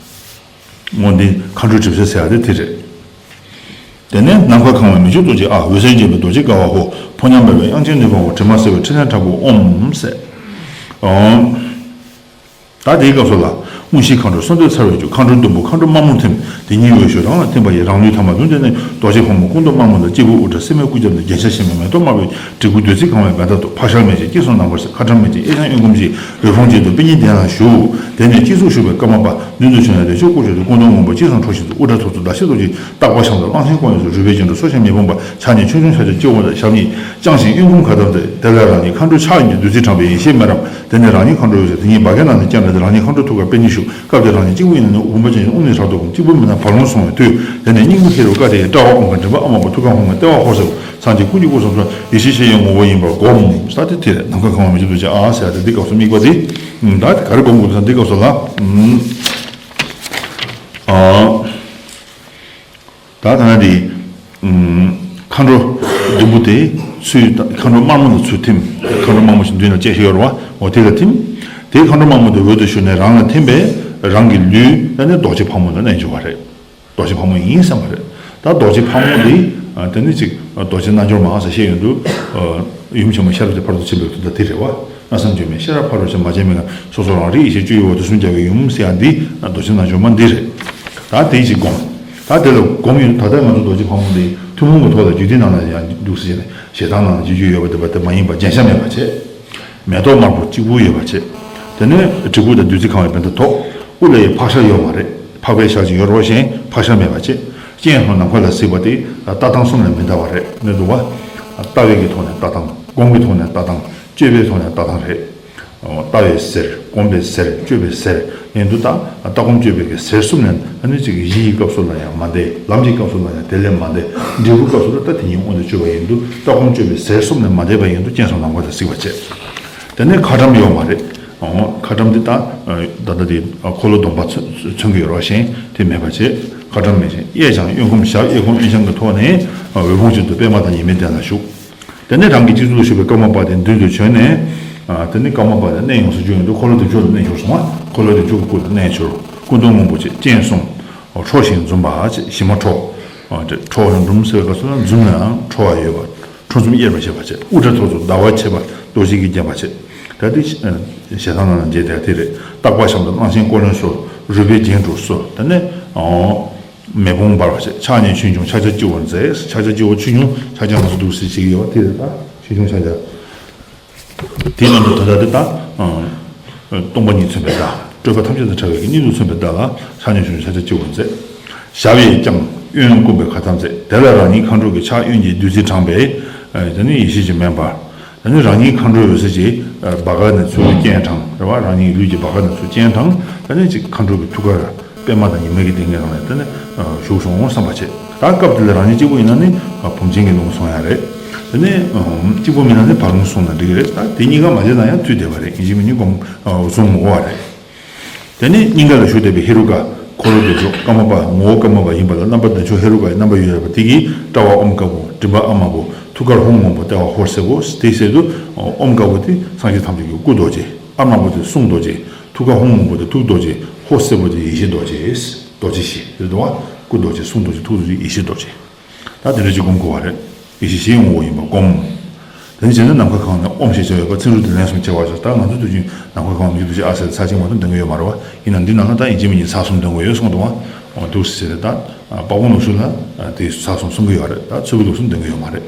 འོ་འདི་མཁའ་འགྲོའི་གྲིབ་བསིལ་ཟེར་ཡ་དེ་དེ་རེད། དེ་ནས་ནམ་མཁའ་གང་བའི་མི་བསྐྱོད་རྡོ་རྗེ་ཨ། འོད་ཟེར་འབྱིན་པའི་རྡོ་རྗེ་དགའ་བ་ཧོ། ཕོ་ཉ་འབར་བའི་དབྱངས་ཅན་ནུས་པ་འོང་། དྲི་མ་སེལ་བའི་ཕྲིན་ལས་དྲག་པོ་ཨོམ་ཟེར། ཨོམ། ད་དེའི་སྐབས་སུ་ལ། དངོས་གཞིའི་མཁའ་འགྲོ་གསོལ་འདེབས་ཚར་བའི་རྒྱུ་མཁའ་འགྲོ་བདུན་པོ་མཁའ་འགྲོ་དམར་མོ་ཐིམ། དེ་ཉིད་འོད་ཞུ་རང་ལ་ཐིམ་པ་ཡི། རང་ལུས་ཐ་མ་བདུན་དེ་ནི་རྡོ་རྗེ་ཕག་མོ་སྐུ་མདོག་དམར་མོ་དང་སྐྱེས་བུ་དབུ་སྐྲ་སེར་མོའི་སྐུ་རྒྱབ་ནས་རྒྱན་ཆ་ཞིམ་པའི་མེ་ཏོག་དམར་པོའི་དྲིལ་བུ་བདུད་རྩི་གང་བའི་བྷནྡྷ་དང་། ཕག་ཤར་མེ་ལྕེ་སྐད་གསུམ་ནམ་མཁར་གཟིགས། ཁ་ཊྭཱཾ་མེ་ལྕེ་གཡས་བརྐྱང་གཡོན་བསྐུམ་བཞི། རི་བོང་ཅན་དུ་པཎ་ཉིད་གདན་ལ་བཞུགས། དེ་ནས་སྤྱི་གཙུག་བཞུགས་པའི་ཀརྨ་པ་མདུན་དུ་བྱོན་ནས་རས་ཆུང་སྐུ་མཆོག་ཏུ་སྐུ་གདུང་སྔོན་པོ་སྤྱན་གསུམ་འཕྲོ་བཞིན་དུ། དབུ་སྐྲ་ཐོར་ཚུགས་ཟླ་ཕྱེད་རྡོ་རྗེ། ཏག་པ་ཞབས་འདྲ་གླང་ཆེན་སྐོར་གཡོག་སོགས། རུས་པའི་རྒྱན་དྲུག་སོར་ཕྱིན་མེ་དཔུང་འབར། ཕྱག་གཉིས་ཆོས་འབྱུང་ཕྱག་རྒྱ་སྤྱི་བོ་ནས་ཞབས་གཉིས་བརྐྱང་ཞིང་གཡོན་བསྐུམ་ཁ་བཏབ་མཛད། དེ་ལས་རང་ཉིད་མཁའ་འགྲོའི་ཕྱག་གཡོན་གྱི་བདུད་རྩིས་དྲངས་པའི་ཡེ་ཤེས་མེ་རབ། དེ་ནས་རང་ཉིད་མཁའ་འགྲོའི་འོད་ཟེར་དེ་ཉིད་བྷ་གའི་ནང་ནས་བརྐྱངས་ཏེ་རང་ཉིད་མཁའ་འགྲོའི་ཐུགས་ཀར་པཎ་ཉིད་བཞུགས། སྐབས་དེར་རང་ཉིད་གཅིག་པུ་ཡིན་ནའང་དབུ་མ་ཅན་གྱི་དབུ་མའི་རབ་ཏུ་བསྒོམ། གཅིག་པུ་མིན་ན་བར་ལོང་སོང་བའི་དུས། དེ་ནས་སྙིང་པོ་ཧེ་རུ་ཀ་དེ་ཡི་སྐྲ་བ་ཨོཾ་གྱི་མགྲིན་པ་ཨ་མ་པོ་ཐུགས་ཀར་ཧཱུྃ་གི་ལྟེ་བ་ཧོར་ཟེར་བ། སངས་རྒྱས་ཀུན་གྱི་སྐུ་གསུང་ཐུགས་ཡེ་ཤེས་ཤེས་བྱའི་ངོ་བོ་ཡིན་པར་བསྒོམ། ས་དེ་དེ་རེད། ནམ་མཁའ་གང་བ་མི་བསྐྱོད་རྡོ་རྗེ་ཨ་ཟེར་ཡ་དེ་འདི་སྐབས་སུ་དམིགས་པ་དེ། ད་དེ་ག་རེ་བསྒོམ་དགོས་ཟེར་ན་འདི་སྐབས་སུ་ལ། ཨ། ད་ཐ་ན་དེ། མཁའ་འགྲོ་བདུན་པོ་དེ་ཚུར་མཁའ་འགྲོ་དམར་མོ་ལ་ཚུར་ཐིམ། མཁའ་འགྲོ་དམར་མོ་ཞིག་མདུན་ལ་བཅས་ཤིག་ཡོད་རེད་བ། འོ་དེ་ལ་ཐིམ། དེ་མཁའ་འགྲོ་དམར་མོ་དེ་འོད་དུ་ཞུ་ནས་རང་ལ་ཐིམ་པས་རང་གི་ལུས་ད་ནི་རྡོ་རྗེ་ཕག་མོ་ལ་གནས་འགྱུར་བ་རེད། རྡོ་རྗེ་ཕག་མོ་ཡིན་བསམ་པ་རེད། ད་རྡོ་རྗེ་ཕག་མོ་འདི། དེ་ནི་གཅིག་རྡོ་རྗེ་རྣལ་འབྱོར་མ་ཟེར་བཤད་ཡོང་དུས། ཡུམ་ཆེན་མོ་ཤེས་རབ་ཀྱི་ཕ་རོལ་ཏུ་ཕྱིན་པའི་དོན་དག་དེ་རེད་བ། སྔགས་སམ་བརྗོད་མེད་ཤེས་རབ་ཕ་རོལ་ཕྱིན། མ་སྐྱེས་མི་ཁ་སོ་སོ་རང་རིག་ཡེ་ཤེས་སྤྱོད་ཡུལ་བ་དུས་གསུམ་རྒྱལ་བའི་ཡུམ་ཟེར་ཡ་འདི་རྡོ་རྗེ་རྣལ་འབྱོར་མ་འདི་རེད། ད་དེ་གཅིག་བསྒོམ། ད་དེ་ལ་བསྒོམ་ཡོང་ད་ལྟ་ང་ཚོ་རྡོ་རྗེ་ཕག་མོ་འདི་ཐུན་མོང་གི་ཐོག་ལ་རྒྱུད་སྡེ་ནང་ལ་ཡང་འདུག་ཟེར་ནས་ཞལ་ཐང་ནང་ལ་རྒྱུད་རྒྱུད་ཡོད་པ་འདི་པ་དེ་མ་ཡིན་པ་རྒྱན་ཆ་མེད་པ་བྱས། མེ་ཏོག་དམར་པོ་གཅིག་པུ་ཡོད་པ་བྱས། དེ་ནས་དྲིལ་བུ་དང་བདུད་རྩི་གང་བའི་བྷནྡྷ་ཐོགས། དབུ་ལ་ཡི་ཕག་ཤར་ཡོད་མ་རེད། ཕག་པའི་ཞལ་ཅིག་ཡོད་རེད་བ། གཞན་ཕག་ཤར་མེད་པ་བྱས། སྤྱན་ཧོ་ནམ་མཁའ་ལ་གཟིགས་པ་དེ་ལྟ་སྟངས་གསུམ་ལས་མི་འདའ་བ་རེད་ནི་འདུག་བ། ལྟ་བའི་གི་ཐོག་ནས་ལྟ་སྟངས། སྒོམ་གྱི་ཐོག་ནས་ལྟ་སྟངས། སྤྱོད་པའི་ཐོག་ནས་ལྟ་སྟངས་རེད། ལྟ་བའི་ཟེར། སྒོམ་པའི་ཟེར། སྤྱོད་པའི་ཟེར་ཡིན་དུས་ད། ལྟ་སྒོམ་སྤྱོད་པའི་གི་ཟེར་གསུམ་ལས་ཨ་ནི་གཅིག་གཞི་ཡི་སྐབས་སུ་ལ་ཡང་མ་འདས། ལམ་གྱི་སྐབས་སུ་ལ་ཡང་དེ་ལས་མ་འདས། འབྲས་བུའི་སྐབས་སུ་ལ་ད་དེ་ཉིད་དབང་དུ་གྱུར་པ་ཡིན་དུས་ལྟ་སྒོམ་སྤྱོད་པའི་ཟེར་གསུམ་ལས་མ་འདས་པ་ཡིན་དུས་སྤྱན་གསུམ་ནམ་མཁའ་ལ་གཟིགས་པ་བྱས། དེ་ནས་ཁ་ཊྭཱཾ་ཡོད་མ་རེད། ཁ་ཊྭཱཾ་འདི་ད། ད་ལྟ་དེ་འཁོར་ལོ་སྡོམ་པ་མཚོན་གྱི་ཡོད་རེད་བ། གཞན་དེ་མེད་པ་བྱས། ཁ་ཊྭཱཾ་མེད་ཅིང་གཡས་བརྐྱང་གཡོན་བསྐུམ་ཞབས་གཡས་བསྐུམ་གཡོན་བརྐྱང་གི་ཐོག་ནས་འོད་ཕུང་བཞིན་དུ་པདྨ་དང་ཉི་མའི་གདན་ལ་བཞུགས། དེ་ནས་རང་གི་སྤྱི་གཙུག་ལ་བཞུགས་པའི་ཀརྨ་པ་དེ་མདུན་དུ་བྱོན་ནས། དེ་ནས་ཀརྨ་པ་དེ་གནས་ཡོངས་སུ་འཇོམས་ཡོང་དུས་འཁོར་ལོ་བདེ་མཆོག་ལ་གནས་གྱུར་སོང་བ། འཁོར་ལོ་བདེ་མཆོག་གི་སྐུ་ལ་གནས་གྱུར། སྐུ་གདུང་སྔོན་པོ་བྱས། སྤྱན་གསུམ། ཁྲོ་ཞིང་འཛུམ་པ་བྱས། ཞི་མ་ཁྲོ། ཁྲོ་བ་འཛུམ་ཟེར་བའི་སྐབས་སུ་ན་འཛུམ་ནའང་ཁྲོ་བ་ཡོད་པ། ཁྲོ་འཛུམ་དབྱེར་མ་ཕྱེད་པ་བྱས། དབུ་སྐྲ་ཐོར་ཚུགས་ཟླ་བ་ཕྱེད་པ་རྡོ་རྗེ་གིས་བརྒྱན་པ་བྱས། ད་དེ་ཞལ་ཐང་ནང་ན་མཇལ་དེ་དེ་རེད། ཏག་པ་ཞབས་འདྲ་གླང་ཆེན་སྐོར་གཡོག་སོགས། རུས་པའི་རྒྱན་དྲུག་སོགས། དེ་ནས་མེ་དཔུང་འབར་བ་བྱས། ཕྱག་གཉིས་ཆོས་འབྱུང་ཕྱག་རྒྱ་སྤྱི་བོར་མཛད། ཕྱག་རྒྱ་སྤྱི་བོ་ཆོས་འབྱུང་ཕྱག་རྒྱ་ང་ཚོ་འདུག་སེ་བྱེད་ཀྱི་ཡོད་པ་དེ་རེད། ད་ཆོས་འབྱུང་ཕྱག་རྒྱ། དེའི་ནང་དུ་ད་ལྟ་དེ་ལྟ། སྟོང་པ་ཉིད་མཚོན་པའི་བརྡ། སྤྲོས་པ་ཐམས་ཅད་དང་བྲལ་བའི་གཉིད་དུ་མཚོན་པའི་བརྡ་ལ་ཕྱག་གཉིས་ཆོས་འབྱུང་ཕྱག་རྒྱ་སྤྱི་བོར་མཛད། ཞབས་གཡས་བརྐྱང་གཡོན་བསྐུམ་པའི་ཁ་བཏབ་མཛད། དེ་ལ་རང་ཉིད་མཁའ་འགྲོ་གི་ཕྱག་གཡོན་གྱི་བདུད་རྩིས་དྲངས་པའི། དེ་ནི་ཡེ་ཤེས་ཀྱི་མེ་འབར། དེ་ནི་རང་ཉིད་མཁའ་འགྲོའི་འོད་ཟེར་གྱིས་བྷ་ག་ནས་ཚུར་སྤྱན་དྲངས་རེད་བ། རང་ཉིད་ལུས་ཀྱི་བྷ་ག་ནས་ཚུར་སྤྱན་དྲངས། དེ་ནི་ཅིག་མཁའ་འགྲོ་གི་ཐུགས་ཀར། པད་མ་དང་ཉི་མ་གི་སྟེང་གི་རང་ལ་དེ་ནི་བཞུགས་སོང་བསམ་པ་བྱེད། ད་སྐབས་དེ་ལ་རང་ཉིད་གཅིག་པུ་ཡིན་ན་ནི་བུམ་ཆེན་གྱི་ལུང་སོང་ཡ་རེད། དེ་ནི་གཅིག་པུ་མིན་ན་ནི་བར་ལུང་སོང་ན་འགྲིག་གི་རེད། ད་དེ་གཉིས་ཀ་མ་བྱས་ན་ཡང་ཚུད་བསྡད་པ་རེད། ཡིན་གཅིག་མིན་གཅིག་སྒོམ་བཟུང་མི་དགོས་པ་རེད། དེ་ནས་སྙིང་ག་ལ་བཞུགས་བསྡད་པའི་ཧེ་རུ་ཀ་འཁོར་ལོ་བདེ་མཆོག་ཀ་མ་པ་ངོ་བོ་ཀ་མ་པ་ཡིན་པ་ལ་རྣམ་པ་བདེ་མཆོག་ཧེ་རུ་ཀ་ཡི་རྣམ་པ་ཡོད་པ་དེ་གིས་ཀྲ་བ་ཨོཾ་དཀར་པོ། མགྲིན་པ་ཨ་དམར་པོ། ཐུགས་ཀར་ཧཱུྃ་སྔོན་པོ། ལྟེ་བ་ཧོར་སེར་པོ། དེའི་ཟེར་དུས་ཨོཾ་དཀར་པོ་དེ་སངས་རྒྱས་ཐམས་ཅད་ཀྱི་སྐུ་རྡོ་རྗེ། ཨ་དམར་པོ་དེ་གསུང་རྡོ་རྗེ། ཐུགས་ཀར་ཧཱུྃ་སྔོན་པོ་དེ་ཐུགས་རྡོ་རྗེ། ཧོར་སེར་པོ་དེ་ཡེ་ཤེས་རྡོ་རྗེ། རྡོ་རྗེ་བཞི་རེད་འདུག་བ། སྐུ་རྡོ་རྗེ། གསུང་རྡོ་རྗེ། ཐུགས་རྡོ་རྗེ། ཡེ་ཤེས་རྡོ་རྗེ། ད་དེ་འདྲ་ཅིག་སྒོམ་དགོས་པ་རེད། ཡེ་ཤེས་བཞིའི་ངོ་བོ་ཡིན་པ་སྒོམ། དེ་ནས་བྱས་ན་ནམ་མཁའ་གང་ན་ཨོཾ་ཞེས་བྱ་བའི་བར་ཚིག་འབྲུ་དེ་ལན་གསུམ་བྱེད་པ་ཞིག་ད་ང་ཚོ་དུས་རྒྱུན་ནམ་མཁའ་གང་བ་མི་འདུག་ཅེས་ཨ་ཟེར་ཚར་གཅིག་མ་གཏོགས་འདོན་གྱི་ཡོད་མ་རེད་བ། ཡིན་ནའང་འདི་ནང་ལ་ད་ཡིན་གཅིག་མིན་གཅིག་ཚར་གསུམ་འདོན་དགོས་ཡོད་གསུངས་འདུག་བ། འོ་འདུག་ཟེར་ཏེ་ད་དཔག་དཔོན་ལུགས་སྲོལ་ལ་དེ་ཚར་གསུམ་གསུང་གི་ཡོད་རེད། ད་ཚུར་བུ་ལུགས་སྲོལ་འདོན་གྱི་ཡོད་མ་རེད།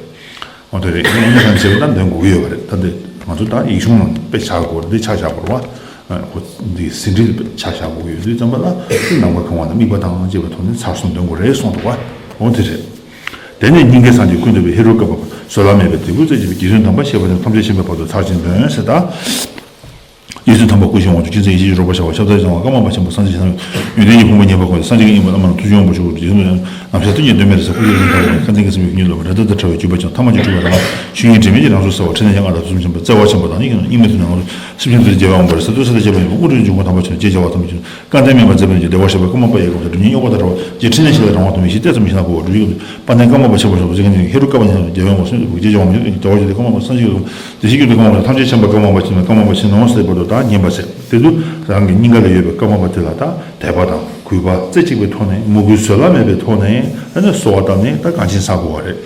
འོ་དེ་རེད། ཡིན་ནའང་ཚར་བྱས་པ་ད་འདོན་དགོས་ཀྱི་ཡོད་པ་རེད། ད་འདི་ང་ཚོ་ད་ཡིག་ཆུང་ནང་དཔེ་ཆ་དགོས་རེད། འདི་ཆ་བཞག་དགོས་རེད་བ། ཁོ་འདི་ཟིན་བྲིས་ཆ་བཞག་དགོས་ཡོད་དུས་ཙམ་པ་ལ་ནམ་མཁའ་གང་བ་དང་དམིགས་པ་དང་བཅས་པའི་ཐོག་ནས་ཚར་གསུམ་འདོན་དགོས་རེད་གསུངས་འདུག་བ། འོ་དེ་རེད། དེ་ནས་སྙིང་གའི་སངས་རྒྱས་ཀུན་བསྡུས་པའི་ཧེ་རུ་ཀ་པ་བཟོད་གླགས་མེད་པའི་དེ་ཀུན་རྩེ་གཅིག་པའི་རྗེ་བཙུན་དམ་པ་ཞེས་པ་ནི་ཐམས་ཅད་མཁྱེན་པའི་བར་དུ་ཚར་གཅིག་འདོན་ཟེར་ད། རྗེ་བཙུན་དམ་པ་སྐུ་ཞབས་དབང་ཕྱུག་ཅན་མཛད་ཡེ་ཤེས་ཀྱི་རོལ་པར་ཤར་བ་ཤ་སྟག་ཅན་ཀ་མ་པ་ཆེན་པོ་སངས་རྒྱས་ཞིང་ཡོན་ཏན་གྱི་ཕུང་པོ་ཉེ་བར་བསྐོར་ཏེ་སངས་རྒྱས་ཀྱི་དབྱིངས་པ་བླ་མ་རྣམས་ཐུགས་རྗེ་དབང་པོ་ཞུ་བར་རྗེ་བཙུན་ནམ་ཞག་ཏིང་ངེ་འཛིན་དོན་མེད་རེ་ས་སྐུ་ཡི་རིན་ཐང་བ་ཁ་འཛིན་གྱི་སེམས་ཀྱི་སྙིང་ལོ་བ་རེ་ལྟ་དང་བྲལ་བའི་འགྱུར་བ་ཅན་ཐ་མལ་གྱི་འཁྲུལ་པ་རང་ཆོས་ཉིད་དྲི་མེད་ཀྱི་རང་གཟུགས་གསལ་བ་ཁྲི་ནས་ཀྱང་ང་དང་དུས་གསུམ་མཁྱེན་པ་བརྩེ་བ་ཆེན་པོ་དང་ཉིད་ཀྱི་སྙིང་མེད་དུ་ནས་ང་ཚོ་སེམས་ཅན་ཐུགས་རྗེ་རྗེ་བའི་དབང་པོ་རེ་ས་ཐུགས་སྲས་དང་བཅས་པ་ཡིན་པ་དབུ་སྐྲ་འབྱུང་པོ་དམ་པ་ཆེན་པོ་རྗེ་བྱ་བ་དམ་པ་ཆེན་པོ་སྐལ་ལྡན་མིན་པ་མཛད་པ་ནི་བདེ་བར་གཤེགས་པ་ཀ་མ་པ་ཡི་དགོངས་དང་སྒྲུབ་གཉིས་རྙོག་པ་དང་བྲལ་བ་རྗེ་ཕྲིན་ལས་ཞི་ལ་རང་དབང་དུ་མི་ཤེས་ཏེ་ཙམ་ཞིག་ན་གོ་བ་སྒྲུབ་ཡུལ་དཔལ་ལྡན་ཀ་མ་པ་ཆེན་པོ་ཞབས་ཀྱི་ཀྱི་ཀྱི་ཧེ་རུ་ཀ་པ་ཉིད་རྗེ་བའི་དབང་པོ་སེམས་ཀྱི་རྗེ་བྱ་བ་མི་ཡོད་ཀྱི་བདེ་བ་ཡོད་དེ་ཀ་མ་པ་སངས་རྒྱས་ཀྱི་དེ་ཤེས་ཀྱི་དེ་ཀ་མ་པ་ཐམས་ཅད་ཆེན་པ་ཀ་མ་པ་ཆེན་པོ་ཀ་མ་པ་ཆེན་ནོ་ཟེར་བར་དུ་ད་ཉན་པ་ཟེར། དེ་དུས་རང་གི་སྙིང་ག་ལ་ཡོད་པའི་ཀ་མ་པ་དེ་ལ་ད་དད་པ་དང་གུས་པ་རྩེ་གཅིག་པའི་ཐོག་ནས་མོས་གུས་བཟོད་གླགས་མེད་པའི་ཐོག་ནས་ཨ་ནི་གསོལ་བ་བཏབ་ནས་ད་གང་ཕྱིན་ཚར་དགོས་པ་རེད།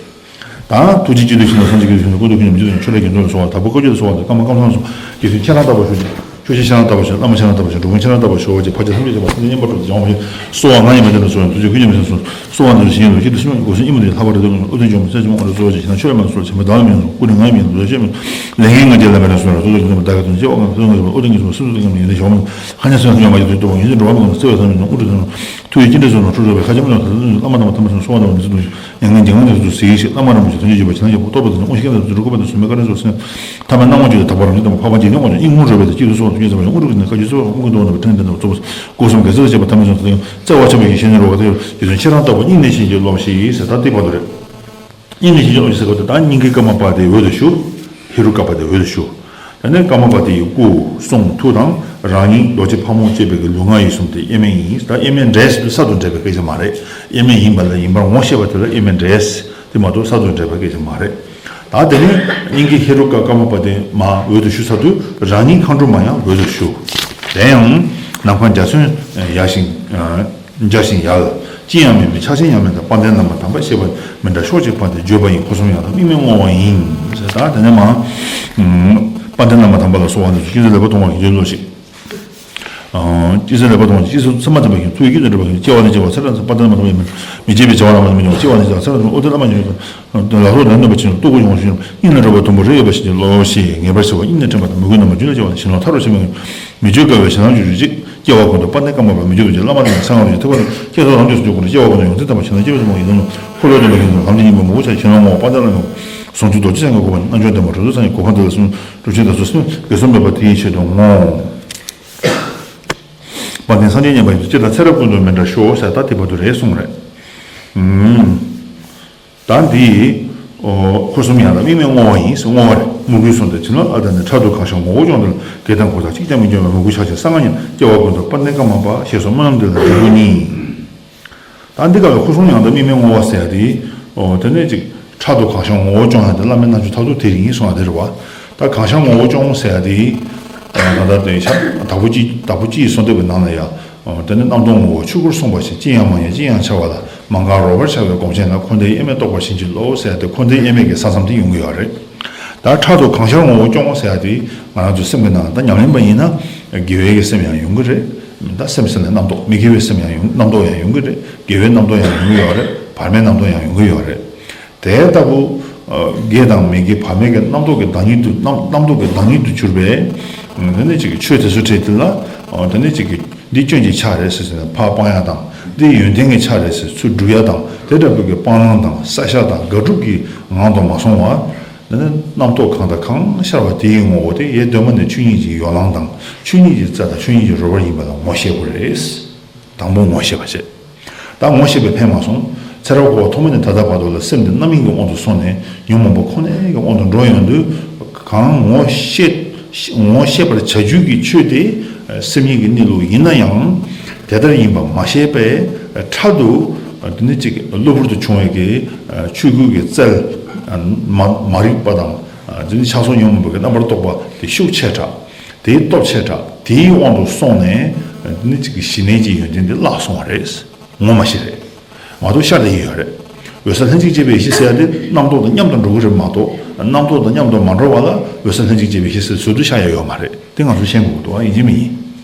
ད་ཐུགས་རྗེ་ཅི་ལྟར་ཞིག་ན་སངས་རྒྱས་ཀྱི་ཞིང་ཀུན་ཏུ་ཀུན་ཀྱང་མི་མཇེད་དང་ཆོས་ལས་རྒྱལ་མཚན་ལ་སོགས་པ་དྭགས་པོ་བཀའ་བརྒྱུད་ལ་སོགས་པ་དང་ཀ་མ་ཀམ་ཚང་སོགས་རྗེ་བཙུན་ཁྱེད་རང་ལྟ་བུ་ཞུ། ཆོས་རྗེ་ཁྱེད་རང་ལྟ་བུ་ཞིག་བླ་མ་ཁྱེད་རང་ལྟ་བུ་ཞིག་འགྲོ་མགོན་ཁྱེད་རང་ལྟ་བུ་ཞིག་འོ་ཅེས་ཕར་ཕྱིན་ཐམས་ཅད་ཀྱི་བར་དུ་བསྙེན་པར་གྲུབ་ཀྱི་ལྗོན་པ་ཞིག་གསོལ་བ་ང་ཡི་མ་དེ་ལ་གསོལ་བ་ཐུགས་རྗེ་ཀུན་ཀྱང་མི་ཟད་སོང་གསོལ་བ་འདི་ཞིང་ལུགས་ཀྱི་དུས་སུ་སྒོ་གསུམ་ཨིན་མོ་དེ་ལྷག་པར་དུ་ཨོ་དོན་ཆོས་མི་ཟད་ཅི་མང་རུ་གཙོ་བོ་ཅིག་ཞིང་ཆོས་མ་གསོལ་བྱེད་མི་བདག་ལ་མིན་སོང་ཀུན་ནས་ང་ཡི་མིན་སོང་ལས་ངན་ང་རྒྱལ་ལ་མེད་ན་སོང་ར་གཙོ་བོ་ཀུན་ནས་བདག་གི་དོན་བྱེད་པ་ང་ཚོ་ང་ཚོ་ཨོ་དོན་གྱི་སོང་སུ་སུ་ཀུན་ནས་ཡོན་ཏན་ཞོག་མིན་ཧ་ཉ་སོང་ཡང་ཐུན་ཡང་མ་ཡི་དུས་སྟོབས་ཡོན་ཏན་འགྲོ་བ་མི་ཀུན་ན་བརྩེ་བའི་ས་མིན་སོང་ཨུ་རུ་དོན་ཐུགས་ཡིད་ཀྱི་འདྲེ་སོང་ན་ཁྲུ་རོ་བའི་ཁ་ཆེ་མི་ལ་ད་དུས་བླ་མ་དམ་པ་ཐམས་ཅད་སོང་བ་དང་མི་ཚེ་དུ་ཡང་ངན་རྒྱལ་ངན་དུ་ཟེར་ཡིག་ཤེས་བླ་མ་རིན་པོ་ཆེ་དོན་ཆེན་བརྗོད་པ་བྱེད་ན་ཡག་པོ་རྟོགས་པ་དང་དངོས་ཤེས་ཀྱང་དུ་རུ་ཀུ་པ་དང་སུ་མེད་ཀ་རེ་སོ་སེ་ཐ་མལ་སྣང་བ་བརྗོད་དེ་དག་པ་རང་བཞིན་དང་འཕགས་པ་འཇིག་རྟེན་དབང་ཕྱུག་དབྱིག་གཉུག་རོལ་པའི་དང་སྐྱིད་སྡུག་སོགས་ཐུགས་རྗེ་ཟབ་ཅིང་དངོས་གྲུབ་ཀྱི་ནི་བཀའ་བརྒྱུད་གསོལ་བ་དངོས་ཀྱི་དོན་ནི་ཐུགས་རྗེ་ཟབ་ཅིང་དངོས་གྲུབ་ཀྱི་ནི་བཀའ་བརྒྱུད་གསོལ་བ་དངོས་ཀྱི་དོན་ནི་བཀྲ་ཤིས་ཐོབ་པ་ཐམས་ཅད་སོ་སོ་ཡང་བརྩེ་བ་ཆེན་པོ་ཡིས་ཤེས་ནས་རོལ་བ་དེ་ཡོད་དེ་ཁྱེད་རང་ལྟ་བུ་སྙིང་ནས་བྱིན་གྱིས་རློབས་ཤིག་ཟེར་ད་དེ་བར་དུ་རེད། སྙིང་ནས་བྱིན་གྱིས་རློབས་ཤིག་ཟེར་བ་དེ་ད་སྙིང་གའི་ཀ་མ་པ་དེ་འོད་དུ་ཞུ། ཧེ་རུ་ཀ་པ་དེ་འོད་དུ་ཞུ། དེ་ནས་ཀ་མ་པ་དེ་ཡི་སྐུ་གསུང་ཐུགས་དང་རང་ཉིད་རྡོ་རྗེ་ཕག་མོ་བཅས་པའི་གི་ལུས་ངག་ཡིད་གསུམ་དེ་དབྱེར་མེད་ཡིན། ད་དབྱེར་མེད་འདྲེས་ཟེར་དུས་གསར་དུ་འདྲེས་པའི་སྐད་ཆ་མ་རེད། དབྱེར་མེད་ཡིན་པ་ལ་ཡིན་པར་ངོ་ཤེས་པ་དེ་ལ་དབྱེར་མེད་འདྲེས། དེ་མ་གཏོགས་གསར་དུ་འདྲེས་པའི་སྐད་ཆ་མ་རེད། ད་དེ་ནས་སྙིང་གའི་ཧེ་རུ་ཀ་ཀ་མ་པ་དེ་མ་འོད་དུ་ཞུ་ཚར་དུས་རང་ཉིད་མཁའ་འགྲོ་མ་ཡང་འོད་དུ་ཞུ། དེ་ཡང་ནམ་མཁའ་འཇའ་ཚོན་ཡལ་ཞིང་འཇའ་ཞིང་ཡལ། ཅི་ཡང་མེད་པའི་ཆགས་ཞེན་ཡང་མེད་པའི་དཔལ་ལྡན་བླ་མ་དམ་པ་ཞེས་པ་མི་འདྲ་ཕྱོགས་གཅིག་པ་དེ་བརྗོད་པ་ཡིན། འཁོར་གསུམ་ཡང་དག་དམིགས་མེད་བསྔོ་བ་ཡིན་ཟེར། ད་དེ་ནས་མ་དཔལ་ལྡན་བླ་མ་དམ་པ་ལ་གསོལ་བ་འདེབས་སོ། ཅི་ཟེར་ལེགས་པར་མཐོང་བ་ཞིག་ལོ་ཞིག་ཅི་ཟེར་ལེགས་པར་མཐོང་བ་ཅི་ཟེར་ཚད་མ་ཐེག་པ་ཞིག་ཐུགས་ཀྱི་དོན་འགྲུབ་པ་ཞིག་སྐྱེ་བ་ནས་སྐྱེ་བར་ཚེ་རབས་ནས་ཚེ་རབས་དཔལ་ལྡན་བླ་མ་དམ་པ་ཡིན། མི་སྐྱེ་བའི་བྱ་བ་རང་མ་མི་འབྱུང་བ་སྐྱེ་བ་ནས་སྐྱེ་བར་ཚེ་རབས་ཨོ་དེ་བླ་མ་ཡིན། ལག་རོགས་ལ་གནོད་པ་ཕྱིན་ལ་རྟུལ་ཕོག་ཡོང་ཞིང་སྙིང་ལ་འགྲོ་བ་དུམ་བུ་རེ་ཡོད་པ་ཞིག་ལོ་ཞེས་ངེས་པར་ཤེས་པ་སྙིང་ནས་དྲན་པ་དང་མོས་གུས་རྣམ་པར་རྒྱུད་ལ་སྐྱེ་བ་དང་ཞེན་ལོག་མཐའ་རུ་ཕྱིན་པའི་མི་བརྗོད་དཀའ་བའི་ཞེ་སྡང་སྤྱོད་བྱེད་ཅིག་སྐྱེ་བ་ཀུན་ཏུ་དཔལ་ལྡན་ཀ་མ་པ་མི་བསྐྱོད་རྡོ་རྗེ་བླ་མ་དང་གསང་སྔགས་རྡོ་རྗེ་ཐེག་པ་ལ་སྐྱེ་སོགས་རང་རྒྱུད་སུ་འཇུག་ཀུན་ཏུ་སྐྱེ་བ་ཀུན་ཏུ་ཡོངས་འཛིན་དམ་པ་ཞེ་སྡང་སྐྱེ་བའི་ཚོགས་མང་ཡིན་ནོ། འཁོར་ལོ་སྟོན་པ་ཡིན་ནོ། ལམ་གྱི་སྙིང་པོ་མོས་གུས་ཆ་ཞེ་སྡང་ངོ་བོ་དཔལ་ལྡན་བླ་མ་ཟུང་འཇུག་རྡོ་རྗེ་སངས་རྒྱས་གོ་འཕང་དེ་ལ་གསུངས། གྲུབ་ཆེན་དང་སོ་སོའི་དགེ་གསུམ་མེད་པ་དེ་ཡི་ཆེད་དུ་བསྔོ། དཔལ་ལྡན་སངས་རྒྱས་མཉེས་པ་ཡིན་ཚེ་ད་ཚེ་རབས་ཀུན་ཏུ་མི་འབྲལ་ཤོག་ཟེར་ད་དེ་བར་དུ་རེད་གསུངས་རེད། ཨུམ། ད་འདི། འཁོར་གསུམ་ཡང་དག་དམིགས་མེད་བསྔོ་བ་ཡིན་ཟེར་བསྔོ་བ་རེད། མོས་གུས་གསུངས་ཏེ་བྱིན་རླབས་ཨ་ད་ནི་ཕྲག་དོག་གང་ཤར་ངོ་བོ་སྐྱོང་དེ་ལ་བགེགས་དང་འཁོར་དང་གཅིག་ཀྱང་མི་འགྱུར་བའི་མོས་གུས་ཕྱག་ཆེན་གསང་སྔགས་ཉིད་སྐྱེ་བ་ཀུན་ཏུ་དཔལ་ལྡན་ཀ་མ་པ་ཞེས་སོགས་སྨོན་ལམ་འདི་ལ་འབྲས་བུ་གཉིས། ད་འདི་ག་ལ་འཁོར་གསུམ་ཡང་དག་དམིགས་མེད་བསྔོ་བ་ཟེར་ཡ་དེ། འོ་དེ་ནས་ཅིག་ཕྲག་དོག་གང་ཤར་ངོ་བོ་སྐྱོང་ཡ་དེ་བླ་མའི་རྣལ་འབྱོར་མཐར་ཐུག་དེ་ཡིན་གསུང་ཡ་དེ་རེད་བ། ད་གང་ཤར་ངོ་བོ་སྐྱོང་ཟེར་ཡ་དེ། ད་ལྟ་དེ་ཤ་དྭགས་པོ་གཅིག་དྭགས་པོ་གཅིག་གི་གསོལ་འདེབས་ཀྱི་ནང་ལ་ཡ། འོ་དེ་ནས་རྣམ་རྟོག་ངོ་བོ་ཆོས་སྐུར་གསུངས་པ་བཞིན་ཅི་ཡང་མ་ཡིན་ཅི་ཡང་འཆར་བ་ལ་མ་འགགས་རོལ་པར་འཆར་བའི་སྒོམ་ཆེན་ལ་འཁོར་འདས་དབྱེར་མེད་རྟོགས་པར་བྱིན་གྱིས་རློབས་ཟེར་ཡ་དེ་འཁོར་འདས་དབྱེར་མེད་ཀྱི་ས་མཚམས་དེ་ཡོང་གི་ཡོད་རེད། ད་ཕྲག་དོག་གང་ཤར་ངོ་བོ་སྐྱོང་ཟེར་ཡ་དེ་ང་རང་ཚོའི་སེམས་ཀྱི་ནང་ད་ཉམས་ལེན་པ་ཡིན་ན་དགེ་བའི་གི་སེམས་ཡང་ཡོང་གི་རེད། ད་སེམས་སེམས་ལ་རྣམ་རྟོག་མི་དགེ་བའི་སེམས་ཡང་ཡོང་རྣམ་རྟོག་ཡང་ཡོང་གི་རེད། དགེ་བའི་རྣམ་རྟོག་ཡང་ཡོང་གི་ཡོད་རེད། བར་མའི་རྣམ་རྟོག་ཡང་ཡོང་གི་ཡོད་རེད། དེ་ལྟ་བུ། དགེ་དང་མི་དགེ་བར་མའི་གི་རྣམ་རྟོག་གི་བདག་ཉིད་དུ་རྣམ་རྣམ་རྟོག་གི་བདག་ཉིད་དུ་གྱུར་པའི། དེ་ནས་ཅིག་གི་ཆོས་དེ་ཚོ་འཕྲད་དེ་ལ། དེ་ནས་ཅིག་གི་འདི་སྐྱོན་གྱི་ཆ་རེད་ཟེར་ཟེར་ནས་ཕར་སྤང་ཡ་དང་། འདི་ཡོན་ཏན་གྱི་ཆ་རེད་ཟེར་ཚུར་སྒྲུབ་ཡ་དང་། དེ་འདྲ་བོ་གི་སྤང་བླང་དང་བསལ་བཞག་དང་དགག་སྒྲུབ་ཀྱི་ངང་དུ་མ་སོང་བར། དེ་ནས་རྣམ་རྟོག་གང་དང་གང་ཤར་བ་དེའི་ངོ་བོ་དེ་ཡེ་གདོད་མ་ནས་ཆོས་ཉིད་ཀྱི་ཡོ་ལང་དང་ཆོས་ཉིད་ཀྱི་རྩལ་དང་ཆོས་ཉིད་ཀྱི་རོལ་པ་ཡིན་པ་ལ་ངོ་ཤེས་དགོས་རེད། དང་པོ་ངོ་ཤེས་པ་བྱས། ད་ངོ་ཤེས་པས་ཕན་མ་སོང་། ཚེ་རབས་འཁོར་བ་ཐོག་མ་ནས་ད་ལྟ་བར་དུ་ལ་སེམས་འདི་རྣམ་སྨིན་གྱི་དབང་དུ་སོང་ནས་ཉོན་མོངས་པ་ཁོ་ནའི་གི་དབང་དུ་འགྲོ་ཡོང་དུས། གང་ངོ་ཤེས་ངོ་ཤེས་པར་བྱ་རྒྱུ་གི་ཆོས་དེ་སེམས་ཉིད་ཀྱི་གནས་ལུགས་ཡིན་ན་ཡང་། དེ་ལྟར་ཡིན་པ་མ་ཤེས་པས་འཕྲལ་དུ་དེ་ནི་གཅིག་གློ་བུར་དུ་བྱུང་བའི་གི་ཆོས་སྐུ་གི་རྩལ་མ་མ་རིག་པ་དང་། དེ་ནི་ཆགས་སོགས་ཉོན་མོངས་པའི་གི་རྣམ་པར་རྟོག་པ་དེ་ཤུགས་ཆེ་དྲགས། དེའི་སྟོབས་ཆེ་དྲགས། དེའི་དབང་དུ་སོང་ནས་དེ་ནི་གཅིག་གི་ཞི་གནས་ཀྱི་ཡོན་ཏན་དེ་བརླག་སོང་བ་རེད། ངོ་མ་ཤེས་རེད། མ་གཏོགས་ཤར་དེ་ཡིན་ཡོད་རེད། འོད་གསལ་ལྷན་ཅིག་སྐྱེས་པའི་ཡེ་ཤེས་ཟེར་ཡ་དེ་རྣམ་རྟོག་དང་མཉམ་དུ་འགྲོ་གི་རེད་མ་གཏོགས། རྣམ་རྟོག་དང་མཉམ་དུ་མ་འགྲོ་བ་ལ་འོད་གསལ་ལྷན་ཅིག་སྐྱེས་པའི་ཡེ་ཤེས་ཟེར་ཟུར་དུ་ཤར་ཡ་ཡོད་མ་རེད། དེ་ང་ཚོ་ཤེས་དགོས་འདུག་ཨ། ཡིན་གཅིག་མིན་གཅིག་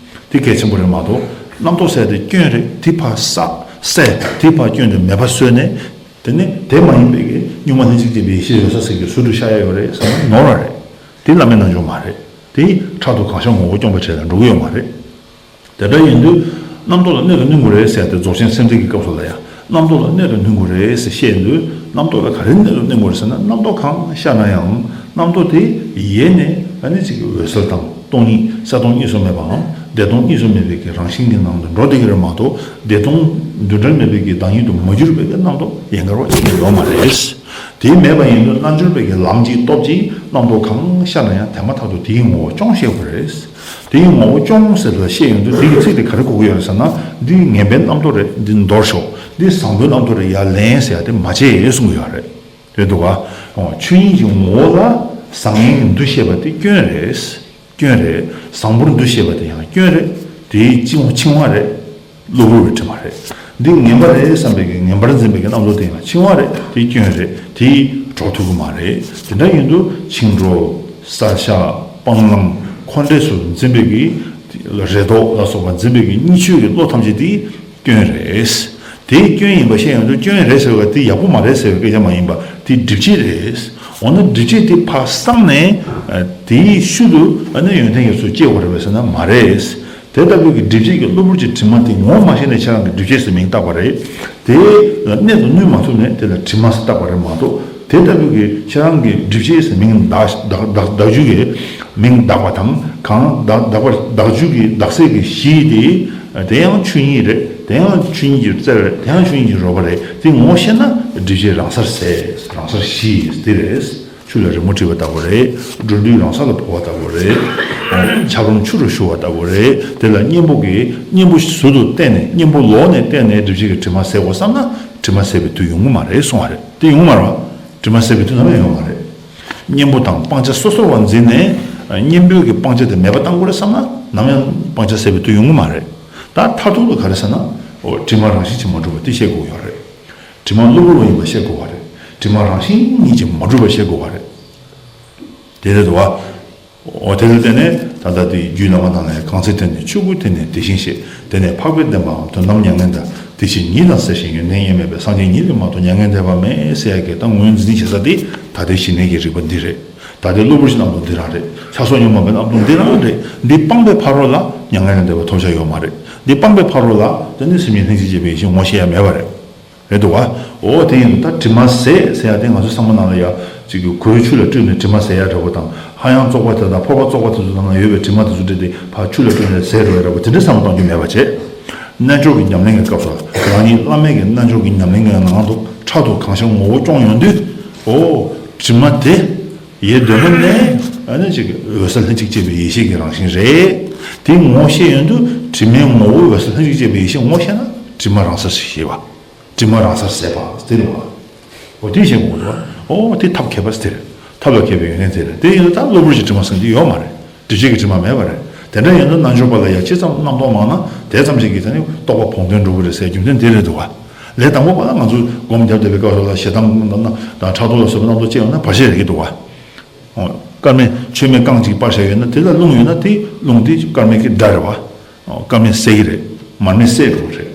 དེ་གལ་ཆེན་པོ་རེད་མ་གཏོགས། རྣམ་རྟོག་ཟེར་ཡ་དེ་སྐྱོན་རེད། དེ་ཕར་བསལ། དེ་ཕར་སྐྱོན་དེ་མེད་པ་བཟོས་ནས། དེ་ནི་དེ་མ་ཡིན་པའི་གི་གཉུག་མ་ལྷན་ཅིག་སྐྱེས་པའི་ཡེ་ཤེས་འོད་གསལ་ཟེར་གྱི་ཟུར་དུ་ཤར་ཡ་ཡོད་རེད་ཟེར་ན་ནོར་བ་རེད། དེ་བླ་མེད་རྣལ་འབྱོར་མ་རེད། དེ་ཕྲག་དོག་གང་ཤར་ངོ་བོ་སྐྱོང་བའི་གྲས་ལ་འགྲོ་གི་ཡོད་མ་རེད། དེ་འདྲ་ཡིན་དུས། རྣམ་རྟོག་ལ་གནད་དུ་བསྣུན་དགོས་རེད་ཟེར་ཏེ་རྫོགས་ཆེན་སེམས་འགྲེལ་གྱི་སྐབས་སུ་ལ་ཡང་རྣམ་རྟོག་ལ་གནད་དུ་བསྣུན་དགོས་རེད་ཟེར་བཤད་དུས། རྣམ་རྟོག་ལ་ག་རེ་གནད་དུ་བསྣུན་དགོས་རེད་ཟེར་ན། རྣམ་རྟོག་གང་ཤར་ན་ཡང་རྣམ་རྟོག་དེ་ཡེ་ནས་ཨ་ནི་གཅིག་གི་འོད་གསལ་དང་སྟོང་ཉིད་གསལ་སྟོང་གཉིས་སུ་མེད་པའམ་བདེ་སྟོང་གཉིས་སུ་མེད་པའི་གི་རང་བཞིན་གྱི་ནང་དུ་འགྲོ་བསྡད་ཀྱི་རེད་མ་གཏོགས། བདེ་སྟོང་འདུ་འབྲལ་མེད་པའི་གི་བདག་ཉིད་དུ་མ་གྱུར་པའི་གི་རྣམ་རྟོག་ཡན་གར་བ་ཅིག་ཡོད་མ་རེད། དེ་མེད་པ་ཡིན་དུས་རྣལ་འབྱོར་པའི་གི་ལམ་གྱི་སྟོབས་ཀྱིས་རྣམ་རྟོག་གང་ཤར་ན་ཡང་དེ་མ་ཐག་ཏུ་དེའི་ངོ་བོ་སྐྱོང་ཤེས་དགོས་རེད། དེའི་ངོ་བོ་སྐྱོང་ཟེར་བ་བཤད་ཡོང་དུས། དེ་གི་ཚིག་དེ་ག་རེ་གོ་གི་ཡོད་རེད་ཟེར་ན། འདི་ངན་པའི་རྣམ་རྟོག་རེད། འདི་འདོར་ཤོག་འདི་བཟང་པོའི་རྣམ་རྟོག་རེད། ཡར་ལེན་ཟེར་ཡ་དེ་མ་བྱེད་གསུང་གི་ཡོད་རེད། རེད་འདུག་ག་ཆོས་ཉིད་ཀྱི་ངོ་བོ་ལ་བཟང་ངན་གྱི་འདུ་ཤེས་པ་དེ་སྐྱོན་རེད། སྐྱོན་རེད། བཟང་པོར་འདུ་ཤེས་པ་དེ་ཡང་སྐྱོན་རེད། དེའི་འཆིང་འཆིང་བ་རེད། གློ་བུར་བའི་དྲི་མ་རེད། འདི་ངན་པ་རེད་བསམ་པའི་གི་ངན་པར་འཛིན་པའི་གི་རྣམ་རྟོག་དེ་ཡང་འཆིང་བ་རེད། དེ་སྐྱོན་རེད། དེ་གྲོགས་ཐུབ་ཀྱི་མ་རེད། དེ་འདྲ་ཡིན་དུས་འཆིང་གྲོགས། བསལ་བཞག་སྤང་བླང་། འཁོར་འདས་སུ་འཛིན་པའི་གི་རེ་དོགས་ལ་སོགས་པ་འཛིན་པའི་གི་གཉིས་ཆོས་ཀྱི་བློ་ཐམས་ཅད་དེ་སྐྱོན་རེད། དེ་སྐྱོན་ཡིན་པ་ཤེས་ཡོང་དུས། སྐྱོན་རེད་ཟེར་བ་དེ་ཡག་པོ་མ་རེད་ཟེར་བའི་སྐད་ཆ་མ་ཡིན་པ་དེ་སྒྲིབ་བྱེད་རེད། འོ་ན་སྒྲིབ་བྱེད་དེ་ཕར་བསམ་ནས་དེའི་ཤུལ་དུ་ཨ་ནི་ཡོན་ཏན་ཡོད་ཚུལ་སྐྱེ་དགོས་རེད་པས་ཟེར་ན་མ་རེད། དེ་ལྟ་བུའི་གི་སྒྲིབ་བྱེད་ཀྱི་གློ་བུར་གྱི་དྲི་མ་དེ་ངོ་མ་ཤེས་ནས་ཁྱེད་རང་གི་སྒྲིབ་བྱེད་ཟེར་མིང་བཏགས་པ་རེད། དེ་ལ་གནད་དུ་བསྣུན་མ་ཐུབ་ནས་དེ་ལ་དྲི་མ་ཟེར་བཏགས་པ་རེད་མ་གཏོགས། དེ་ལྟ་བུའི་གི་ཁྱེད་རང་གི་སྒྲིབ་བྱེད་ཟེར་མིང་བཏགས་བཏགས་བཏགས་རྒྱུ་གི་མིང་བཏགས་པ་དང་། གང་བཏགས་བཏགས་པ་བཏགས་རྒྱུ་གི་བཏགས་སའི་གི་གཞི་དེ་དེ་ཡང་ཆོས་ཉིད་རེད། དེ་ཡང་ཆོས་ཉིད་ཀྱི་རྩལ་རེད། དེ་ཡང་ཆོས་ཉིད་ཀྱི་རོལ་པ་རེད། དེ་ངོ་ཤེས་ན་སྒྲིབ་བྱེད་རང་སར་ཟད། རང་སར་ཞི། དེ་རེད། ཆུ་ལ་རི་མོ་བྲིས་པ་ལྟ་བུ་རེད། འགྲོ་དུས་རང་ས་ལ་འཕོ་བ་ལྟ་བུ་རེད། འཁྱགས་རོམ་ཆུ་རུ་ཞུ་བ་ལྟ་བུ་རེད། དེ་ལ་གཉེན་པོ་གིས་གཉེན་པོ་ཟུར་དུ་བསྟེན་ནས། གཉེན་པོ་ལོག་ནས་བསྟེན་ནས་སྒྲིབ་བྱེད་ཀྱི་དྲི་མ་ཟད་དགོས་བསམ་ན་དྲི་མ་ཟད་པའི་དུས་ཡོང་གི་མ་རེད་གསུང་བ་རེད། དེ་ཡོང་གི་མ་རེད་བ། དྲི་མ་ཟད་པའི་དུས་ནམ་ཡང་ཡོང་གི་མ་རེད། གཉེན་པོ་དང་སྤང་བྱ་སོ་སོ་བ་འཛིན་ནས་གཉེན་པོའི་གི་སྤང་བྱ་དེ་མེད་པ་བཏང་དགོས་རེད་བསམ་ན་ནམ་ཡང་སྤང་བྱ་ཟད་པའི་དུས་ཡོང་གི་མ་རེད། ད་མཐར་ཐུག་ལ་ག་རེ་ཟེར་ན། འོ་དྲི་མ་རང་བཞིན་གྱིས་མ་གྲུབ་པ་དེ་ཤེས་དགོས་ཡོད་རེད། དྲི་མ་གློ་བུར་བ་ཡིན་པ་ཤེས་དགོས་པ་རེད། དྲི་མ་རང་བཞིན་ཉིད་ཀྱིས་མ་གྲུབ་པ་ཤེས་དགོས་པ་རེད། དེ་རེད་དོ། འོ་དེ་ལ་བརྟེན་ནས་ད་ལྟ་དེ་རྒྱུད་བླ་མ་རྣམས་ལས། གང་ཚེ་འདས་ནས་ཆོས་སྐུ་དེ་ནི་དེ་བཞིན་གཤེགས། དེ་ནས་འཕགས་པའི་བདེན་པའམ་དོན་དམ་མྱ་ངན་འདས། དེ་ཕྱིར་ཉིད་དང་སྲེད་ཞེན་ཡོན་ཏན་དབྱེར་མེད་པའི། སངས་རྒྱས་ཉིད་ལས་མ་གཏོགས་མྱ་ངན་འདས་པ་མེད་ཟེར་ཡ་གི་ད་ངོས་འཛིན་བྱེད་ས་དེ་ད་ལྟའི་ཞི་གནས་ཀྱི་རིག་པ་འདི་རེད། ད་ལྟའི་གློ་བུར་གྱི་རྣམ་རྟོག་འདི་རང་རེད། ཆགས་སོགས་ཉོན་མོངས་པའི་རྣམ་རྟོག་འདི་རང་རེད། འདི་སྤངས་པའི་ཕ་རོལ་ལ་མྱ་ངན་ལས་འདས་པ་ཐོབ་བྱ་ཡོད་མ་རེད། འདི་སྤངས་པའི་ཕ་རོལ་ལ་དེ་ནི་སེམས་ཉིད་ལྷན་ཅིག་སྐྱེས་པའི་ཡེ་ཤེས་ངོ་ཤེས་ཡ་མེད་པ་རེད། རེད་འདུག་བ། འོ་དེ་ཡིན་ད་དྲི་མ་ཟད་ཟེར་ཡ་དེ་ང་ཚོའི་བསམ་བློ་ནང་ལ་ཡ་ཅིག་གི་གོས་ཆུ་ལ་བཀྲུས་ནས་དྲི་མ་ཟད་ཡ་འདྲ་པོ་དང་། ཧ་ཡང་བཙོག་པ་དེ་དང་ཕོར་པ་བཙོག་པ་དེ་ཚོ་ནང་ལ་ཡོད་པའི་དྲི་མ་དེ་ཚོ་བཀྲུས་ཏེ་ཕར་ཆུ་ལ་བཀྲུས་ནས་ཟད་འགྲོ་ཡ་འདྲ་པོ་དེ་འདྲའི་བསམ་བློ་གཏོང་རྒྱུ་མེད་པ་བྱས། རྣལ་འབྱོར་གྱི་ཉམས་ལེན་གྱི་སྐབས་སུ་རང་ཉིད་བླ་མེད་ཀྱི་རྣལ་འབྱོར་གྱི་ཉམས་ལེན་གྱི་ནང་དུ་ཕྲག་དོག་གང་ཤར་ངོ་བོ་སྐྱོང་ཡོང་དུས། འོ་དྲི་མ་དེ་ཡེ་གདོད་མ་ནས་ཨ་ནི་ཅིག་འོད་གསལ་ལྷན་ཅིག་སྐྱེས་པའི་ཡེ་ཤེས་ཀྱི་རང་བཞིན་རེད། དེ་ངོ་ཤེས་ཡོང་དུས་དྲི་མའི་ངོ་བོ་འོད་གསལ་ལྷན་ཅིག་སྐྱེས་པའི་ཡེ་ཤེས་ངོ་ཤེས་ན་དྲི་མ་རང་སར་ཞི་བ། དྲི་མ་རང་སར་ཟད་པ་དེ་རེད་བ། འོ་དེ་བྱེད་དགོས་རེད་བ། འོ་དེ་ཐབས་མཁས་པ་དེ་རེད། ཐབས་ལ་མཁས་པའི་ཡོན་ཏན་དེ་རེད། དེ་ཡིན་ན་ད་གློ་བུར་གྱི་དྲི་མ་ཟེར་འདི་ཡོད་མ་རེད། སྒྲིབ་བྱེད་ཀྱི་དྲི་མ་མེད་པ་རེད། དེ་འདྲ་ཡིན་ན་རྣལ་འབྱོར་པ་ལ་ཡང་ཅི་ཙམ་རྣམ་རྟོག་མང་ན་དེ་ཙམ་ཞིག་གིས་ད་ནི་རྟོག་པ་བོགས་འདོན་འགྲོ་གི་རེད་ཟེར་རྒྱུ་མཚན་དེ་རེད་འདུག་བ། ལས་དང་པོ་པ་ལ་ང་ཚོས་སྒོམ་རྒྱབ་བསྡད་པའི་སྐབས་སུ་ལ་ཞེ་སྡང་དང་ཕྲག་དོག་ལ་སོགས་པའི་རྣམ་རྟོག་སྐྱེ་ཡོང་ན་བར་ཆད་རེད་ཀྱི་འདུག་བ། སྐར་མས་མཆོད་མེ་རྐང་གཅིག་སྤར་བཞག་ཡོད་ན་དེ་ལ་རླུང་ཡོད་ན་དེ་རླུང་དེ་སྐར་མའི་གི་སྒྲ་རེད་བ། སྐར་མས་བསད་ཀྱི་རེད། མར་མེས་བསད་འགྲོ་གི་རེད།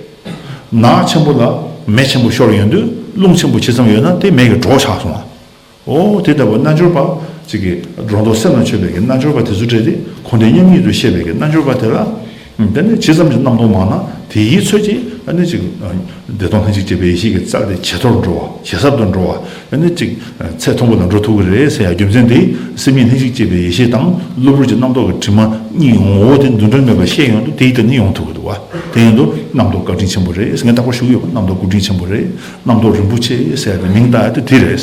ནགས་ཆེན་པོ་ལ་མེ་ཆེན་པོ་ཤོར་ཡོང་དུས་རླུང་ཆེན་པོ་ཇི་ཙམ་ཡོད་ན་དེ་མེ་གི་གྲོགས་ཆགས་སོང་བ། འོ་དེ་ལྟ་བུ་རྣལ་འབྱོར་པ་གཅིག་གིས་སྒྲོ་འདོགས་སེམས་ལ་ཆོད་པའི་གི་རྣལ་འབྱོར་པ་དེ་ཚོ་འདྲ་དེ་འཁོར་འདས་མཉམ་ཉིད་དུ་ཤེས་པའི་གི་རྣལ་འབྱོར་པ་དེ་ལ། དེ་ནས་ཇི་ཙམ་གྱི་རྣམ་རྟོག་མང་ན་དེའི་ཚོད་ཀྱིས་ཨ་ནི་ཅིག་བདེ་སྟོང་ལྷན་ཅིག་སྐྱེས་པའི་ཡེ་ཤེས་ཀྱི་རྩལ་དེ་ཇེ་མཐོར་འགྲོ་བ་ཇེ་ཟབ་ཏུ་འགྲོ་བ་ཨ་ནི་ཅིག་ཚད་མཐོན་པོ་ལ་འགྲོ་ཐུབ་ཀྱི་རེད་ཟེར་ཡ་རྒྱུ་མཚན་དེ་སེམས་ཉིད་ལྷན་ཅིག་སྐྱེས་པའི་ཡེ་ཤེས་དང་གློ་བུར་གྱི་རྣམ་རྟོག་གི་དྲི་མ་གཉིས་ངོ་བོ་དེ་འདུ་འབྲལ་མེད་པར་ཤེས་ཡོང་དུས་དེའི་སྟེང་ནས་ཡོང་ཐུབ་ཀྱི་འདུག་བ། དེ་ཡིན་དུས་རྣམ་རྟོག་བཀའ་དྲིན་ཆེན་པོ་རེད་ཟེར། ངས་རྟག་པར་ཞུ་གི་ཡོད་པ། རྣམ་རྟོག་སྐུ་དྲིན་ཆེན་པོ་རེད། རྣམ་རྟོག་རིན་པོ་ཆེ་ཟེར་ཡ་དེ་མིང་བཏགས་ཡ་དེ་དེ་རེད།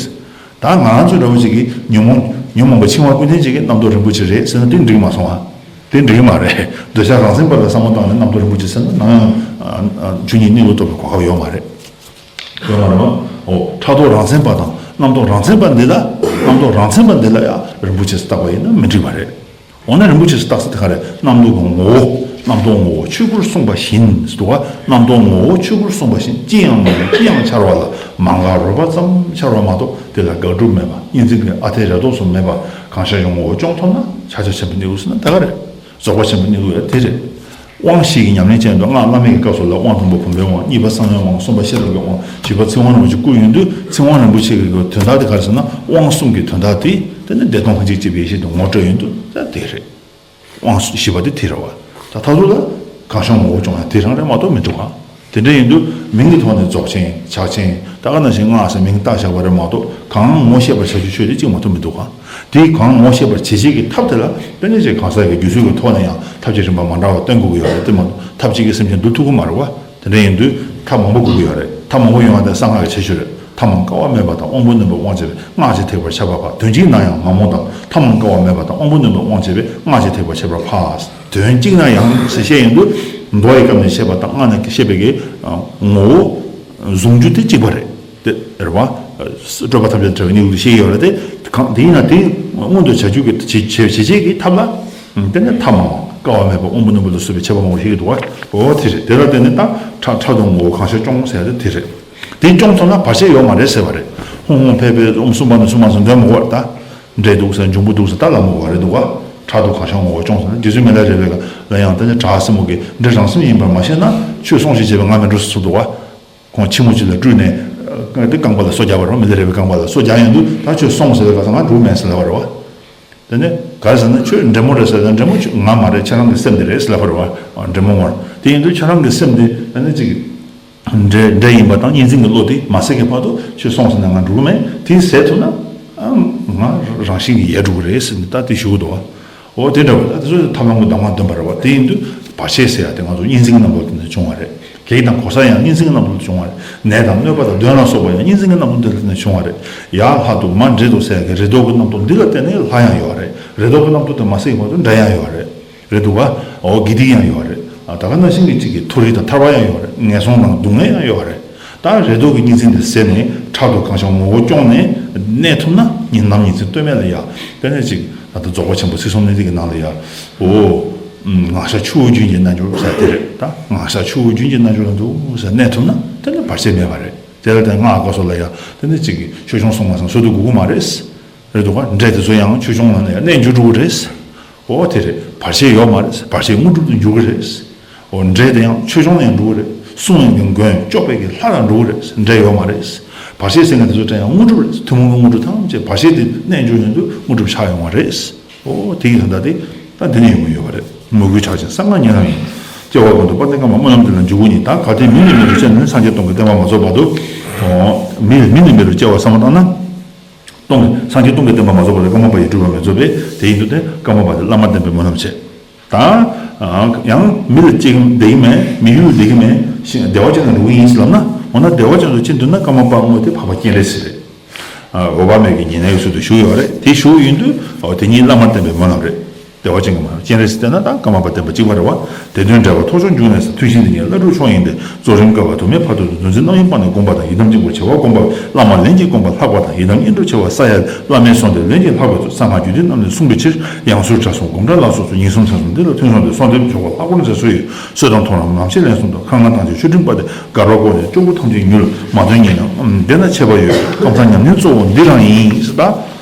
ད་ང་རང་ཚོ་འདྲ་བོ་ཅིག་གིས་ཉོན་མོངས་ཉོན་མོངས་པ་འཆིང་བ་ཀུན་ལྡན་ཅིག་གིས་རྣམ་རྟོག་རིན་པོ་ཆེ་རེད་ཟེར་ན་དེ་འགྲིག་མ་སོང་ཨ། དེ་འགྲིག་མ་རེད། འདོད་ཆགས་རང་མཚན་པ་ལ་བསམ་བློ་བཏང་ནས་རྣམ་རྟོག་རིན་པོ་ཆེ་ཟེར་ན་ནམ་ཡང་ཆོས་ཉིད་གནས་ལུགས་རྟོགས་པའི་གོ་སྐབས་ཡོད་མ་རེད། ཡོད་མ་རེད་པ། འོ་ཕྲག་དོག་རང་མཚན་པ་དང་རྣམ་རྟོག་རང་མཚན་པ་འདི་ལ་རྣམ་རྟོག་རང་མཚན་པ་འདི་ལ་ཡང་རིན་པོ་ཆེ་ཟེར་བཏགས་པ་ཡིན་ན་མི་འགྲིག་པ་རེད། འོ་ན་རིན་པོ་ཆེ་ཟེར་བཏགས་ས་དེ་ག་རེད། རྣམ་རྟོག་གི་ངོ་བོ། རྣམ་རྟོག་ངོ་བོ་ཆོས་སྐུར་གསུངས་པ་བཞིན་ཟེར་འདུག་ག་རྣམ་རྟོག་ངོ་བོ་ཆོས་སྐུར་གསུངས་པ་བཞིན་ཅི་ཡང་མ་ཡིན་ཅི་ཡང་འཆར་བ་ལ་མ་འགགས་རོལ་པ་ཙམ་འཆར་བ་མ་གཏོགས་དེ་ལ་དགག་སྒྲུབ་མེད་པ་གཉིས་འཛིན་གྱི་ཨ་འཐས་རེ་དོགས་སུ་མེད་པ་གང་ཤར་གྱི་ངོ་བོ་སྐྱོང་ཐུབ་ན་ཕྱག་རྒྱ་ཆེན་པོའི་གནས་ལུགས་ཟེར་ན་དེ་ག་རེད། རྫོགས་པ་ཆེན་པོའི་གནས་ལུགས་ཡང་དེ་རེད། དབང་བཞི་གི་ཉམས་ལེན་བྱས་འདུག་སྔགས་བླ་མེད་ཀྱི་སྐབས་སུ་ལ་དབང་དང་པོ་བུམ་པའི་དབང་། གཉིས་པ་གསང་བའི་དབང་། གསུམ་པ་ཤེས་རབ་ཀྱི་དབང་། བཞི་པ་ཚིག་དབང་རིན་པོ་ཆེ་བསྐུར་ཡོང་དུས་ཚིག་དབང་རིན་པོ་ཆེ་གི་དོན་དག་དེ་ག་རེ་ཟེར་ན་དབང་གསུམ་གྱི་དོན་དག་དེ་དེ་ནི་བདེ་སྟོང་ལྷན་ཅིག་སྐྱེས་པའི་ཡེ་ཤེས་དེ་ངོ་སྤྲོད་ཡོང་དུས་ད་དེ་རེད། དབང་བཞི་པ་དེ་དེ་རེད་བ། ད་མཐར་ཐུག་ལ་གང་ཤར་ངོ་བོ་སྐྱོང་ཡང་དེ་རང་རེད་མ་གཏོགས་མི་འགྲིག་ག་དེ་འདྲ་ཡིན་དུས་མིང་གི་ཐོག་ནས་རྫོགས་ཆེན་ཕྱག་ཆེན་ད་ག་ནང་བཞིན་སྔགས་ཟེར་མིང་བཏགས་བཞག་པ་རེད་མ་གཏོགས་གང་ངོ་ཤེས་པར་བྱ་རྒྱུ་ཆོས་དེ་གཅིག་མ་གཏོགས་མི་འདུག་ག་དེ་གང་ངོ་ཤེས་པར་བྱེད་བྱེད་ཀྱི་ཐབས་དེ་ལ་དཔེ་ནས་ཅིག་གང་ཟག་གི་རྒྱུད་ཚོད་ཀྱི་ཐོག་ནས་ཡང་ཐབས་ཀྱི་རིམ་པ་མ་འདྲ་བ་སྟོན་དགོས་ཀྱི་ཡོད་རེད་དེ་མ་གཏོགས་ཐབས་གཅིག་གིས་སེམས་ཅན་འདུལ་ཐུབ་ཀྱི་མ་རེད་བ། དེ་འདྲ་ཡིན་དུས་ཐབས་མང་པོ་དགོས་ཀྱི་ཡོད་རེད། ཐབས་མང་པོ་ཡོང་བ་དེ་གསང་སྔགས་ཀྱི་ཁྱད་ཆོས་རེད། ཐབས་མང་དཀའ་བ་མེད་པ་དང་དབང་པོ་རྣོན་པོས་དབང་བྱས་པས་སྔགས་ཀྱི་ཐེག་པར་ཁྱབ་པ་དང་དོན་གཅིག་ན་ཡང་ངང་མོ་དང་ཐབས་མང་དཀའ་བ་མེད་པ་དང་དབང་པོ་རྣོན་པོས་དབང་བྱས་པས་སྔགས་ཀྱི་ཐེག་པར་ཁྱབ་པར་འཕགས། དོན་གཅིག་ན་ཡང་ཟེར་བཤད་ཡོང་དུས་མདོ་ཡི་སྐབས་ནས་བཤད་པ་དང་སྔགས་ནས་བཤད་པའི་གི་ངོ་བོ་གཟུང་རྒྱུ་དེ་གཅིག་པ་རེད། དེ་རེད་བ། སྤྲོས་པ་ཐམས་ཅད་བྲལ་བའི་གནས་ལུགས་དེ་ཤེས་ཀྱི་ཡོད་རེད་དེ། གང་དེ་ཡིན་ན་དེ་མངོན་དུ་བྱ་རྒྱུ་གི་བྱེད་བྱེད་བྱེད་བྱེད་ཀྱི་ཐབས་ལ། དེ་ནས་ཐབས་མང་དཀའ་བ་མེད་པ་དབང་པོ་རྣོན་པོ་ལ་སོགས་པའི་ཁྱད་པར་མང་པོ་ཞིག་འདུག་བ། འོ་དེ་རེད། དེ་ལ་བརྟེན་ནས་ད་ཕྲག་ཕྲག་དོག་ངོ་བོ་གང་ཤར་སྐྱོང་ཟེར་ཡ་དེ་དེ་རེད། དེ་སྐྱོང་ཐུབ་ན་བར་ཆད་ཡོད་མ་རེད་ཟེར་བ་རེད། ཧོང་ཧོང་ཕེ་ཕེ་ཨུམ་སུམ་པ་ནི་སུམ་མ་སུམ་འདོན་མི་དགོས་རེད་ད། འདྲེ་འདུག་ཟེར་འབྱུང་པོ་འདུག་ཟེར་ད་ལབ་མི་དགོས་རེད་འདུག་བ། ཕྲག་དོག་གང་ཤར་ངོ་བོ་སྐྱོང་ཟེར་ན་རྗེ་བཙུན་མི་ལ་རས་པའི་ལ་ཡང་དེ་ནི་བྲག་སྲིན་མོ་གིས་འདྲེ་རང་སེམས་ཡིན་པར་མ་ཤེས་ན་ཁྱོད་སོང་ཞིག་བྱས་པས་ང་མི་འགྲོ་ཟེར་ཚུལ་འདུག་བ། ཁོང་ཁྱི་མོ་གཅིག་ལ་སྤྲུལ་ནས་དེ་རྐང་པ་ལ་སོ་རྒྱག་པ་རེད་བ། མི་ལ་རས་པའི་རྐང་པ་ལ་སོ་རྒྱག་ཡོང་དུས་ད་ཁྱོད་སོང་ཟེར་བའི་སྐབས་སུ་ང་འགྲོ་མེད་ཟེར་ལབ་པ་རེད་བ། དེ་ནས་ག་རེ་ཟེར་ན་ཁྱོད་འདྲེ་མོ་རེད་ཟེར་ན་འདྲེ་མོ་ཁྱོད་ང་མ་རེད། ཁྱེད་རང་གི་སེམས་དེ་རེད་ཟེར་ལབ་པ་རེད་བ། འདྲེ་མོ་མ་རེད། དེ་ཡིན་དུས་ཁྱེད་རང་གི་སེམས་དེ་ཨ་ནི་ཅིག་འདྲེ་འདྲེ་ཡིན་པ་དང་གཉིས་འཛིན་གྱི་བློ་དེ་མ་ཟད་ཀྱི་བར་དུ་ཁྱོད་སོང་ཟེར་ན་ང་འགྲོ་གི་མེད། དེ་ཟད་ཐུབ་ན་ཨ་ང་རང་བཞིན་གྱིས་ཡལ་འགྲོ་གི་རེད་ཟེར་ནས་ད་དེ་ཞུ་གི་འདུག་བ། འོ་དེ་འདྲ་བ་ད་དེ་ཚོ་ཐབས་ལམ་གྱི་གདམས་ངག་འདོན་པ་རེད་བ། དེ་ཡིན་དུས་བར་ཆད་ཟེར་ཡ་དེ་ང་ཚོ་གཉིས་འཛིན་གྱི་རྣམ་པ་དེ་ནས་བྱུང་བ་རེད། གེགས་དང་གོལ་ས་ཡང་གཉིས་འཛིན་གྱི་རྣམ་པ་དེ་བྱུང་བ་རེད། ནད་དང་གནོད་པ་དང་གདོན་ལ་སོགས་པ་ཡང་གཉིས་འཛིན་གྱི་རྣམ་པ་དེ་ནས་བྱུང་བ་རེད། ཡར་ལྷ་འདུག་མར་འདྲེ་འདུག་ཟེར་ཡ་གི་རེ་དོགས་ཀྱི་རྣམ་རྟོག་འདི་ལ་བརྟེན་ནས་ལྷ་ཡང་ཡོད་རེད། རེ་དོགས་ཀྱི་རྣམ་རྟོག་དེ་མ་ཟད་ཀྱི་བར་དུ་འདྲེ་ཡང་ཡོད་རེད། རེད་འདུག་བ། འོ་དགེ་སྡིག་ཡང་ཡོད་རེད། ཨ་ད་ག་ནང་བཞིན་གྱི་གཅིག་གི་མཐོ་རིས་དང་ཐར་པ་ཡང་ཡོད་རེད། ངན་སོང་དང་སྡུག་བསྔལ་ཡང་ཡོད་རེད། ད་རེ་དོགས་ཀྱི་གཉིས་འཛིན་དེ་ཟད་ནས་ཕྲག་དོག་གང་ཤར་ངོ་བོ་སྐྱོང་ནས་གནས་ཐུབ་ན་ཉིན་ནམ་ཉིན་མཚན་ལྟོས་མེད་ལ་ཡ་དེ་ནས་ཅིག་ད་ལྟ་རྫོགས་པ་ཆེན་པོ་ཚིག་གསུམ་གནད་བརྡེག་གི་ནང་ལ་ཡ། འོ། ངང་བཞག་ཆུ་བོ་རྒྱུན་གྱི་རྣལ་འབྱོར་ཟེར་དེ་རེད་ད། ངང་བཞག་ཆུ་བོ་རྒྱུན་གྱི་རྣལ་འབྱོར་ལ་འདུག་ཟེར་གནས་ཐུབ་ན་དེ་ནི་བར་ཆད་མེད་པ་རེད། དེ་ལ་བརྟེན་སྔགས་སྐབས་སུ་ལ་ཡ་དེ་ནི་ཅིག་གི་ཆོས་སྐྱོང་སྲུང་མ་སང་སྲོལ་དུ་དགོས་ཀྱི་མ་རེད། རེད་འདུག་ག་འདྲེ་དེ་ཚོ་ཡང་ཆོས་སྐྱོང་ལ་ནས་གནས་འགྱུར་འགྲོ་གི་རེད། འོ་དེ་རེད། བར་ཆད་ཡོད་མ་རེད། བར་ཆད་དངོས་གྲུབ་ཏུ་འགྱུར་གི་རེད། འོ་འདྲེ་དེ་ཡང་ཆོས་སྐྱོང་ལ་ཡང་འགྲོ་གི་རེད། སྲུང་བའི་གི་མགོན་སྐྱོབ་པའི་གི་ལྷ་ལ་འགྲོ་གི་རེད། འདྲེ་ཡོད་མ་རེད། བར་ཆད་ཟེར་མཁན་དེ་ཚོ་དྲན་ཡང་དངོས་གྲུབ་རེད། ཐུན་མོང་གི་དངོས་གྲུབ་ཐམས་ཅད་བར་ཆད་དེ་གནས་འགྱུར་ཡོང་དུས་དངོས་གྲུབ་ཆགས་ཡོང་བ་རེད། འོ་དེ་གི་དོན་དག་དེ་ད་འདི་ནས་ཡོང་གི་ཡོད་པ་རེད། མོས་གུས་ཕྱག་ཆེན་གསང་སྔགས་ཉན་རང་ཡིན། སྐྱེ་བ་ཀུན་ཏུ་དཔལ་ལྡན་ཀརྨ་སྨོན་ལམ་འདི་ལ་འཇུག་གུ་ཉིད། ད་གལ་ཏེ་མི་ནི་མི་རུ་སྐྱེ་ན་ནི། སངས་རྒྱས་སྟོང་གི་བསྟན་པ་མ་རྫོགས་བར་དུ། མི་མི་ནི་མི་རུ་སྐྱེ་བ་བསམ་བློ་བཏང་ན། སྟོང་གི་སངས་རྒྱས་སྟོང་གི་བསྟན་པ་མ་རྫོགས་བར་དུ་ཀརྨ་པ་ཡི་སྒྲུབ་པ་མི་རྫོགས་པས། དེ་ཡིན་དུས་ཏེ་ཀརྨ་པ་དེ་བླ་མར་བསྟེན་པའི་སྨོན་ལམ་བྱེད། ད་ཡང་མི་ལ་སྐྱེ་གི་བསྡད་ཀྱི་མེད། མི་ཡུལ་བསྡད་ཀྱི་མེད། ཤི་བདེ་བ་ཅན་ལ་འགྲོ་གི་ཡིན་ཟེར་ལབ་ན། འོ་ན་བདེ་བ་ཅན་དུ་སྐྱེ་འདོད་ན་ཀརྨ་པ་དངོས་དེ་འཕགས་པ་སྤྱན་རས་གཟིགས་རེད། འོད་དཔག་མེད་ཀྱི་ཉེ་གནས་ཀྱི་ཚུལ་དུ་བཞུགས་ཡོད་རེད། དེ་བཞུགས་ཡིན་དུས་དེ་ཉིད་བླ་མར་བསྟེན་པའི་སྨོན་ལམ་རེད། བདེ་བ་ཅན་གྱི་མ་སྤྱན་རས་གཟིགས་བསྟེན་ན་དང་ཀརྨ་པ་བསྟེན་པ་གཅིག་པ་རེད་བ། དེ་དོན་འབྲེལ་བ་ཐོགས་ཆོས་འབྱུང་གནས་སུ། ཐུན་བཞིའི་འདི་ཉིད་བླ་སྒྲུབ་མཆོག་ཡིན་ཏེ། རྫོགས་རིམ་བསྐལ་པ་དུ་མའི་བར་དུ་འདུ་འཛི་རྣམ་གཡེང་སྤངས་ནས་བསྒོམ་པ་དང་། ཡི་དམ་དཀྱིལ་འཁོར་བྱེ་བ་བསྒོམ་པ། བླ་མ་ལན་གཅིག་བསྒོམ་པ་ལྷག་པ་དང་། ཡི་དམ་དབྱིངས་གྲུབ་བྱེ་བ་ས་ཡ། བླ་མའི་གསུང་དེ་ལན་གཅིག་ལྷག་པའི་ཚུལ། གསང་སྔགས་རྒྱུད་སྡེ་རྣམས་ནས་གསུངས་པའི་ཕྱིར། ཡང་སོར་གྲྭ་གསུམ་སྒོམ་གྲྭ་ལ་སོགས་སུ་ཉིན་གསུམ་མཚན་གསུམ་འདི་ལ་ཐུན་གསུམ་དུ་གསོལ་འདེབས་ཆོ་ག་ལྷག་པར་མཛད་སྲོལ་ཡོད། གསོལ་དང་ཐོག་རམ་ལམ་ཤེས་ལན་གསུམ་དང་། ཁ་ལྔ་དང་བཅས་མཆོད་སྤྲིན་པ་དེ་དགར་བར་བསྐོར་ནས་སྐྱོ་པོ་ཐམས་ཅད་མྱུར། མ་ཐོན་ཉེ་ན་འདི་ན་ཆད་པ་ཡོད། ཀམ་ཚང་ཉམས་ལེན་གཙོ་བོ་འདི་རང་ཡིན་ཟེར། ད་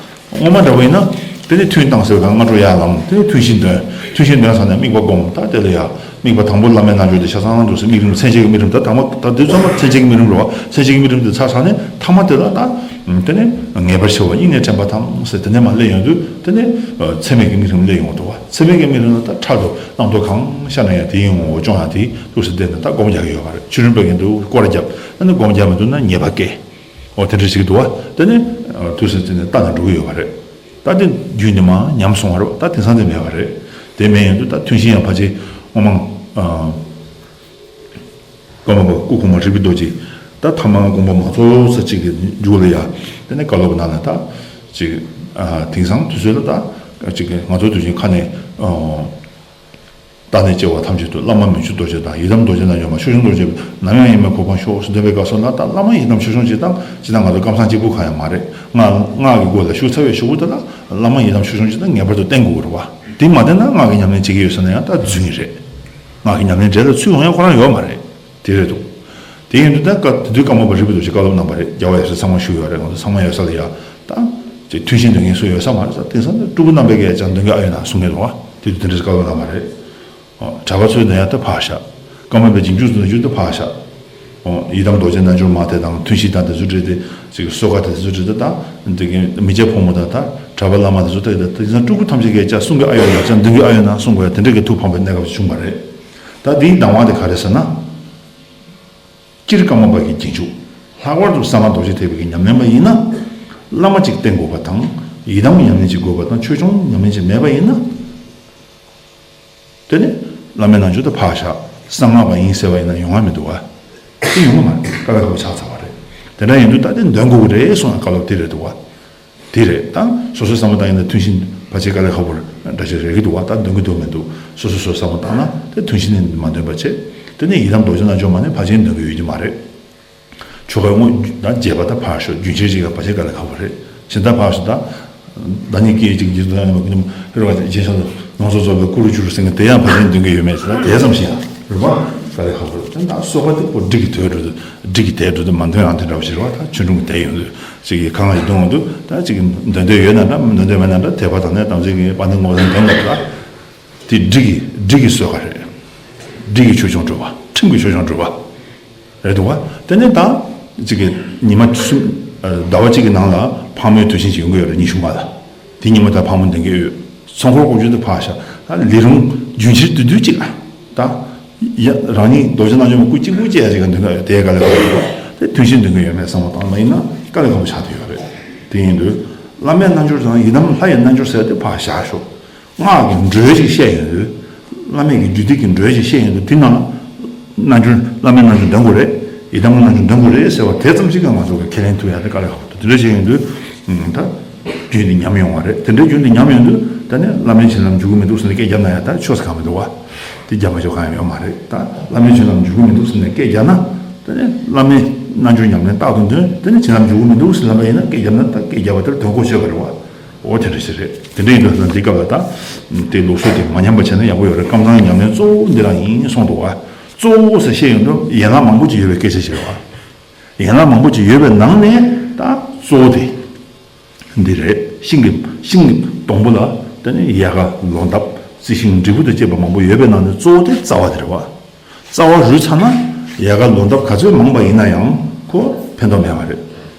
སྔོན་མ་འདྲ་བོ་ཡིན་ན་དེ་ནས་ཐུན་བཏང་ཟེར་བ་དང་སྔ་དྲོ་ཡར་ལངས། དེ་ནས་ཐུན་བཞི་འདོན། ཐུན་བཞིའི་དོན་ཚང་ནས་དམིགས་པ་བསྒོམ། ད་དེ་ལ་ཡ་དམིགས་པ་དང་པོ་བླ་མའི་རྣལ་འབྱོར་དེ་ཆ་ཚང་འདུག་ཟེར། དམིགས་རིམ་མཚན་བཅས་ཀྱི་དམིགས་རིམ། ད་དང་པོ་ད་དེ་ཚང་མ་མཚན་བཅས་ཀྱི་དམིགས་རིམ་རེད་བ། མཚན་བཅས་ཀྱི་དམིགས་རིམ་དེ་ཚར་ཚར་ནས་ཐ་མ་དེ་ལ་ད་དེ་ནས་ངེས་པར་ཞི་བ་དབྱིངས་ནས་དྲན་པ་དང་ཟེར། དེ་ནས་མར་སླེབས་ཡོང་དུས་དེ་ནས་མཚན་མེད་ཀྱི་དམིགས་རིམ་སླེབས་ཡོང་འདུག་བ། མཚན་མེད་ཀྱི་དམིགས་རིམ་ལ་ད་ཕྲག་ཏུ་བླང་དོར་གང་ཤར་ན་ཡང་དེའི་ངོ་བོ་སྐྱོང་ཡང་དེའི་ཐུགས་སུ་བསྟན་ནས་ད་སྒོམ་རྒྱག་གི་ཡོད་པ་རེད། ཆུ་རིན་པོ་གི་འདུག་སྐོར་རྒྱབ། ཨ་ནི་སྒོམ་རྒྱག་མི་འདུག་ན་ཉེས་པ་སྐྱེ། འོ་དེ་འདྲ་ཞིག་འདུག་བ། དེ་ནས་ཐུགས་སུ་བསྟན་ནས་ལྟ་ནས་འགྲོ་གི་ཡོད་པ་རེད། ད་དེ་རྒྱུན་དུ་མར་ཉམས་སོང་བ་རེད་བ། ད་དེང་སང་དེ་མེད་པ་རེད། དེ་མེད་ཡོང་དུས་ད་ཐུན་བཞི་ཡང་ཕལ་ཆེར་སྔོན་མ་ཨ། ཀརྨ་པ་སྐུ་གོང་མ་རིག་པའི་རྡོ་རྗེ་ད་ཐ་མ་དགོངས་པ་མ་རྫོགས་ས་གཅིག་གི་མཇུག་ལ་ཡ། དེ་ནས་བཀའ་སློབ་གནང་ལ་ད་ཅིག་ཨ། དེང་སང་དུས་ཚོད་ལ་ད་ཅིག་ང་ཚོ་དུས་ཆེན་ཁ་ནས་ཨ། རྟ་ནས་སྐྱེ་བ་ཐམས་ཅད་དུ། བླ་མ་མི་བསྐྱོད་རྡོ་རྗེ་དང་། ཡི་དམ་རྡོ་རྗེ་རྣལ་འབྱོར་མ། ཆོས་སྐྱོང་རྡོ་རྗེ་ནམ་ཡང་ཡལ་མེད་གོ་འཕང་ཤོག་ཟེར་འདོན་པའི་སྐབས་སུ་ལ་ད་བླ་མ་ཡི་དམ་ཆོས་སྐྱོང་གཅིག་དང་། སྤྱིར་ན་ང་ཚོ་ཀམ་ཚང་གཅིག་པུ་གང་ཡང་མ་རེད། སྔགས་སྔགས་ཀྱི་སྒོ་ལ་ཞུགས་ཚར་བའི་གཞུག་གུ་དེ་ལ་བླ་མ་ཡི་དམ་ཆོས་སྐྱོང་གཅིག་དང་ངེས་པར་དུ་བསྟེན་དགོས་རེད་བ། དེ་མ་བསྟེན་ན་སྔགས་ཀྱི་ཉམས་ལེན་བྱེད་ཀྱི་ཡོད་ཟེར་ན་ཡང་ད་རྫུན་རེད། སྔགས་ཀྱི་ཉམས་ལེན་འབྲས་ལ་ཚུར་འོང་ཡ་ཁོ་རང་ཡོད་མ་རེད། དེ་རེད་འདུག་དེ་ཡིན་དུས་ད་སྐབས་དེ་དུས་ཀརྨ་པ་རིག་པའི་རྡོ་རྗེ་བཀའ་སློབ་གནང་བ་རེད། རྒྱལ་བ་ཡབ་སྲས་ཚང་མ་བཞུགས་ཡོད་རེད། ང་ཚོ་ཚང་མ་ཡོད་ས་ལ་ཡ་ད་ཅིག་ཐུན་བཞི་འདོན་མཁན་སུ་ཡོད་ས་མ་རེད་ས། དེང་སང་ད་སྤྲུལ་སྐུ་རྣམ་པས་ཀྱང་འདོན་གྱི་ཨ་ཡོད་ན་གསུང་མཁན་རེད་བ། དེ་དུས་དེ་འདྲ་བཀའ་སློབ་གནང་བ་རེད། ཨོ། གྲྭ་པ་ཚོས་འདོན་ཡ་ད་ཕར་བཞག་ཀརྨ་པའི་རྗེས་འཇུག་ཚོས་འདོན་རྒྱུ་ད་ཕར་བཞག་ཨོ། ཡི་དམ་རྡོ་རྗེ་རྣལ་འབྱོར་མ་དེ་དང་ཐུན་བཞི་དང་དེ་ཚོ་འདྲ་དེ་ཅིག་གསོལ་ཁ་དེ་ཚོ་འདྲ་དེ་ད་དེ་གི་མི་སྐྱ་ཕོ་མོ་དང་ད་གྲྭ་པ་བླ་མ་དེ་ཚོ་ད་ད་དེང་སང་སྤྲུལ་སྐུ་ཐམས་ཅད་ཀྱིས་ཅག་གསུང་གི་ཨ་ཡོད་ན་ཅག་འདོན་གི་ཨ་ཡོད་ན་གསུང་དགོས་ཡ་དེ་འདྲ་གི་ཐུགས་ཕངས་པའི་གནས་སྐབས་བྱུང་བ་རེད། ད་འདིའི་གདམས་ངག་དེ་ག་རེ་ཟེར་ན། སྤྱིར་ཀརྨ་པ་གི་རྗེས་འཇུག་ལྷག་པར་དུ་ས་མ་རྡོ་རྗེ་ཐེག་པའི་གི་ཉམས་ལེན་པ་ཡིན་ན། བླ་མ་གཅིག་བསྟེན་དགོས་པ་དང་། ཡི་དམ་ཉམས་ལེན་བྱེད་དགོས་པ་དང་། ཆོས་སྐྱོང་ཉམས་ལེན་བྱེད་མེད་པ་ཡིན་ན། དེ་ནི་བླ་མའི་རྣལ་འབྱོར་དེ་ཕར་བཞག་གསང་སྔགས་པ་ཡིན་ཟེར་བ་ཡིན་ན་ཡོང་བ་མི་འདུག་བ། དེ་ཡོང་གི་མ་རེད། དཀའ་ལས་ཁག་པོ་ཆགས་ཚར་བ་རེད། དེ་འདྲ་ཡིན་དུས་ད་དེ་འདོན་དགོས་ཀྱི་རེད་གསུངས་ཡ་བཀའ་སློབ་དེ་རེད་འདུག་བ། དེ་རེད། ད་སོ་སོའི་བསམ་བློ་བཏང་ཡིན་ན་ཐུན་བཞི་ཕལ་ཆེར་དཀའ་ལས་ཁག་པོ་འདྲ་ཅིག་རེད་ཀྱི་འདུག་བ། ད་འདོན་གྱི་འདུག་མི་འདུག་སོ་སོ་སོ་བསམ་བློ་བཏང་ན་དེ་ཐུན་བཞི་ནས་མ་འདོན་པ་བྱེད། དེ་ནས་ཡི་དམ་རྡོ་རྗེ་རྣལ་འབྱོར་མ་ནི་ཕལ་ཆེར་འདོན་གྱི་ཡོད་ཀྱི་མ་རེད། ཆོ་ག་དངོས་ད་རྒྱས་པ་ད་ཕར་ཞོག་རྒྱུན་ཆད་ཅིག་ལ་ཕལ་ཆེར་དཀའ་ལས་ཁག་པོ་རེད། གཞན་དག་ཕར་ཞོག་ད་བདག་ཉིད་སྐད་ཅིག་གིས་དོན་ཡོད་མ་ཀུན་ནམ་ཧེ་རུ་བ་རྗེས་ཤར་དུ་ནང་སོ་སོ་བའི་སྐུ་རུ་གྱུར་ཟེར་མཁན་དེ་ཡང་ཕལ་ཆེར་འདོན་གྱི་ཡོད་མེད་ཟེར་ན་དེ་ཙམ་ཞིག་ཡང་རེད་པ། དཀའ་ལས་ཁག་པོ་རེད། དེ་ད་གསོལ་བ་དེ་ཁོ་སྒྲིག་གི་དོད་འགྲོ་དུས་སྒྲིག་གི་དལ་འགྲོ་དུས་མ་འདོན་རང་དེ་འདྲ་བ་ཞིག་རེད་བ། ད་ཆོས་འབྲུམ་གྱི་དལ་ཡོང་དུས་ཅིག་གིས་གང་ལ་ཞིག་འདོན་འོང་དུས་ད་ཅིག་གིས་འདོན་འདོད་ཡོད་ན་འདྲ་མི་འདོན་འདོད་མེད་ན་འདྲ་དད་པ་དང་ནས་དམ་ཚིག་གི་དཔལ་ལྡན་ངོ་བོ་དང་འདོན་དགོས་ལ། དེ་སྒྲིག་གི་སྒྲིག་གི་གསོལ་བ་རེད། སྒྲིག་གི་ཆོས་སྐྱོང་སྒྲུབ་པ། ཁྲིམས་ཀྱི་ཆོས་སྐྱོང་སྒྲུབ་པ། རེད་འདུག་བ། དེ་ནས་ད་གཅིག་གི་ཉི་མ་གསུམ་ཟླ་བ་གཅིག་གི་ནང་ལ་ཕག་མོའི་དུས་ཆེན་ཅིག་ཡོང་གི་ཡོད་རེད། ཉི་ཤུ་པ་ལ། དེ་ཉི་མ་ད་ཕག་མོ་འདོན་གྱི་ཡོད། ཚོགས་འཁོར་དགོངས་རྒྱུན་དུ་ཕར་བཞག་ད་ལས་རུང་རྒྱུན་ཆད་དུས་དུས་གཅིག་ལ་ད་ཡ་རང་ཉིད་རྡོ་རྗེ་རྣལ་འབྱོར་མ་སྐུ་གཅིག་པུ་བཅས་ཡ་ཅིག་ག་འདོན་ག་ཡོད་དེ་དཀའ་ལས་ཁག་པོ་རེད། དེ་ཐུན་བཞི་འདོན་གྱི་ཡོད་མེད་བསམ་བློ་བཏང་མ་ཡིན་ན་དཀའ་ལས་ཁག་པོ་ཆགས་བསྡད་ཡོད་རེད། དེ་ཡིན་དུས་བླ་མའི་རྣལ་འབྱོར་དང་ཡི་དམ་ལྷ་ཡི་རྣལ་འབྱོར་ཟེར་དེ་ཕར་བཞག་ཤོག་སྔགས་ཀྱི་འགྲོས་ཅིག་བཤད་ཡོང་དུས། བླ་མེད་ཀྱི་རྒྱུད་སྡེ་གི་འགྲོས་ཅིག་བཤད་ཡོང་དུས་དེ་ནང་རྣལ་འབྱོར་བླ་མའི་རྣལ་འབྱོར་འདོན་དགོས་རེད། ཡི་དམ་གྱི་རྣལ་འབྱོར་འདོན་དགོས་རེད་ཟེར་བ་དེ་ཙམ་ཞིག་གིས་ང་ཚོ་གི་ཁས་ལེན་ཐུབ་ཡ་དེ་དཀའ་ལས་ཁག་པོ་འདུག་དེ་འདྲ་བཤད་ཡོང་དུས་ད་རྒྱུན་དུ་ཉམས་ཡོང་བ་རེད། དེ་འདྲའི་རྒྱུན་དུ་ཉམས་ཡོང་དུས་ད་ནི་བླ་མའི་བྱིན་རླབས་འཇུག་གི་མི་འདུག་ཟེར་ནས་སྐད་བརྒྱབ་ན་ཡང་ད་ཆོས་ཟེར་གང་མི་འདུག་བ། དེ་རྒྱབ་མ་ཆོག་གང་ཡང་ཡོད་མ་རེད། ད་བླ་མའི་བྱིན་རླབས་འཇུག་གི་མི་འདུག་ཟེར་ནས་སྐད་བརྒྱབ་ན་ད་ནི་བླ་མའི་རྣལ་འབྱོར་ཉམས་ལེན་རྟག་ཏུ་འདོན། དེ་ནི་བྱིན་རླབས་འཇུག་གི་མི་འདུག་ཟེར་ལབ་པ་ཡིན་ན་སྐད་བརྒྱབ་ན་ད་སྐད་བརྒྱབ་པ་དེར་དོན་གོ་ཆོད་པ་རེད་བ། འོ་དེ་འདྲ་ཞིག་རེད། དེ་འདྲ་ཡིན་དུས་ཙང་འདི་སྐབས་ལ་ད་དེ་ལུགས་སྲོལ་དེ་མ་ཉམས་པ་བྱས་ན་ཡག་པོ་ཡོད་རེད། ཀམ་ཚང་ཉམས་ལེན་གཙོ་བོ་འདི་རང་ཡིན་གསུངས་འདུག་བ། གཙོ་བོ་ཟེར་བཤད་ཡོང་དུས་ཡན་ལག་མང་པོ་ཅིག་ཡོད་པའི་སྐད་ཆ་ཞིག་རེད་བ། ཡན་ལག་མང་པོ་ཅིག་ཡོད་པའི་ནང་ནས་ད་གཙོ་བོ་དེ་འདི་རེད། ཤིང་གི་ཤིང་གི་སྡོང་པོ་ལ་དེ་ནས་ཡལ་ག་ལོ་འདབ་རྩི་ཤིང་འབྲས་བུ་དང་བཅས་པ་མང་པོ་ཡོད་པའི་ནང་ནས་གཙོ་བོ་དེ་རྩ་བ་དེ་རེད་བ། རྩ་བ་རུལ་ཚར་ན་ཡལ་ག་ལོ་འདབ་ག་ཚོད་མང་པ་ཡིན་ན་ཡང་ཁོ་ཕན་ཐོགས་མེད་པ་རེད།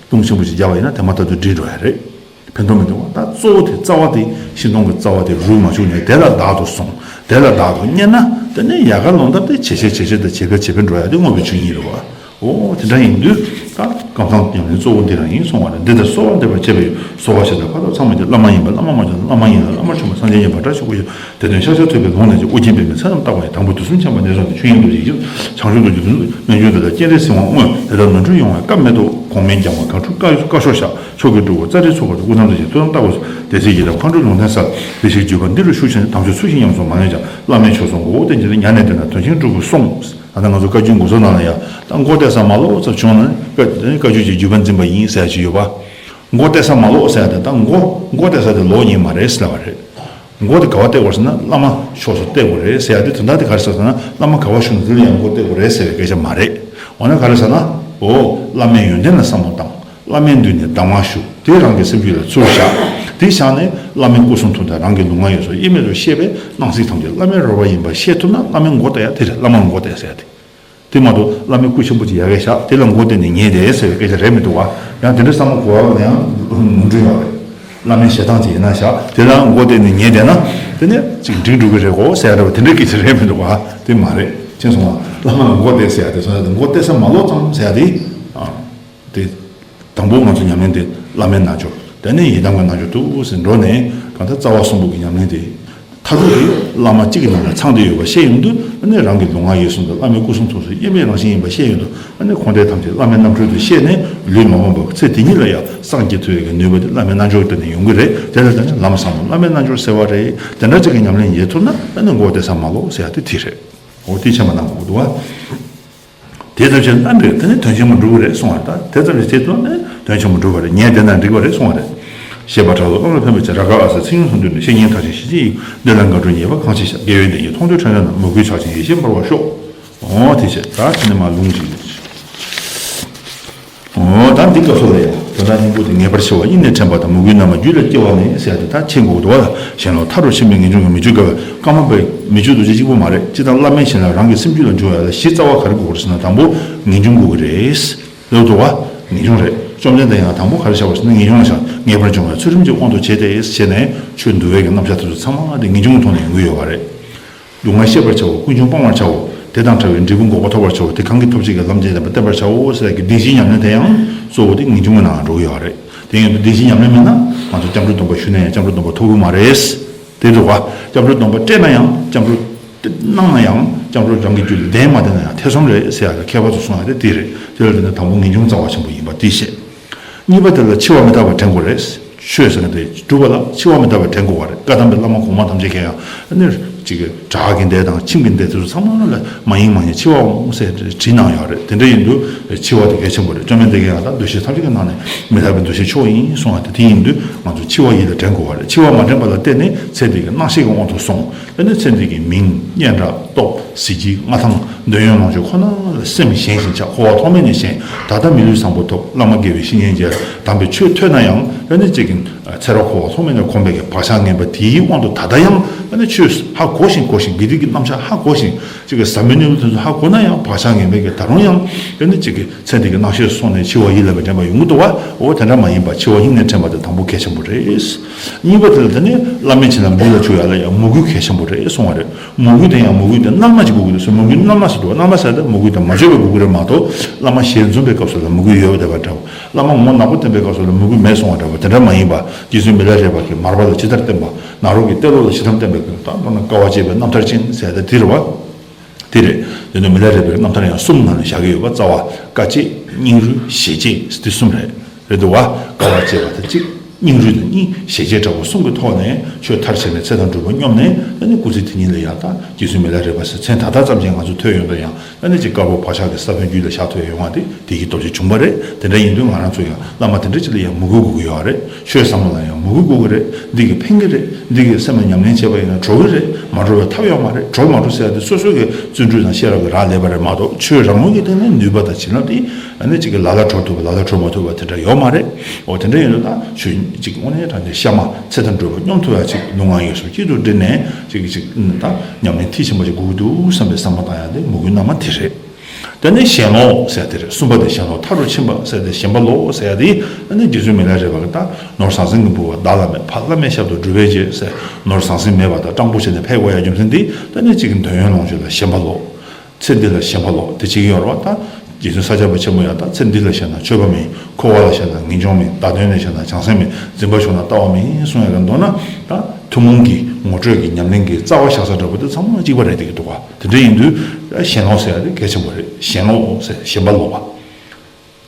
དུང་ཆེན་པོ་ཞིག་བརྒྱབ་པ་ཡིན་ན་དེ་མ་ཐག་ཏུ་འགྲིབ་འགྲོ་ཡ་རེད། ཕན་ཐོགས་མི་འདུག་བ། ད་གཙོ་བོ་དེ་རྩ་བ་དེ་ཤིང་སྡོང་གི་རྩ་བ་དེ་རུལ་མ་བཅུག་ནས་དེ་ལ་བདག་ཏུ་བཟུང་། དེ་ལ་བདག་ཏུ་གཉེར་ན་དེ་ནས་ཡལ་ག་ལོ་འདབ་དེ་ཇེ་ཆེ་ཇེ་ཆེ་དང་ཇེ་འཕེལ་ཇེ་འཕེལ་འགྲོ་ཡ་དེ་དངོས་པོའི་ཆོས་ཉིད་རེད་བ། འོ་དེ་འདྲ་ཡིན་དུས་ད་ཀམ་ཚང་ཉམས་ལེན་གཙོ་བོ་འདི་རང་ཡིན་གསུང་བ་རེད། འདི་ལྟར་གསོལ་བ་འདེབས་པར་བྱེད་པ་ཡི་གསོལ་བ་ཞེས་བྱ་ཕ་རོལ་ཚང་མ་གྱུར། བླ་མ་ཡིན་པ་བླ་མ་མ་གྱུར་ན། བླ་མ་ཡིན་ལ་བླ་མར་བྱོན་པ་སངས་རྒྱས་ཡིན་པར་སྒྲ་ཆོས་སྐུ་ཡི། དེ་དོན་ཤཱཀྱ་ཐུབ་པའི་ལུང་ལས་ཀྱང་། ཨོ་རྒྱན་པདྨས་ཚེ་རྣམས་བརྟག་པ་ཡི། དང་པོ་དུས་གསུམ་མཁྱེན་པ་ནས་བཟུང་སྟེ། ཆོས་དབྱིངས་རྡོ་རྗེའི་རྒྱུད། བྱང་ཆུབ་རྡོ་རྗེ་ཐུན་དུ་སྨོན་འཇུག་དེ་དག་སྤྱན་རས་གཟིགས་དབང་བསྔོས། དེ་ལྟར་ནོར་འཁྲུལ་ཡོང་བའི་སྐབས་མེད་དོ། གོང་མའི་སྦྱང་བ་དགག་སྒྲུབ་བཀའ་བཀའ་ཤོག་བཞག་ཕྱོགས་ཀྱི་སྤྲུལ་སྐུ་ཙཱ་རིའི་ཚོགས་ཁག་ཏུ་སྐུ་ཐང་དུ་བཞེས། ཐུགས་དམ་བརྟག་པ་སོགས་སྡེ་སྲིད་ཀྱི་ལམ་མཁའ་འགྲོའི་ལུང་བསྟན་གསལ། བདེ་གཤེགས་བརྒྱུད་པ་འདི་རུ་ཞུགས་ཕྱིར། དམ་ཆོས་ཚུལ་བཞིན་ཉམས་སུ་མ་ལེན་ཀྱང་། བླ་མེད་ཆོས་སྲུང་མགོ་བོ་བརྟན་ཕྱིར། ཉ་ནས་བསྡད་ན་དོན་ཆེན་སྒྲུབ་དགོས་གསུངས། ད་ལྟ་ང་ཚོ་བཀའ་བརྒྱུད་འགོ་ཚུགས་ནང་ལ་ཡང་ད་མགོ་གཏད་ས་མ་ལོག་ཙམ་བྱུང་ན་བཀའ་བཀའ་བརྒྱུད་ཀྱི་བརྒྱུད་པ་འཛིན་པ་ཡིན་ཟེར་ཡ་ཅིག་ཡོད་པ། མགོ་གཏད་ས་མ་ལོག་ཟེར་ཡ་དེ་ད་མགོ་མགོ་གཏད་ས་དེ་ལོག་ཉེན་མ་རེད་ཟེར་བ་རེད། མགོ་དེ་ག་བ་གཏད་དགོས་ཟེར་ན་བླ་མ་ཕྱོགས་སུ་གཏད་དགོས་རེད་ཟེར་ཡ་དེ་དོན་དག་དེ་ག་རེ་ཟེར་ཟེར་ན་བླ་མ་ག་བ་བཞུགས་ན་དེ་ལ་ཡང་མགོ་གཏད་དགོས་རེད་ཟེར་བའི་སྐད་ཆ་མ་རེད། འོ་ན་ག་རེ་ཟེར་ན། འོ་བླ་མའི་ཡོན་ཏན་ལ་བསམ་བློ་བཏང་། བླ་མའི་མདུན་ནས་གདམས་ངག་ཞུ། དེ་རང་གི་སེམས་རྒྱུད་ལ་ཚུར་བཞག་དེ་བཞག་ནས་བླ་མའི་སྐུ་གསུང་ཐུགས་དང་རང་གི་ལུས་ངག་ཡིད་གསུམ་དབྱེར་མེད་དུ་ཤེས་པས་སྣང་སྲིད་ཐམས་ཅད་བླ་མའི་རོལ་པ་ཡིན་པ་ཤེས་ཐུབ་ན་བླ་མའི་མགོ་བཏེགས་ཡ་དེ་རེད། བླ་མ་ལ་མགོ་བཏེགས་ཟེར་ཡ་དེ། དེ་མ་གཏོགས་བླ་མའི་སྐུ་ཆེན་པོ་ཅིག་ཡ་གིར་བཞག་དེ་ལ་མགོ་བཏེགས་ནས་ཉལ་བསྡད་ཟེར་བའི་སྐད་ཆ་རེད་མི་འདུག་བ། ཡང་དེ་འདྲ་བསམ་བློ་འཁོར་བ་ལ་ཡང་ངོམ་འགྲོ་ཡོད་རེད། བླ་མའི་ཞལ་ཐང་ཅིག་ཡིན་ན་བཞག་དེ་ལ་མགོ་བཏེགས་ནས་ཉལ་བསྡད་ན་དེ་ནས་ཅིག་འགྲིག་འགྲོ་གི་རེད་གོ་ཟེར་ཡ་འདྲ་བ་དེ་འདྲའི་སྐད་ཆ་རེད་མི་འདུག་བ། དེ་མ་རེད། མཁྱེན་སོང་ང་། བླ་མ་ལ་མགོ་བཏེགས་ཟེར་ཡ་དེ་སོང་ཡ་དེ་མགོ་བཏེགས་ས་མ་ལོག་ཙམ་ཟེར་ཡ་དེ། དེ། དང་པོ་ང་ཚོ་ཉམས་ལེན་དེ་བླ་མའི་རྣལ་འབྱོར། དེ་ནས་ཡི་དམ་གྱི་རྣལ་འབྱོར་དུ་ཟིན་འགྲོ་ནས་གང་ལྟར་རྩ་བ་གསུམ་པོ་གི་ཉམས་ལེན་དེ། མཐར་ཐུག་དེ་བླ་མ་གཅིག་གི་ནང་ལ་ཚང་བསྡད་ཡོད་པ་ཤེས་ཡོང་དུས་ཨ་ནི་རང་གི་ལུས་ངག་ཡིད་གསུམ་དང་བླ་མའི་སྐུ་གསུང་ཐུགས་སུ་དབྱེར་མེད་རང་བཞིན་ཡིན་པ་ཤེས་ཡོང་དུས་ཨ་ནི་འཁོར་འདས་ཐམས་ཅད་བླ་མའི་རྣམ་འཕྲུལ་དུ་ཤེས་ནས་ལུས་མ་ཕམ་པར་ཚེ་འདི་ཉིད་ལ་ཡང་སངས་རྒྱས་ཐུབ་ཡས་ཀྱི་ནུས་པ་དེ་བླ་མའི་རྣལ་འབྱོར་གྱི་སྟེང་ནས་ཡོང་གི་རེད། དེ་ལ་བརྟེན་ནས་ལམ་ཟབ་མོ་བླ་མའི་རྣལ་འབྱོར་ཟེར་བ་རེད། དེ་འདྲ་ཅིག་གི་ཉམས་ལེན་ཡེད་ཐུབ་ན་ཨ་ནི་མགོ་བཏེགས་ས་མ་ལོག་ཟེར་ཡ་དེ་དེ་རེད། འོ་དེ་ཚད་མ་གནང་དགོས་འདུག་བ། དེ་ཙམ་ཞིག་ལ་འབད་དེ་ནི་དོན་ཆེན་པོ་འགྲུབ་ཀྱི་རེད་གསུང་བ་དང་དེ་ཙམ་ཞིག་བྱེད་ཐུབ་ན་དོན་ཆེན་པོ་འགྲུབ་པ་རེད། ཉལ་བསྡད་ན་འགྲིག་པ་རེད་གསུང་བ་རེད། ཞེས་པ་དྲག་ཏུ་བློ་ལ་ཕན་པའི་ཕྱིར། རཱ་ག་ཨ་སའི་ཚིག་ཉུང་སུ་འདོན་ནས་བཤེས་གཉེན་མཐར་ཕྱིན་ཞི་བྱེད་ཡི། འདོད་ལ་དགའ་སྤྲོའི་ཉེས་པ་གང་ཞིག་བཤགས། དགེ་བའི་བདེན་བཞིའི་མཐོང་ཆོས་འཕྲོ་མཐོང་ན། མོས་གུས་ཕྱག་ཆེན་ཡེ་ཤེས་འབར་བར་ཤོག་འོ་དེ་བྱས་ད་དེ་ནས་མར་ལུང་གཅིག་འོ་ད་འདི་སྐབས་སུ་ལ་ཡང་དོན་དག་སྙིང་པོ་དེ་ངེས་པར་འཆི་བ་དབྱིངས་ནས་དྲན་པ་དང་མོས་གུས་རྣལ་མ་རྒྱུད་ལ་སྐྱེ་བ་ནས་ཟེར་ཡ་དེ་ད་མཁྱེན་དགོས་འདུག་བ། གཞན་ལུགས་མཐའ་རུ་ཕྱིན་པའི་ངེས་འབྱུང་གི་མི་བཅུ་དགའ་བའི་ཀ་མ་པའི་མི་བཅུ་རྡོ་རྗེ་གཅིག་པུ་མ་རེད། སྤྱིར་བཏང་བླ་མའི་ཞལ་ལ་རང་གི་སེམས་རྒྱུད་ལ་འཇུག་ཡ་ལ་གཞི་རྩ་བ་ག་རེ་དགོས་ཀྱི་རེད་ཟེར་ན་དང་པོ་ངེས་འབྱུང་དགོས་ཀྱི་རེད། ལབ་འདུག་བ། ངེས་འབྱུང་རེད། བཅོམ་ལྡན་འདས་ཡང་དང་པོ་ག་རེ་བཞག་པ་ཟེར་ན་ངེས་འབྱུང་ལ་བཞག་ངེས་པར་འབྱུང་བའི་ཚུལ་ཁྲིམས་ཀྱི་དབང་དུ་བྱས་ཏེ་ཞེས་ནས་ཆོས་འདུལ་བའི་གི་རྣམ་གཞག་དེ་ཚོ་ཚང་མ་དེ་ངེས་འབྱུང་གི་ཐོག་ནས་ཡོང་གི་ཡོད་པ་རེད། སྡུག་བསྔལ་ཤེས་པར་བྱའོ། ཀུན་འབྱུང་སྤང་བར་བྱའོ། དེ་དང་བྲལ་བའི་འབྲས་བུ་འགོག་པ་ཐོབ་པར་བྱའོ། དེ་གང་གིས་ཐོབ་བྱེད་ཀྱི་ལམ་བྱེད་བསྟན་པར་བསྟན་པར་བྱའོ་ཟེར་གྱི་བདེན་བཞིའི་ཉམས་ལེན་དེ་ཡང་གཙོ་བོ་དེ་ངེས་འབྱུང་གི་ནང་འགྲོ་གི་ཡོད་རེད། དེ་ཡིན་དུས་བདེན་བཞིའི་ཉམས་ལེན་མེད་ན་ང་ཚོ་སྐྱབས་འགྲོ་སྡོམ་པ་ཞུས་ན་ཡང་སྐྱབས་འགྲོ་སྡོམ་པ་ཐོབ་གི་མ་རེད། དེ་འདུག་བ། སྐྱབས་འགྲོ་སྡོམ་པ་སྤྲད་ན་ཡང་སྐྱབས་འགྲོ་གནང་ན་ཡང་སྐྱབས་འགྲོ་རང་གི་རྒྱུད་ལ་ལྡན་མ་ལྡན་ན་ཡང་ཐེ་ཚོམ་རེད་ཟེར་ཡག་གི་མཁས་པ་ཚོ་གསུང་ཡག་དེ་དེ་རེད། དེ་ལ་བརྟེན་ནས་དང་པོ་ངེས་འབྱུང་རྩ་བ་ཆེན་པོ་ཡིན་པ་དེ་བཤད། གཉིས་པ་དེ་ལ་འཆི་བ་མི་རྟག་པ་དྲན་དགོས་རེད། ཆོས་ཟེར་མཁན་དེ་སྒྲུབ་པ་ལ་འཆི་བ་མི་རྟག་པ་དྲན་དགོས་པ་རེད། བཀའ་གདམས་པའི་བླ་མ་གོང་མ་ཐམས་ཅད་ཀྱིས་ཡང་ནི་ཅིག་བྲག་གི་འདས་དང་ཁྱིམ་གྱི་འདས་དེ་ཚོ་ཚང་མ་ལ་མ་ཡེངས་མ་ཉན་འཆི་བའམ་ཟེར་བྲིས་གནང་ཡོད་རེད། དེ་འདྲ་ཡིན་དུས་འཆི་བ་དེ་གལ་ཆེན་པོ་རེད། བཅོམ་ལྡན་འདས་ཀྱིས་ཡང་ད་འདུ་ཤེས་ཐམས་ཅད་ཀྱི་ནང་ནས་མི་རྟག་པའི་འདུ་ཤེས་མཆོག་ཡིན་གསུངས་པ་དེ། དེ་ཡིན་དུས་ང་ཚོ་འཆི་བ་ཡིད་ལ་དྲན་དགོས་པ་རེད། འཆི་བ་མ་དྲན་པ་ལ་བརྟེན་ནས་ཚེ་འདི་གི་སྣང་ཤས་ཀྱི་དབང་དུ་སོང་། ཨ་ནི་ཚེ་འདི་གི་མིང་སྙན་གྲགས་སྟོབས་གཟི་བརྗིད་མངའ་ཐང་འདོད་ཡོན་ལོངས་སྤྱོད་ཁོ་ན་ལ་སེམས་ཞེན་ཞིང་ཆགས། འཁོར་བ་ཐོག་མེད་ནས་ཞེན། ད་ལྟ་མི་ལུས་བཟང་པོ་ཐོབ། བླ་མ་དགེ་བའི་བཤེས་གཉེན་མཇལ། དམ་པའི་ཆོས་ཐོས་ན་ཡང་ཨ་ནི་གཅིག་གི་ཚེ་རབས་འཁོར་བ་ཐོག་མེད་ནས་གོམས་པའི་གི་བག་ཆགས་ངན་པ་དེའི་དབང་དུ་ད་ལྟ་ཡང་ཨ་ནི་ཆོས་ཧ་གོ་ཞིང་གོ་ཞིང་དགེ་སྡིག་གི་རྣམ་གཞག་ཧ་གོ་ཞིང་གཅིག་གི་ཟབ་མོའི་གནས་ལུགས་དེ་ཚོ་ཧ་གོ་ན་ཡང་བག་ཆགས་ངན་པའི་གི་ད་རུང་ཡང་ཨ་ནི་གཅིག་གི་ཚེ་འདི་གི་སྣང་ཤས་སུ་སོང་ནས་འཆི་བ་ཡིད་ལ་མི་དྲན་པ་ཡོང་གི་འདུག་བ། འོ་དེ་འདྲ་མ་ཡིན་པ་འཆི་བ་དབྱིངས་ནས་དྲན་པ་དེ་དང་པོ་གལ་ཆེན་པོ་རེད། གཉིས་པ་དེ་ལ་དེ་ནི་བླ་མའི་ཞལ་ལ་འབུལ་ལ་འཇུག་ཡ་ལ་ཡང་མོས་གུས་གལ་ཆེན་པོ་རེད་གསུང་བ་རེད། མོས་གུས་དེ་ཡང་མོས་གུས་དེ་རྣལ་མ་ཅིག་དགོས་ཀྱི་འདུག་ཟེར། མོས་གུས་རྣལ་མ་ཟེར་འདུག་རྣལ་མ་ཟེར་ཏེ་མོས་གུས་དེ་མ་བརྗོད་པའི་མོས་གུས་རེད་མ་གཏོགས་བླ་མ་ཞལ་འཛུམ་པའི་སྐབས་སུ་ལ་མོས་གུས་ཡོད་པ་འདྲ་བ་འདྲ་བོ། བླ་མ་ངོ་ནག་པོ་བསྟན་པའི་སྐབས་སུ་ལ་མོས་གུས་མེད་གསུང་བ་འདྲ་བོ་དེ་འདྲ་མ་ཡིན་པ། རྗེ་བཙུན་མི་ལ་རས་པ་གིས་མར་པ་ལ་ཇི་ལྟར་བསྟན་པ། ནཱ་རོ་གིས་ཏེ་ལོ་ལ་ཇི་ལྟར་བསྟན་པའི་སྐབས་ད་མདོར་ན་དཀའ་བ་སྤྱད་པའི་རྣམ་ཐར་ཅན་ཟེར་ཏེ་དེ་རེད་བ། དེ་རེད། དེ་ནས་མི་ལ་རས་པའི་རྣམ་ཐར་ཡང་གསུམ་ནང་ནས་བཞག་གི་ཡོད་པ། རྩ་བ། དཀའ་སྤྱད། སྙིང་རུས། ཞེ་བཅད་དེ་གསུམ་རེད། རེད་འདུག་བ། དཀའ་བ་སྤྱད་པ་དང་གཅིག་སྙིང་རུས་དང་གཉིས། ཞེ་བཅད་འདྲ་པོ་གསུམ་གྱི་ཐོག་ནས་ཆོས་མཐར་ཕྱིན་ནས་ཚེ་དང་འགྲོ་བ་སྙོམས་ནས་ཨ་ནི་སྐུ་ཚེ་དེ་ཉིད་ལ་ཡང་དག་རྗེ་བཙུན་མི་ལ་རས་པ་ཟེར་མཚན་ད་ལྟ་ཙམ་ཞིག་ང་ཚོ་ཐོས་ཡོང་དུས་ཡང་ཨ་ནི་ཅིག་དཀར་པོ་བག་ཆགས་ཀྱི་ས་བོན་རྒྱུད་ལ་བཞག་ཐུབ་ཡ་ཡོང་བ་དེ་དེ་གི་སྟོབས་ཀྱིས་བྱུང་བ་རེད། དེ་འདྲ་ཡིན་དུས་ང་རང་ཚོ་ཡང་བླ་མ་དེ་འདྲ་ཅིག་ལ་ཡང་མོས་གུས་དགོས་ཀྱི་ཡོད་རེད། ཆོས་ཟབ་མོ་ལ་ཡང་མོས་གུས་དགོས་ཀྱི་རེད། འདི་གིས་ཕན་གྱི་རེད། འདི་གིས་སེམས་ལ་ཉམས་ལེན་བྱས་པ་ཡིན་ན་གྲོལ་གྱི་རེད། མ་གྲོལ་བའི་ཐབས་ཡོད་མ་རེད། གྲོལ་མ་གྲོལ་ཟེར་ཡ་དེ་སོ་སོ་གི་བརྩོན་འགྲུས་དང་ཤེས་རབ་ཀྱི་རག་ལས་པ་རེད་མ་གཏོགས་ཆོས་རང་ངོས་ཀྱི་སྟེང་ནས་ནུས་པ་དང་བྱིན་རླབས་དེ་ཨ་ནི་གཅིག་གི་ལ་ལ་གྲོལ་ཐུབ་པ་ལ་ལ་གྲོལ་མ་ཐུབ་པ་དེ་འདྲ་ཡོད་མ་རེད། འོ་དེ་འདྲ་ཡིན་དུས་ད་ཆོས་གཅིག་དངོས་གནས་དྲང་གནས་གཤའ་མ་ཚེ་དང་འགྲོ་བ་སྙོམས་ཐུབ་ཡ་ཅིག་ལུས་ངག་ཡིད་གསུམ་གཅིག་ཏུ་དྲིལ་ནས་གཅིག་གཅིག་ད་ཉམས་ལེན་མཐིལ་ཕྱིན་པ་ཅིག་དགོས་ཀྱི་འདུག་བསམ་པའི་བསམ་བློ་བཏང་ཡ་དེ་མོས་གུས་རྣལ་མ་དེ་རེད། དེ་ནས་ཞེན་ལོག་ཟེར་དེ་རེད། གསུམ་པ་དེ་ཞེན་ལོག་མཐའ་རུ་ཕྱིན་པ་ཟེར་དེ་ཞེན་པ་ལོག་ཟེར་ཡ་དེ་ཨ་ནི་རྗེ་བཙུན་མི་ལ་རས་པ་གིས་ད་ནོར་ཟང་ཟིང་གིས་འབུལ་བ་བདག་ལ་མེད། ཕ་བླ་མའི་ཞབས་ཏོག་སྒྲུབ་པས་བྱེད་ཟེར། ནོར་ཟང་ཟིང་མེད་པ་དང་སྤྲང་པོ་བྱས་ནས་ཕེབས་དགོས་ཡ་རྒྱུ་མཚན་དེ་ད་ནི་གཅིག་གི་འདོད་ཡོན་ལོངས་སྤྱོད་ལ་ཞེན་པ་ལོག་ཚེ་འདི་ལ་ཞེན་པ་ལོག་དེ་བྱེད་ཀྱི་ཡོད་རེད་བ། ད་རྗེ་བཙུན་ས་སྐྱ་པ་ཆེན་པོ་ཡང་ད་ཚེ་འདི་ལ་ཞེན་ན་ཆོས་པ་མིན། འཁོར་བ་ལ་ཞེན་ན་ངེས་འབྱུང་མིན། བདག་དོན་ལ་ཞེན་ན་བྱང་སེམས་མིན། འཛིན་པ་ཞུགས་ན་ལྟ་བ་མིན་གསུང་ཡ་གི་མདོར་ན་ད་ཐུན་མོང་གི་ངོ་སྤྲོད་ཀྱི་ཉམས་ལེན་གྱི་རྩ་བ་བཞག་ས་འདྲ་པོ་དེ་ཚང་མ་གཅིག་པ་རེད་བསྡད་ཀྱི་འདུག་བ། དེ་འདྲ་ཡིན་དུས་ཞེན་ལོག་ཟེར་ཡ་དེ་གལ་ཆེན་པོ་རེད། ཞེན་ལོག་ཟེར་ཞེན་པ་ལོག་པ།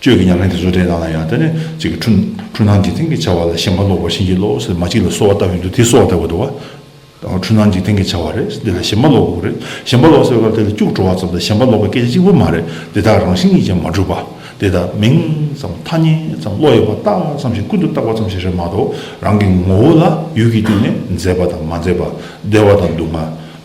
སྤྱོད་ཀྱི་ཉམས་ལེན་དེ་ཚོ་དེའི་ནང་ལ་ཡང་དེ་ནི་གཅིག་གི་འཁྲུལ་འཁྲུལ་སྣང་འཇིག་རྟེན་གྱི་བྱ་བ་ལ་ཞེན་པ་ལོག་པར་བྱིན་གྱིས་རློབས་ཟེར་མ་གཅིག་ལ་གསོལ་བ་བཏབ་ཡོང་དུས་དེ་གསོལ་བ་བཏབ་དགོས་འདུག་བ། འཁྲུལ་སྣང་འཇིག་རྟེན་གྱི་བྱ་བ་རེད། འདི་ལ་ཞེན་པ་ལོག་དགོས་རེད། ཞེན་པ་ལོག་ཟེར་བ་དེ་ལ་སྐྱུག་བྲོ་བ་ཙམ་དང་ཞེན་པ་ལོག་པའི་སྐད་ཆ་གཅིག་པུ་མ་རེད། འདི་དག་རང་བཞིན་གྱིས་ཀྱང་མ་གྲུབ་པ། འདི་དག་མིང་ཙམ་ཐ་སྙད་ཙམ་བློ་ཡོད་པ་བཏགས་ཙམ་ཞིག་ཀུན་ཏུ་བཏགས་པ་ཙམ་ཞིག་རེད་མ་གཏོགས་རང་གི་ངོ་བོ་ལ་ཡུལ་གྱི་སྟེང་ནས་མཛེས་པ་དང་མ་མཛེས་པ། བདེ་བ་དང་སྡུག་བསྔལ།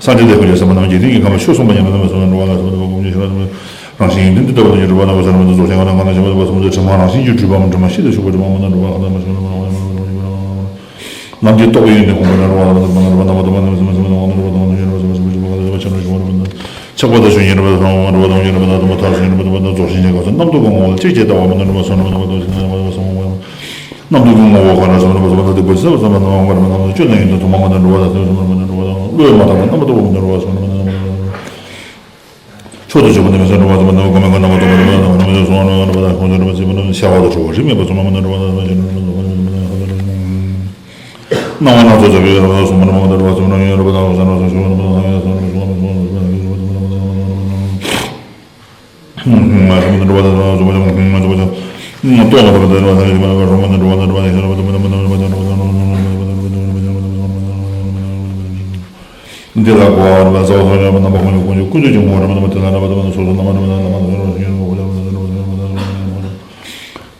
སངས་རྒྱས་དེ་ཁོ་ཡོད་ས་མ་ནམ་འཇིག་རྟེན་གྱི་ཁམས་ཕྱོགས་གསུམ་པ་ཡིན་ན་ལ་མེ་སོང་འགྲོ་བ་ལ་སོགས་པ་ཀུན་གྱི་ཤེས་རབ་རང་བཞིན་ཡོན་ཏན་དུ་ལྟ་བ་དང་ཉེ་རུ་བ་ན་བ་ས་ན་མ་ན་རྫོགས་ཆེན་ང་ན་ང་ན་ཞེས་པ་དང་ཉེ་རུ་བ་དང་དྲི་མ་རང་བཞིན་གྱིས་སྤྲུལ་པའམ་དྲི་མ་ཤིན་ཏུ་ཞུགས་པ་དྲི་མ་མ་ན་རུ་བ་ཁ་ན་མ་ཞུགས་ན་མ་ན་རུ་བ་ནམ་མཁའི་རྟོག་པའི་ཡོན་ཏན་གོང་བུ་ན་རུ་བ་ན་རུ་བ་ན་རུ་བ་ན་རུ་བ་ན་རུ་བ་ན་རུ་བ་ཆགས་པ་དང་ཞུ་ཉེ་རུ་བ་དང་ཉེ་རུ་བ་དང་ཉེ་རུ་བ་དང་མཐར་ཞུ་ཉེ་རུ་བ་དང་རྫོགས་ཆེན་གྱི་གང་ཟག་རྣམ་རྟོག་གི་ངོ་བོ་ལ་གཅིག་ཅེས་ལྟ་བ་མ་ན་རུ་བ་སོང་རུ་བ་ན་རུ་བ་དང་ཞུ་ཉེ་རུ་བ་དང་སོང་བ་རྣམ་རྟོག་གི་ངོ་བོ་གང་ལ་སོང་ན་བ་ས་བ་ན་དེ་བུ་ས་བ་ས་མ་ན་བ་ན་བ་ན་བཅོས་ན་ཡོན་ཏན་དུ་མ་མ་ན་རུ་བ་ས་བ་ས་མ་ན་བ་ན་བ་ན་བློས་མ་བཏང་བ་རྣམ་རྟོག་མ་ན་རུ་བ་སོང་ན་བ་ན་བ་ན་མཆོག་ཏུ་གྱུར་པ་ནི་མི་ཟད་འགྲོ་བ་ཙམ་པ་ནི་གོ་མེད་ཀྱང་རྣམ་པར་རྟོག་པ་རིག་པ་དང་རྣམ་པར་སོང་བ་རྣམ་པར་ཤར་བ་དང་གྲོལ་བ་རིགས་མེད་པ་ཚོགས་པ་མ་ན་རུ་བ་ས་བ་ས་མ་ན་བ་ན་བ་ན་སྣང་བ་སྣ་ཚོགས་རྫོགས་པའི་རབ་ཏུ་སོང་བ་རྣམ་པ་མ་ན་རུ་བ་ཙམ་པ་ནི་ཡུན་རིང་པོ་དང་རབ་གསལ་རབ་གསལ་ཞུ་བ་རྣམ་པ་དང་ཡང་གསལ་རབ་ཞུ་བ་རྣམ་པ་དང་འདི་ལ་གོ་བ་རྣམ་པ་ཚོགས་རྣམ་པ་ཀུན་ཏུ་འབྱུང་བ་རྣམ་པ་དེ་ལ་རབ་ཏུ་མ་ན་སོ་སོ་རྣམ་པ་རྣམ་པ་ཚོགས་རྣམ་པ་རྣམ་པ་ཚོགས་རྣམ་པ།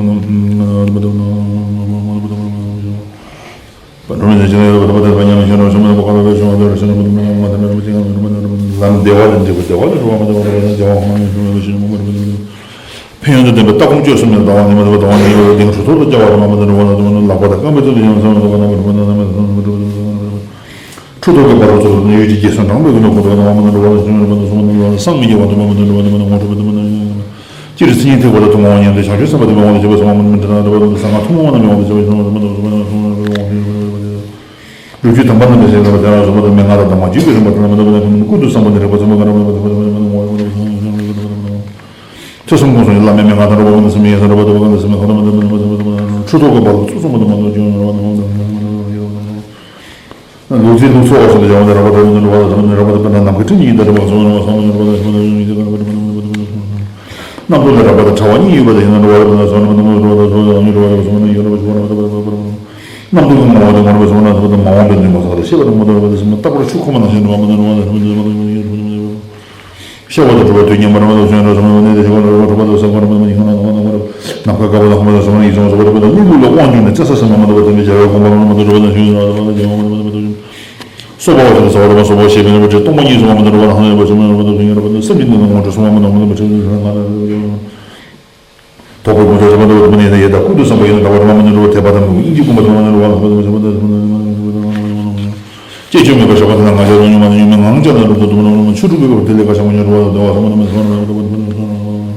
ལམ་བདེ་བ་དང་འབྲེལ་བ་དང་བདེ་བ་ལ་འགྲོ་བ་མ་དང་བ་དང་བ་དང་བདེ་བ་མ་ནས་བྱུང་བའི་ཕན་ཡོན་དང་ལྡན་པའི་ལྟ་སྒོམ་སྤྱོད་གསུམ་ནི་ལྟ་བ་ནི་མ་དང་བ་དང་བ་ནི་ལྟ་བ་ནི་སྡིག་སྒྲིབ་ཐོག་ཏུ་སྐྱེ་བ་དང་བ་དང་བ་དང་ལག་པ་དང་རྐང་པའི་ཚུལ་དུ་ཡང་སོང་བ་དང་བ་དང་བ་དང་བ་དང་། ཁྲོ་ཐོག་གི་འབར་བ་ཚོགས་ནི་ཡུལ་གྱི་རྒྱལ་སྲས་འབྲང་བའི་ཀུན་ཏུ་གོ་ཐོག་ནང་མ་དང་འགྲོ་བ་དང་བྱུང་བ་དང་སོང་བ་དང་སངས་མི་རྒྱ་བ་དང་མ་དང་འགྲོ་བ་དང་མ་དང་ངོ་འཕྲོད་པ་དང་མ་དང་སྤྱིར་མཚན་ཉིད་ཐེག་པ་ལ་ཐུན་མོང་བ་མཉམ་དུ་བྱང་ཆུབ་སེམས་དཔའ་དེ་མི་དབང་དུ་བྱེད་པ་སོང་བ་མ་དང་འདྲ་ན་འགྲོ་བ་དང་གསང་སྔགས་ཐུན་མོང་བ་རྣམས་མི་དབང་དུ་བྱེད་པ་སོང་བ་དང་མ་དང་སོང་བ་དང་སོང་བ་དང་། སྒྲུབ་བརྒྱུད་དམ་པ་རྣམས་ལ་ཞེས་བྱ་བ་དེ་ལ་སོགས་པ་དང་མན་ངག་དང་གདམས་ངག་རྒྱུད་ཀྱི་རིམ་པ་དང་ལམ་དང་ཀུན་ཏུ་བཟང་པོ་ནི་རིག་པ་ཚོགས་པ་གང་རབ་ཐོས་བསམ་སྒོམ་གསུམ་ཡན་ལ་མེད་མེད་ངག་དང་རབ་ཏུ་བ་དང་སེམས་ཡན་ལ་རབ་ཏུ་བ་དང་སེམས་ཡན་ལ་ཆོས་ཐོག་གི་བར་དུ་ཚུལ་གསུམ་པ་དང་མ་དང་བཅུ་ཡན་ལ་རབ་ཏུ་བ་དང་ལུགས་འཛིན་ལུགས་འཚོ་བ་ཞིག་ལ་བྱ་བ་ནི་རབ་པ་དང་ནི་རབ་པ་དང་ནམ་མཁའི་སྤྲིན་གྱི་ཡི་དྭགས་རིག་པ་ཚོགས་ནི་བ་ཚང་མ་ནི་རབ་པ་དང་སེམས་ཡན་ལ་རབ་ཏུ་བ་དང་རྣམ་རྟོག་ལས་རགས་པ་དང་ཕྲ་བ་གཉིས་ཡོད་པ་དེ་ཡིན་ན་འགྲོ་བ་རིག་པ་དང་སོགས་ནི་མི་སྣང་བའི་འགྲོ་བ་དང་སོགས་ནི་ཡོད་རེད་པ་ཞུ་བ་ན་མི་སྣང་བའི་འགྲོ་བ་དང་སོགས་ནི་ཡོད་རེད་པ་ཞུ་བ་ན་ཐུབ་པ་མ་འོངས་པའི་འདུན་པ་ཟག་ལ་ཤེས་པ་དང་མ་དོར་བ་དང་སེམས་རྟག་པར་ཆོས་ཁོ་མ་ནང་བཞིན་འགྲོ་བ་མ་ནང་འགྲོ་བ་དང་སོགས་ནི་ཡོད་རེད་པ་ཤེས་པ་དང་གྲུབ་པ་དུས་མཉམ་པར་མ་དང་བྱོན་ར་སོགས་ནི་གནས་དེ་ཤེས་པ་ལ་གྲུབ་པ་དང་སེམས་ཁོ་རང་མ་ནང་ཡིན་ན་ནང་ནང་མ་རབ་ནམ་མཁའ་དཀར་པོ་དང་ཁ་མ་དང་སོགས་ནི་ཡིད་བྱང་སོགས་པ་གྲུབ་པ་དང་གནས་ལུགས་ལ་དབང་བསྒྱུར་ནས་བཙན་ས་སེམས་མ་མ་དོར་བ་དམ་པའི་རྒྱལ་བའི་དགོངས་པ་མ་མ་དང་གྲུབ་པ་དང་བྱོན་ར་སོགས་ནི་གནས་དེ་ཤེས་པ་ལ་གྲུབ་པ་དང་སེམས་ཁོ་རང་མ་ནང་ཡིན་ན་ནང་ནང་མ་རབ་སོགས་པ་ཞེས་པའི་རྣམ་པ་བཅས་སྟོང་པ་ཉིད་སུ་མ་མ་དང་འགྲོ་བ་ལ་ཧང་ཡོད་པ་ཞུ་མ་མ་དང་སེམས་ཀྱི་གནས་ལུགས་ངོ་སྤྲོད་སུ་མ་མ་དང་མ་དང་མ་ཆོས་ཀྱི་ལྷ་ང་ལ་རྡོ་རྗེ་དཔལ་མོ་ཁྲ་ཆེན་པོ་འདྲ་བོ་དེ་མ་ནི་ཡེ་དག་ཀུན་ཏུ་བཟང་པོ་ཡིན་ན་འདྲ་བ་རང་མ་ནི་འདྲ་བ་དད་པ་དང་དབྱིངས་ཀྱི་དགོངས་པ་ཐོབ་མ་ནི་འདྲ་བ་ལ་ཧང་ཡོད་པ་ཞུ་མ་དང་། ཅེས་བཅོས་མེད་པར་བཞག་པ་དེ་ལ་ང་རྒྱལ་རང་ཉུང་མ་ནི་ཉུང་མའི་ངང་བཅས་ལ་འགྲོ་དུ་དུ་མ་ནི་ཆོས་དྲུག་གི་སྐབས་དེ་ལས་ཀ་བྱ་མ་ཉུང་འགྲོ་བ་ལ་བདེ་བ་བསམ་པ་ནི་མ་ནི་མ་ནི་མ་ནི་མ་ནི།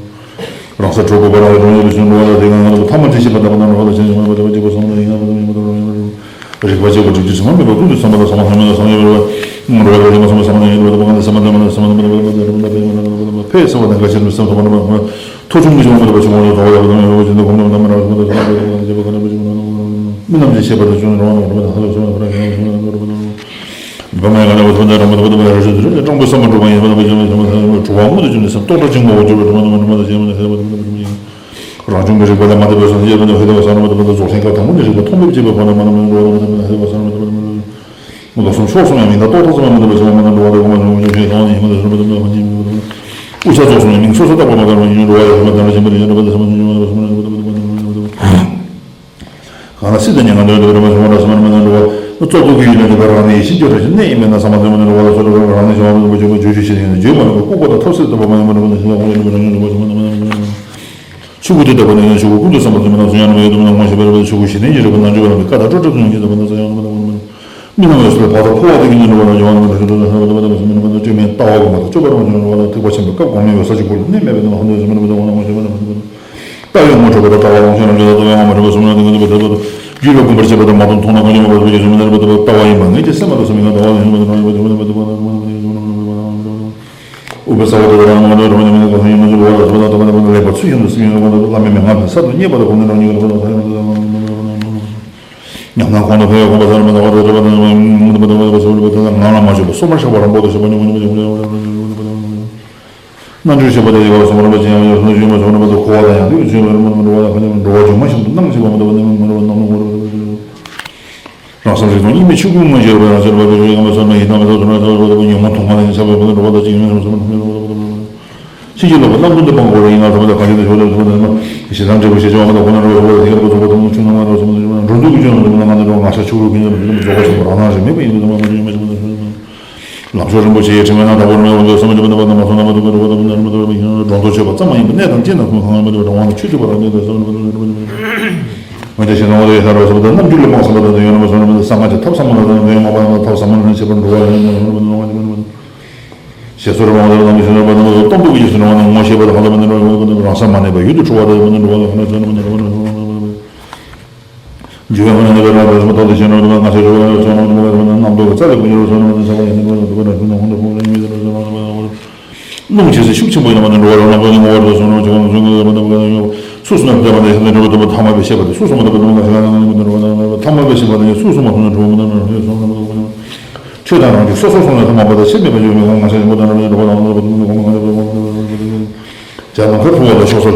རང་སར་གྲོལ་དགོས་པ་རང་ལ་རང་ཡོད་པའི་ཞིང་འགྲོ་བ་ལ་དེ་གང་ལ་ཐ་མ་དེ་ཤེས་པ་དག་པ་ན་འགྲོ་བ་ལ་ཅན་ཡོད་པ་དག་པ་གཅིག་པ་སོང་ལ་ཡིན་ན་མ་དག་ཡིན་པ་དག་རང་ཡོད་པ་རིག་པ་གཅིག་པ་སྒྲིབ་བྱེད་ཕྱི་མ་མེད་པ་ཀུན་ཏུ་བཟང་པ་དང་བཟང་བ་ཐ་མ་དང་བཟང་ཡོད་པ་འགྲོ་བ་དེ་མ་སོང་བ་བཟང་བ་ཡིན་པ་དག་པ་གང་ལ་སེམས་པ་དག་པ་ན་སེམས་པ་དག་པ་དག་པ་དག་པ་དག་པ་དག་པ་ཕས་སེམས་པ་དང་འགལ་ཕྱིར་མི་སེམས་ཐོག་མ་ནི་མ་ཐོ་ཆུང་གི་ཆུང་མ་དག་པ་ཆུང་མ་དག་པ་དག་པ་ཡོད་པ་ཅན་དུ་གོམས་ན་མ་ན་མ་ར་བ་དག་པ་དག་པ་དག་པ་དག་པ་དག་པ་མི་རྣམས་ཀྱི་ཤེས་པ་དང་བཅུ་ནི་རང་དང་གོམས་པ་དང་ལྷ་དང་སོང་བ་ཁོ་ན་ཡང་བཟུང་ན་དག་པ་དག་པ་དག་པ། བ་མ་ཡང་ལ་བ་ཐོབ་ན་རང་མ་ཐོབ་པ་རེ་ཞིག་དུ་རེ་སྤྲང་པོའི་བསམ་པ་འགྲུབ་པ་ཡིན་པ་དང་བ་ཅན་ལ་བྱམས་པ་དང་གྲུབ་པ་མངོན་དུ་གྱུར་ནས་སེམས་རྟོག་བྲལ་ཅན་གོ་འགྱུར་བའི་གྲུབ་པ་དང་མ་ནི་མ་དང་བྱེད་མ་ནི་ཟེར་བ་དང་མ་དང་མ་ཡིན། རང་བྱུང་གི་རིག་པ་ལ་མ་དད་པའི་སོ་སོ་ཡོད་པ་དང་ཧེ་ད་བ་ས་ར་མ་དང་མ་དང་རྫོགས་ཆེན་སྐབས་དང་པོ་ནས་རིག་པ་མཐོང་བས་བསྐྱེད་པའི་འཁོར་ལ་མ་དང་མ་དང་འགྲོ་བ་དང་མ་དང་མ་དང་ཧེ་ད་བ་ས་ར་མ་དང་མ་དང་མ་དང་ལོ་གསུམ་ཕྱོགས་གསུམ་ཡང་མིང་དང་རྟོག་ཐོག་ཙམ་ཡང་མི་འདུག་པ་ཞེས་པ་མ་དང་འགྲོ་བ་དང་གོང་མ་བྱུང་བ་ཆོས་ཤེས་གང་ཡིན་མ་དང་ཟེར་བ་དང་མ་དང་མ་དང་དབུ་ཆ་རྫོགས་སོང་བའི་མིང་སོ་སོ་བཏགས་པ་མ་དང་མ་དང་འགྲོ་བ་ཡང་མ་དང་ར་ཞེན་པ་དང་ཡང་འགྲོ་བ་དང་ས་མ་དང་འགྲོ་བ་དང་ས་མ་དང་འགྲོ་བ་དང་མ་དང་མ་དང་། གང་ལ་སྲིད་དང་ཉེ་བར་འདོད་པའི་རེ་བ་བྱུང་བ་འདྲ་སོང་བ་རེ་མ་ནང་འགྲོ་བ། རྩོལ་བསྡུ་གི་ཡུལ་ལས་འདས་པའི་རང་གནས་ཡེ་ཤེས་སྐྱོ་བྲལ་གྱི་གནས་ཡིན་པས་ན་ས་མ་ཐོན་མ་ནང་འགྲོ་བ་ལ་སོགས་རེ་བ་རང་གནས་བྱུང་བ་འདྲ་བ་བརྗོད་པ་བརྗོད་ཤེས་བྱེད་ཡིན་ན་བརྗོད་མ་རུང་བའི་ལྐུགས་པ་དང་ཐབས་ཟད་དུ་བ་མ་ཡིན་པ་འདྲ་བ་ནང་བཞིན་ལ་དབང་ཡོད་པའི་རང་བྱུང་འགྲོ་བ་ཞུ་མ་ནང་མ་ནང་འགྲོ་བ། ཆོས་སྐུ་དེ་ལྟ་བུ་ནི་ཆོས་སྐུ་ཀུན་ཏུ་བཟང་པོ་དེ་མ་ནང་གསུང་ཡང་ནམ་ཡོད་དུ་མ་ནང་ངོ་ཤེས་པ་རེ་བ་ཆོས་སྐུ་ཞི་གནས་ཀྱི་རིག་པ་རྣལ་འབྱོར་པ་རྣམས་ཀྱི་བཀའ་དང་སྤྲོ་བྲལ་དུ་ཡོང་གི་ལྟ་བུ་ནང་གསུང་ཡང་ནམ་ཡོད་དུ་མ་ནང་མི་སྣང་བའི་ཕྱོགས་ལ་འཕགས་པ་ཕོ་བ་དེ་ཀུན་ཏུ་འགྲོ་བ་ལ་ཡོང་བ་ནང་བཞིན་དུ་ལྟ་བ་གོང་མ་དང་སྤྱོད་པ་རང་བཞིན་འགྲོ་བ་ལ་ཐེག་པ་ཆེན་པོའི་སྐབས་གོང་མའི་འོད་གསལ་གྱི་སྐུ་ལ་གནས་མེད་པའི་ནང་ལ་ཧ་འདོད་བཟུང་མ་ནང་མ་ནང་ངོ་ཤེས་པ་རྣམས་ཀྱི་ལྟ་བའི་ངོ་འཕྲོད་པ་དང་ལྟ་བ་ལོངས་སྤྱོད་རང་བཞིན་ལ་ལྟ་བའི་དབང་མ་འདྲེས་པ་གསུམ་ལ་དེ་ཀུན་ཏུ་བདེ་ཐོབ་རྒྱུད་ལ་གོམས་པར་བྱེད་པ་དང་མ་དང་མཐོང་ན་ཀུན་ཀྱང་མ་བརྗོད་པ་ཞེས་གསུངས་པ་ལྟར་ལྟ་བ་ཡིན་པ་ངེས་ཀྱི་སེམས་མ་ལ་སོམ་ཡང་ལྟ་བ་ལ་ཡིན་པ་དང་ཡིན་པ་དང་ཡིན་པ་དང་ཡིན་པ་དང་ཨུ་པ་ས་བ་དང་རང་མ་དང་རང་ཉིད་མ་དང་གང་ཡིན་མ་ཚུལ་བ་དང་ཚུལ་དང་ལྟ་བ་དང་ལེགས་པར་ཚུལ་བཞིན་དུ་སེམས་ཡོད་པ་དང་བླ་མའི་མན་ངག་ཕན་གསར་དུ་རྙེད་པ་དང་གོང་ནས་རང་ཉིད་ཀྱི་ལྟ་བ་དང་ཉམས་སྣང་གོང་དུ་འཕེལ་བའི་གོམས་པ་ས་ལ་མ་དག་པ་དང་བྲལ་བ་དང་ངང་ལ་མ་བྱོན་པར་སོ་མར་བཞག་པ་རང་པོ་དང་ཞེན་པ་ཉོན་མོངས་པ་ཅན་རྣལ་འབྱོར་ཞེས་པ་དེ་ཡི་བར་གསུམ་པ་རིམ་པ་ཅན་ཡང་ཡང་སོ་སོ་ཞེན་པ་ཞེན་པ་དང་འཁོར་བ་དང་ཡང་དུ་ཞེན་པ་རིམ་པ་རིམ་པ་འགྲོ་བ་དང་འགྲོ་བ་སྦྱོར་མ་བཞིན་དུ་སྣང་ཞེས་པ་མ་དག་པ་ནི་མ་རུང་བ་སྣང་ལུགས་མ་རུང་བ། རང་སེམས་རིག་སྟོང་གཉིས་མེད་ཆོས་སྐུའི་ངང་ཞེས་པ་རང་ཤར་བ་དང་ཡོད་ཡང་མ་སོང་ན་ཡིན་ན་མ་སོང་ན་ཉོན་མོངས་དུག་ལྔ་ལ་ཡང་ཆགས་པའི་བུ་ནི་འགྲོ་བ་དང་གཅིག་ཡིན་ན་མ་སོང་ན་ཕྱིན་ཅི་ལོག་པའི་རྣམ་ཀུན་ཏུ་སྤང་དགོས་རེད། ཡིན་ན་ཐ་མ་དང་གང་ཞིག་ཏུ་ཞོག་ལས་ཐ་མ་དང་མ་ཞེ་སྡང་འབྲས་བུ་ཞེས་བྱ་བ་དང་གོ་ན་འགྲོ་བ་རོགས་པ་དང་ཡོད་པ་རྫོགས་པ་དང་ཆུང་ན་མ་རོགས་སོ་མ་དང་འགྲོ་འདུག་གི་ཆོས་རྣམས་དུ་མ་ང་ནི་རོགས་ང་ཤ་ཆུ་བོའི་ཀུན་ཀྱང་མི་འདུག་རྫོགས་པ་ཆེན་པོ་རང་སྣང་རིག་མེད་པ་ཡིན་དུ་མ་མ་ཞེ་མ་ཞེ་མ་ཞེ་མ། ལམ་མཆོག་རིན་པོ་ཆེའི་དྲི་མ་ན་དྭགས་པོར་མེད་འོང་དུ་སོ་མ་ཅི་མ་ནི་བ་དང་མ་སོང་ན་མ་དུ་བ་རུ་བ་དང་མ་ན་རུ་མ་དུ་བ་རུ་ཡིན་ན་སྒྲོ་འདོགས་ཆོད་པ་ཙམ་མ་ཡིན་པར་གནས་དང་རྐྱེན་དང་ཁུངས་གང་ཡང་མ་དུ་བ་དང་དབང་དུ་ཆོས་ཐུབ་པ་རང་གནས་དང་སོ་མ་ནི་བ་དུ་བ་རུ་འོན་ཏེ་ཞེ་སྡང་བ་དང་ཡ་ཤ་རོ་སོ་པ་དང་རྣམ་འགྱུར་ལ་དཔག་བསམ་པ་དང་ཡོད་ན་མ་སོང་ན་མ་དུ་གསང་སྔགས་ཀྱི་ཐབས་ཟབ་མོ་ལ་དང་ཡོད་ན་མ་པ་ན་ཐབས་ཟབ་མོ་ལ་ནི་བྱེད་པར་འགྲོ་བ་ཡོད་ན་མ་སོང་ན་མ་དུ་བ་རུ་ཞེས་སོགས་རང་དབང་དང་རྣམ་འགྱུར་ཞེ་སྡང་བ་དང་མ་སོང་སྟོང་པོ་གི་རྗེས་སུ་འབྲང་བ་ན་ངོ་ཤེས་པ་དང་ཧ་ལམ་མ་ནི་རུ་ཡོད་པ་དང་རང་སར་མ་གནས་པ་ཡུལ་དུ་འཁྲུལ་བ་དང་ཡོད་མ་ནི་འགྲོ་བ་དང་ཧ་ལམ་མ་ནི་རུ་ཡོད་པ་དང་། འཇུག་པའི་སྔོན་ནས་ནི་བའི་རང་དོན་སོགས་ཐོག་ཏུ་ཞེན་རབ་ཏུ་ང་ཞེས་རབ་ཏུ་ཞེན་རབ་ཏུ་རྣམ་རྟོག་གི་རྩ་ལས་ཀུན་གྱི་རབ་སོགས་རྣམ་པ་ནི་ཆགས་པ་ཡིན་ནི་རབ་ཏུ་རབ་ཏུ་རབ་ཏུ་ནི་ཧོང་དུ་ཕུང་ལ་ཉི་མའི་ཟེར་རབ་སོགས་རྣམ་པ་ནི་རྣམ་རྟོག་ཤུགས་ཆེ་ས་ཤུགས་ཆེན་པོ་ཡིན་ནི་རབ་ཏུ་རྣམ་རྟོག་ནི་ངོ་བོར་རབ་སོགས་རྣམ་པ་ནི་ཚུལ་གསུམ་ལ་བརྟེན་པ་ནི་ཤེས་པ་འདི་ཚུལ་གསུམ་མ་ཐོན་ནི་འགྲོ་བ་ནི་ཐ་མལ་པའི་ཤེས་པ་དེ་ཚུལ་གསུམ་མ་ཐོན་ནི་འགྲོ་བ་ནི་ཐ་མལ་པའི་ཤེས་པ་དེ་ཚུལ་གསུམ་མ་ཐོན་ནི་འགྲོ་བ་ནི་ཆོས་དང་རང་རྒྱུད་སོ་སོར་སོང་ནས་ཐ་མལ་པ་དང་ཤེས་མེད་པ་ཡོད་མེད་ངོ་ང་ཤ་ཡིན་པ་དང་རབ་ཏུ་འགྲོ་བ་དང་རབ་ཏུ་ནི་ངོ་མ་ང་ཤ་ཡིན་པ་དང་རབ་ཏུ་རབ་ཏུ་རབ་ཏུ། བྱ་ནམ་མཁའ་འཕུར་བ་དང་ཕྱོགས་སུ་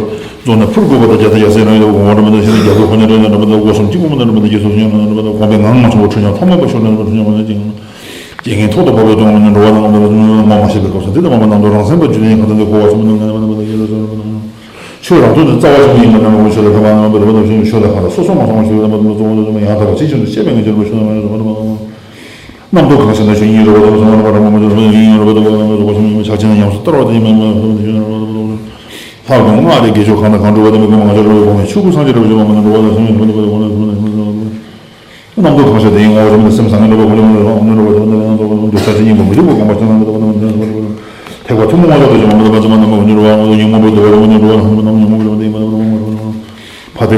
རྫོགས་ནས་འཕུར་དགོས་པ་དང་རྒྱ་མཚོ་ཡར་སེང་རང་ཡོད་པ་གོང་བ་འགྲོ་བ་དང་ཞེན་རྒྱ་མཚོ་ཁོ་ནས་འགྲོ་ཡང་འགྲོ་བ་དང་སྒོ་གསུམ་གཅིག་པུ་མ་དང་འགྲོ་བ་དང་རྒྱ་མཚོ་ཡང་འགྲོ་བ་དང་གོམས་པའི་ངང་མ་ཆུང་བ་འཁྲུལ་སྙོམས་ཐ་མལ་པ་ཤོར་ནས་འགྲོ་བ་འཁྲུལ་སྙོམས་པ་ནས་ཅིང་། རྐྱེན་ངན་ཐོག་ཏུ་བབས་པའི་དོན་ངོ་ནས་འགྲོ་བ་དང་འགྲོ་བ་དང་ངོ་མ་ཤེས་པའི་སྐབས་སུ་འདི་ལྟ་བུ་མ་རྣམས་དང་རང་སེམས་པ་རྒྱུད་ལྡན་ཁ་ཏོན་ཏེ་གོ་བ་གསུམ་པོ་དང་ངེས་པ་རྣམ་པ་དང་ཡེ་ལ་སོགས་རྣམ་པ་དང་། ཆོས་རང་དོན་དུ་རྩ་བ་ཆེན་པོ་ཡིན་པ་རྣམ་པ་ངོ་ཆོས་ལ་ཐ་མལ་རྣམ་པ་རེ་བ་དང་ཞེན་ཆོས་ལ་ཁ་ལ་སོ་སོ་མ་སོང་བ་ཞིག་རྣམ་པ་རྣམ་པ་གཙོ་བོ་དང་ཡང་དག་པ་ཇི་བཞིན་དུ་ཤེས་པའི་ངེས་འགྱུར་བ་ཆོས་རྣམ་པ་ཡང་དག་པ་རྣམ་པ། རྣམ་རྟོག་གང་ཞིག་ན་ཆོས་ཉིད་རེད་པ་དང་བྱུང་བ་རེད་པ་རང་མ་མ་བྱུང་བ་ཡིན་རེད་པ་དང་བ་དང་བ་དང་བ་ཆུང་ཡིན་པ་ཆགས་ཅན་ན་ཉམས་སུ་བསྟར་བ་དང་ཡིན་མིན་མ་ཡང་བསྟར་བ་དང་ཞུ་ན་རེད་པ་དང་བ། ལྷ་དང་སྔགས་རེ་དགེ་ཆོས་གང་དང་གང་སྒྲུབ་པ་དང་མི་དགེ་བ་ང་ཚོ་རོལ་པའི་གོང་མའི་ཆོས་སྐུ་སངས་རྒྱས་རབ་འབྱོར་པ་མ་དང་འགྲོ་བ་དང་སངས་རྒྱས་མ་དང་འགྲོ་བ་དང་སངས་རྒྱས་མ་དང་། རྣམ་རྟོག་གང་ཞིག་དེ་ཡི་ངོ་བོ་རིམ་ནས་སེམས་བཟང་ངན་འགྲོ་བ་གོ་ལེ་མ་དང་རང་ནི་འགྲོ་བ་དང་འདོད་ཆགས་ཅན་ཡིན་པ་མི་རིག་པ་གོམས་པ་ཅན་ན་འདི་དག་དང་འདི་དག་ཐེག་པ་ཐུན་མོང་མ་ལོག་ཏུ་ཞེན་པ་མ་དང་བ་ཅན་མ་དང་མ་འོ་ནི་རུ་བ་ངོ་ཉོན་མོངས་པའི་འདུ་བ་རུ་ངོ་ནི་རུ་བ་དང་ནི་མ་དང་ཉོན་མོངས་པའི་འདུ་བ་དེ་ཡིན་པ་དང་མ་དང་མ་དང་མ་དང་། ཕ་དེ་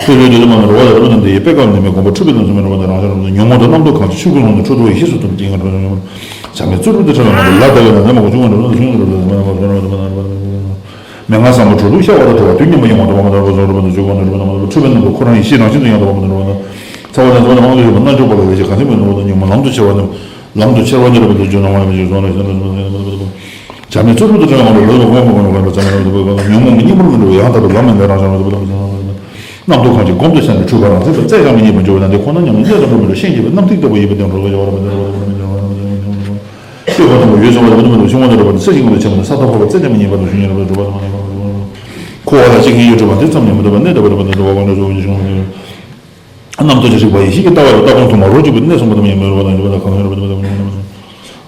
ལྷོད་ལྷོད་དུ་མ་ནོར་བ་ལ་རབ་དང་དེ་ཡི་པད་དཀར་ནས་མའི་དགོངས་པ་འཁྲུལ་པའི་ནང་སུ་མེད་རུང་བ་དང་རང་བཞིན་རབ་ཏུ་ཉོན་མོངས་དང་རྣམ་རྟོག་གང་ཞིག་ཆོས་སྐུའི་ངང་ནས་འཁྲུལ་འགྲོ་བའི་གཤེགས་སུ་གསོལ་བ་ཞེས་བྱ་མེད་རྩོལ་སྒྲུབ་ཏུ་ཕྲ་བའི་ངང་ལ་ལ་ལྟ་བའི་ནང་ནས་མ་གོ་ཆུང་ངུ་འགྲོ་ན་ཆུང་ངུ་འགྲོ་ན་མ་གོ་ཆུང་ངུ་འགྲོ་ན། མན་ངག་བཟང་པོ་གྲོལ་ལུགས་ཤར་བ་དང་བྲལ་བ་དུས་མཉམ་པ་ཡོངས་སུ་གཏོགས་པ་མ་ནོར་བ་རྫོགས་རབ་ཏུ་འཇུག་པ་ནོར་བ་རྣམས་འཁྲུལ་པའི་རྣམ་རྟོག་ཁོ་རང་ཡེ་ཤེས་རང་བཞིན་དུ་ཡང་དག་པ་མ་ནོར་བ་དང་། ཚ་བ་དང་ཚ་བ་དང་དབང་དུ་ཡོད་པ་རྣལ་འབྱོར་པ་ལ་ལས་ཀྱི་གང་ཚེ་མི་ནོར་བ་དང་ཉོན་མོངས་ལམ་དུ་ཆེ་བ་ནི། ལམ་དུ་ཆེར་བ་ཉེ་རུ་འབད་དེ་བརྗོད་ན་མ་ཡིན་པའི་ཞིག་སོང་ལ་བྱ་མེད་རྩོལ་སྒྲུབ་ཏུ་བྲལ་བའི་ངང་ལ་ལོག་པའི་དབང་པོ་མ་ཡིན་པ་ཙམ་ཉོན་མོངས་ཀྱི་གཉེན་པོར་མི་འགྲོ་བའི་ཡང་དག་པའི་ལམ་ཡང་ལས་རང་བཞིན་རབ་ཏུ་རྣམ་རྟོག་གང་ཞིག་སྒོམ་དུ་བྱས་ནས་འཁྲུལ་པ་རང་མཚན་དུ་བཙལ་ཀྱང་མི་རྙེད་པར་འགྱུར་བ་དང་། འདི་ཁོ་ན་ཉམས་ལེན་གནད་དུ་འགྲོ་མི་འགྲོ་ཤན་འབྱེད་པའི་རྣམ་ཐར་ལྟ་བུ་ཡིན་པས་དེ་འགྲོ་བའི་བྱ་བ་རབ་ཏུ་ལྟོས་པ་དང་མ་ཡོད་ས་བ་ལ་བུ་ནི་མི་འགྲོ་ཤིང་དབང་དུ་འགྲོ་བ་དང་ས་གཞི་ངོ་ལ་ཆེན་པོ་ནི་ས་ཐོབ་པ་བཙལ་ཀྱང་མི་རྙེད་པ་དང་ཞུ་ཉེ་རུ་འགྲོ་བ་དང་མ་ཡོད་པ་འཁོར་བ་ལ་སྐྱེ་མཁན་ཡོད་གྲུབ་པ་འདི་ཙམ་ཉིད་མི་ཐུབ་པ་གནས་འདྲ་བ་འདྲ་བ་འདྲ་བ་དང་འདྲ་བ་གང་འདྲ་བ་ཞིག་རྣམ་རྟོག་ཅན་རིག་པ་ཡེ་ཤེས་ཀྱི་ལྟ་བ་ལ་ལྟ་སྒོམ་དུ་མ་རོ་གཅིག་པའི་གནད་གསུངས་པ་དང་ཡང་མི་རུང་བ་དང་འགྱུར་བ་དང་གང་ཡང་རུང་བ་དང་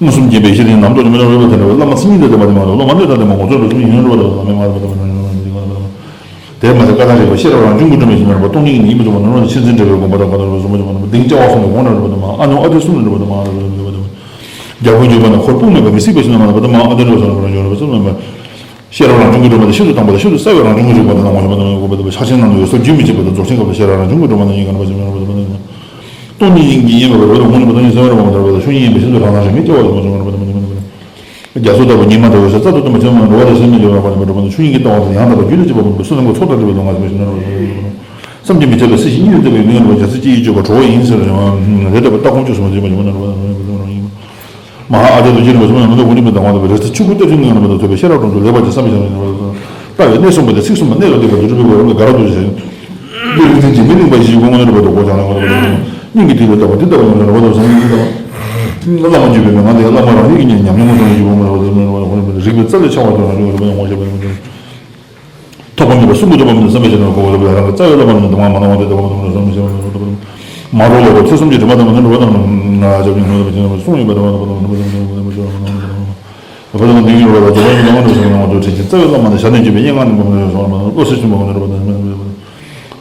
མངོན་སུམ་མཁྱེན་པའི་ཤེས་རིག་རྣམ་རྟོག་ལ་མི་རུང་བ་དེ་འདྲ་བ་བླ་མ་མཚན་ཉིད་དང་ལྡན་པ་དེ་མ་གཏོགས་སློབ་མ་གནས་དང་ལྡན་པ་ངོ་ཚོད་འགྲོ་ཚུལ་ཡིན་རུང་བ་དང་མི་རུང་བ་དང་། དེས་མ་ཟད་བཀའ་ཐང་རིག་པ་ཤེས་རབ་རང་བྱུང་གི་སྒྲོན་མེ་ཞིག་མེད་པར་སྟོང་ཉིད་ཀྱི་ཡིན་པ་ཙམ་མ་ནོར་བ་ནི་མཆེད་འཛིན་བྲལ་བའི་དགོངས་པ་དང་བཀའ་ཐང་རིག་པ་གསུམ་པ་ཅན་མ་ནོར་བ་གདེང་བཅའ་བ་གསུམ་ལས་དགོངས་ན་རུང་བ་དང་མ་ཨ་ནུ་ཨ་ཏི་གསུམ་ལས་འགྲུབ་པ་དང་མ་ཨ་ཏི་གསུམ་ལས་འགྲུབ་པ་དང་མ། རྒྱ་བོད་འཇུག་པ་ན་འཁོར་དཔུང་མེད་པ་མི་སྲིད་པ་ཞིག་ན་མ་ནོར་བ་དང་མ་ཨ་ཏི་རུ་སོང་རུ་འཇོག་རུ་བ་གསུམ་མེད་པ། ཤེས་རབ་རང་བྱུང་གི་སྒྲོན་མ་དེ་ཤིན་ཏུ་དྭངས་པ་དང་ཤིན་ཏུ་གསལ་བའི་རང་བྱུང་གི་རིག་པ་དང་ལ་ངོ་ཤེས་པ་དང་ངོ་ཤེས་པ་དང་ཕྱག་ཆེན་རྣམས་ལ་འོད་གསལ་རྒྱུན་མི་འཆད་པ་དང་རྫོགས་ཆེན་སྐབས་ལ་ཤེས་རབ་རང་བྱུང་གི་སྒྲོན་མ་དང་ཡིན་གང་རུང་བ་ཞིག་མེད་པ་དང་། སྟོང་ཉིད་ཡིན་གྱི་ཡིན་པའི་བར་དུ་དངོས་གྲུབ་དང་ཉིད་སེམས་རབ་མ་ནོར་བ་དང་ཆོས་ཉིད་ཡིན་པའི་ཤིན་ཏུ་རང་སྣང་རིག་མེད་སྐྱེ་བ་ཡོད་མ་བྱུང་བར་པ་དང་མ་ནོར་བ་དང་། རྒྱ་མཚོ་ལྟ་བུ་ཉི་མ་ལྟ་བུ་ཞེས་རྩལ་དུ་བཏོན་པ་ཆེན་པོ་མ་ནོར་བ་དང་ཤིན་ཏུ་ཉིད་ཀྱི་ལྟ་བ་དང་ཡང་དག་པའི་རྒྱུད་ལ་སྐྱེས་པ་མིན་པའི་བསོད་ནམས་ཀྱི་ཚོགས་དང་བསྒྲིགས་པའི་ལུས་ངག་ཡིན་པ་ཞིག་མ་ནོར་བ་དང་། བསམ་གྱིས་མི་ཁྱབ་པའི་སྲིད་ཞིའི་སྙིང་དུ་ལྟ་བུའི་མིག་ལྟ་བུ་རྒྱ་མཚོའི་དཀྱིལ་ཡིས་བརྗོད་པ་གྲོལ་བ་ཡིན་ཟེར་ཡང་རེ་འདྲ་བ་ལྟ་སྒོམ་སྤྱོད་གསུམ་པ་དེ་མ་ཞིག་མ་ནོར་བ་དང་། མ་ཧཱ་ཨ་ཏི་ཏུ་ཅི་རིམ་པ་གསུམ་ཡང་མི་འདུག་གོ་རིམ་པའི་གདམས་ངག་ལྟ་བུའི་རེ་ས་ཆོས་སྐུ་གཏེར་ཆོས་ཉིད་རྣམ་པར་དག་ཐོས་པའི་ཤེས་རབ་དྲུང་དུ་ལེགས་པར་གྱིས་བསམ་པའི་ཞབས་ལ་ལྟ་བའི་གནས་གསུམ་པོ་དེ་ཚིག་གསུམ་པ་གནད་ལ་འདུས་པ་དེ་སྒྲུབ་པའི་སྒོ་རམ་ལ་དགའ་རབ་ཏུ་བྱས། ལུས་ལུས་རྟེན་གྱི་མི་གླེན་པ་ཡིས་སྒོ་ངོ་ནས་རབ་ཏུ་གོ་བྱང་ལ་ངོ་རབ་ཏུ་སྙིང་གི་ཐིག་ལེ་ལྟ་བུ་འདི་ལྟ་བུ་ངོ་ནས་རབ་ཏུ་བཟང་ཡིན་ལ། བླ་མ་བརྒྱུད་པའི་མན་ངག་དེ་ཡང་བླ་མ་རང་ཉིད་ཀྱི་ཉམས་མྱོང་ངོ་ཚང་བའི་སྒོ་ངོ་ནས་རབ་ཏུ་རིག་པའི་རྩལ་ལས་འཆར་བ་དང་རང་བྱུང་རབ་ཏུ་ངོ་ཤེས་པ་ཡིན། ཐོབ་པ་མེད་པ་གསུང་གི་ཐོབ་པ་མེད་པ་བསམ་པའི་ཞེ་སྡང་གོ་བ་ལ་རང་གི་རྩ་བའི་བླ་མ་ནི་གདམས་ངག་མ་ནོར་བ་དེ་ལྟ་བུ་མ་ནོར་བ་བསམ་པའི་ཞེ་སྡང་གོ་བ་ལ་མ་རོ་ལ་རོ་ཚེ་གསུམ་གྱི་དྲི་མ་དང་མ་ནོར་བ་དང་ང་ཅག་གི་ངོ་ལ་བྱིན་པ་གསུང་ཡོད་པ་དང་བ་དང་བ་དང་བ་དང་བ་དང་བ་དང་བ་དང་། བ་དང་འདི་ཡོད་པ་ལ་རྫོགས་པའི་ལམ་ལ་འགྲོ་ཟེར་བ་ནང་དུ་ཁྲིད་ཅིང་རྩ་བའི་བླ་མ་ནི་ཞབས་ནས་བརྒྱུད་པའི་སྙན་ངག་ནི་འབུམ་ལས་སོང་བ་མ་ནོར་བློ་གསལ་ཆེན་པོ་མ་ནོར་བ་དང་།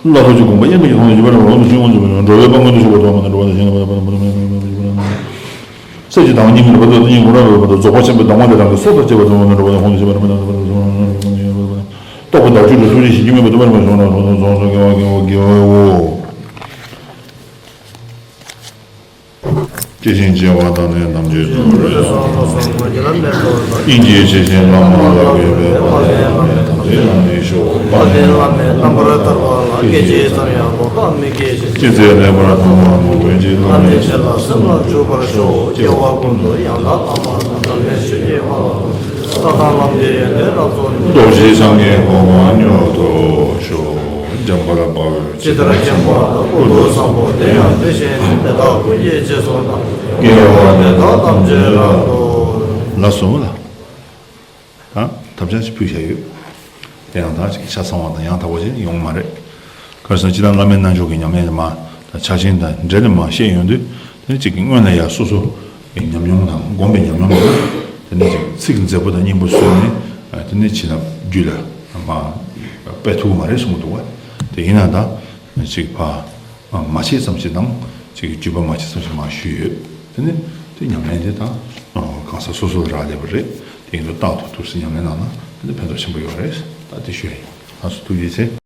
བླ་ཐོབ་ཀྱི་དགོངས་པ་དབྱེར་མེད་ཀྱི་ཐོག་ནས་བརྒྱུད་པ་རང་ལམ་དུ་ཤིང་དབང་འཇུག་པ་ཡང་འགྲོ་བའི་དཔལ་མངོན་དུ་གྱུར་པ་དང་མ་ནོར་བ་དང་ཞེ་ན་བ་དང་བ་དང་བ་དང་། སད་ཀྱི་དང་སྙིགས་མའི་བར་དུ་དེ་ཉིད་ངོ་ར་བའི་བར་དུ་རྫོགས་པ་ཆེན་པོའི་གདམས་ངག་དེ་རང་གི་སྲོག་དང་བཅས་པ་དང་མ་ནོར་བ་དང་ཁོང་དུ་ཆུད་པ་རེད་མ་དང་། རྟོགས་པའི་བདག་རྒྱུད་ཀྱི་ཐུགས་རྗེ་ཞིང་སྐྱོན་མེད་པའི་སྟོབས་མ་ནོར་བ་དང་ཁོང་དུ་རྫོགས་སོ་དགེ་བ་དགེ་བ་དགེ་བའོ། སྐྱེ་ཞིང་སྐྱེ་བ་དང་ནི་ཐམས་ཅད་དུ་རེ་སོང་ལ་སོགས་པ་ཉེ་ལམ་མེད་དོ། སྙིང་རྗེའི་ཆེ་ཞིང་བླ་མ་ལ་གུས་པས་དཔལ་ལྡན་བླ་མའི་ཐམས་ཅད་ལ་ནི་ཤོག་དཔལ་ལྡན་བླ་མའི་རྣམ་པར་ཐར་པ་ལ་སྐད་ཅིག་ཙམ་ཡང་ལོག་ལྟ་མི་སྐྱེ་ཞིང་། ཅི་མཛད་ལེགས་པར་མཐོང་བ་ནི་འོད་ཀྱི་བླ་མའི་ཞལ་ལ་སེམས་ལ་འཇུག་པར་ཤོག་སྐྱེ་བ་ཀུན་ཏུ་ཡང་དག་དམ་པར་བརྩམས་པའི་ཆོས་ཀྱི་དབང་ལ་ལྟ་དང་ལམ་གྱི་ཡོན་ཏན་རབ་རྫོགས་ནས། རྡོ་རྗེ་འཆང་གི་གོ་འཕང་མྱུར་ཐོབ་ཤོག་འཇམ་དཔལ་དཔའ་བོས་ཇི་ལྟར་མཁྱེན་པ་དང་། ཀུན་ཏུ་བཟང་པོ་དེ་ཡང་དེ་བཞིན་ཏེ། དེ་དག་ཀུན་གྱི་རྗེས་སུ་བདག་དགེ་བ་འདི་དག་ཐམས་ཅད་རབ་ཏུ། ལགས་སོ་ལགས། ད་ཐབས་ཆག་ཅིག་ཕུལ་བཞག་ཡོད། དེ་ཡང་ད་ཅིག་ཆ་ཚང་བ་དང་ཡང་དག་པ་ཅིག་ཡོང་མ་རེད། ག་རེ་ཟེར་ན་སྤྱིར་བཏང་བླ་མའི་རྣལ་འབྱོར་གྱི་ཉམས་ལེན་མ་ད་ཕྱག་ཆེན་དང་འབྲེལ་ནས་མ་བཤད་ཡོང་དུས་དེ་ནི་ཅིག་གི་སྔོན་ལ་ཡ་སོ་སོ་གི་ཉམས་མྱོང་དང་སྒོམ་པའི་ཉམས་མྱོང་དང་དེ་ནི་ཅིག་ཚིག་མཛེས་པོ་དང་སྙན་པོ་བཟོས་ནས་དེ་ནི་བྱིན་རླབས་རྒྱུད་ལ་མ་སྤེལ་ཐུབ་ཀྱི་མ་རེད་གསུང་གི་འདུག་བ། དེ་ཡིན་ན་ད་ཅིག་ཕ། མ་བྱས་ཙམ་ཞིག་དང་ཅིག་བརྒྱུད་པ་མ་བྱས་ཙམ་ཞིག་མ་ཞུས་ཡོད། དེ་ནི་དེ་ཉམས་ལེན་དེ་དང་གང་ཟག་སོ་སོ་ལ་རག་ལས་པ་རེད། དེ་ཡིན་དུས་རྟག་ཏུ་ཐུགས་སུ་ཉམས་ལེན་གནང་ན་དེ་ནི་ཕན་ཐོགས་ཆེན་པོ་ཡོད་རེད། ད་དེ་ཞུ་ཡིན། ལགས་སོ་ཐུགས་རྗེ་ཆེ།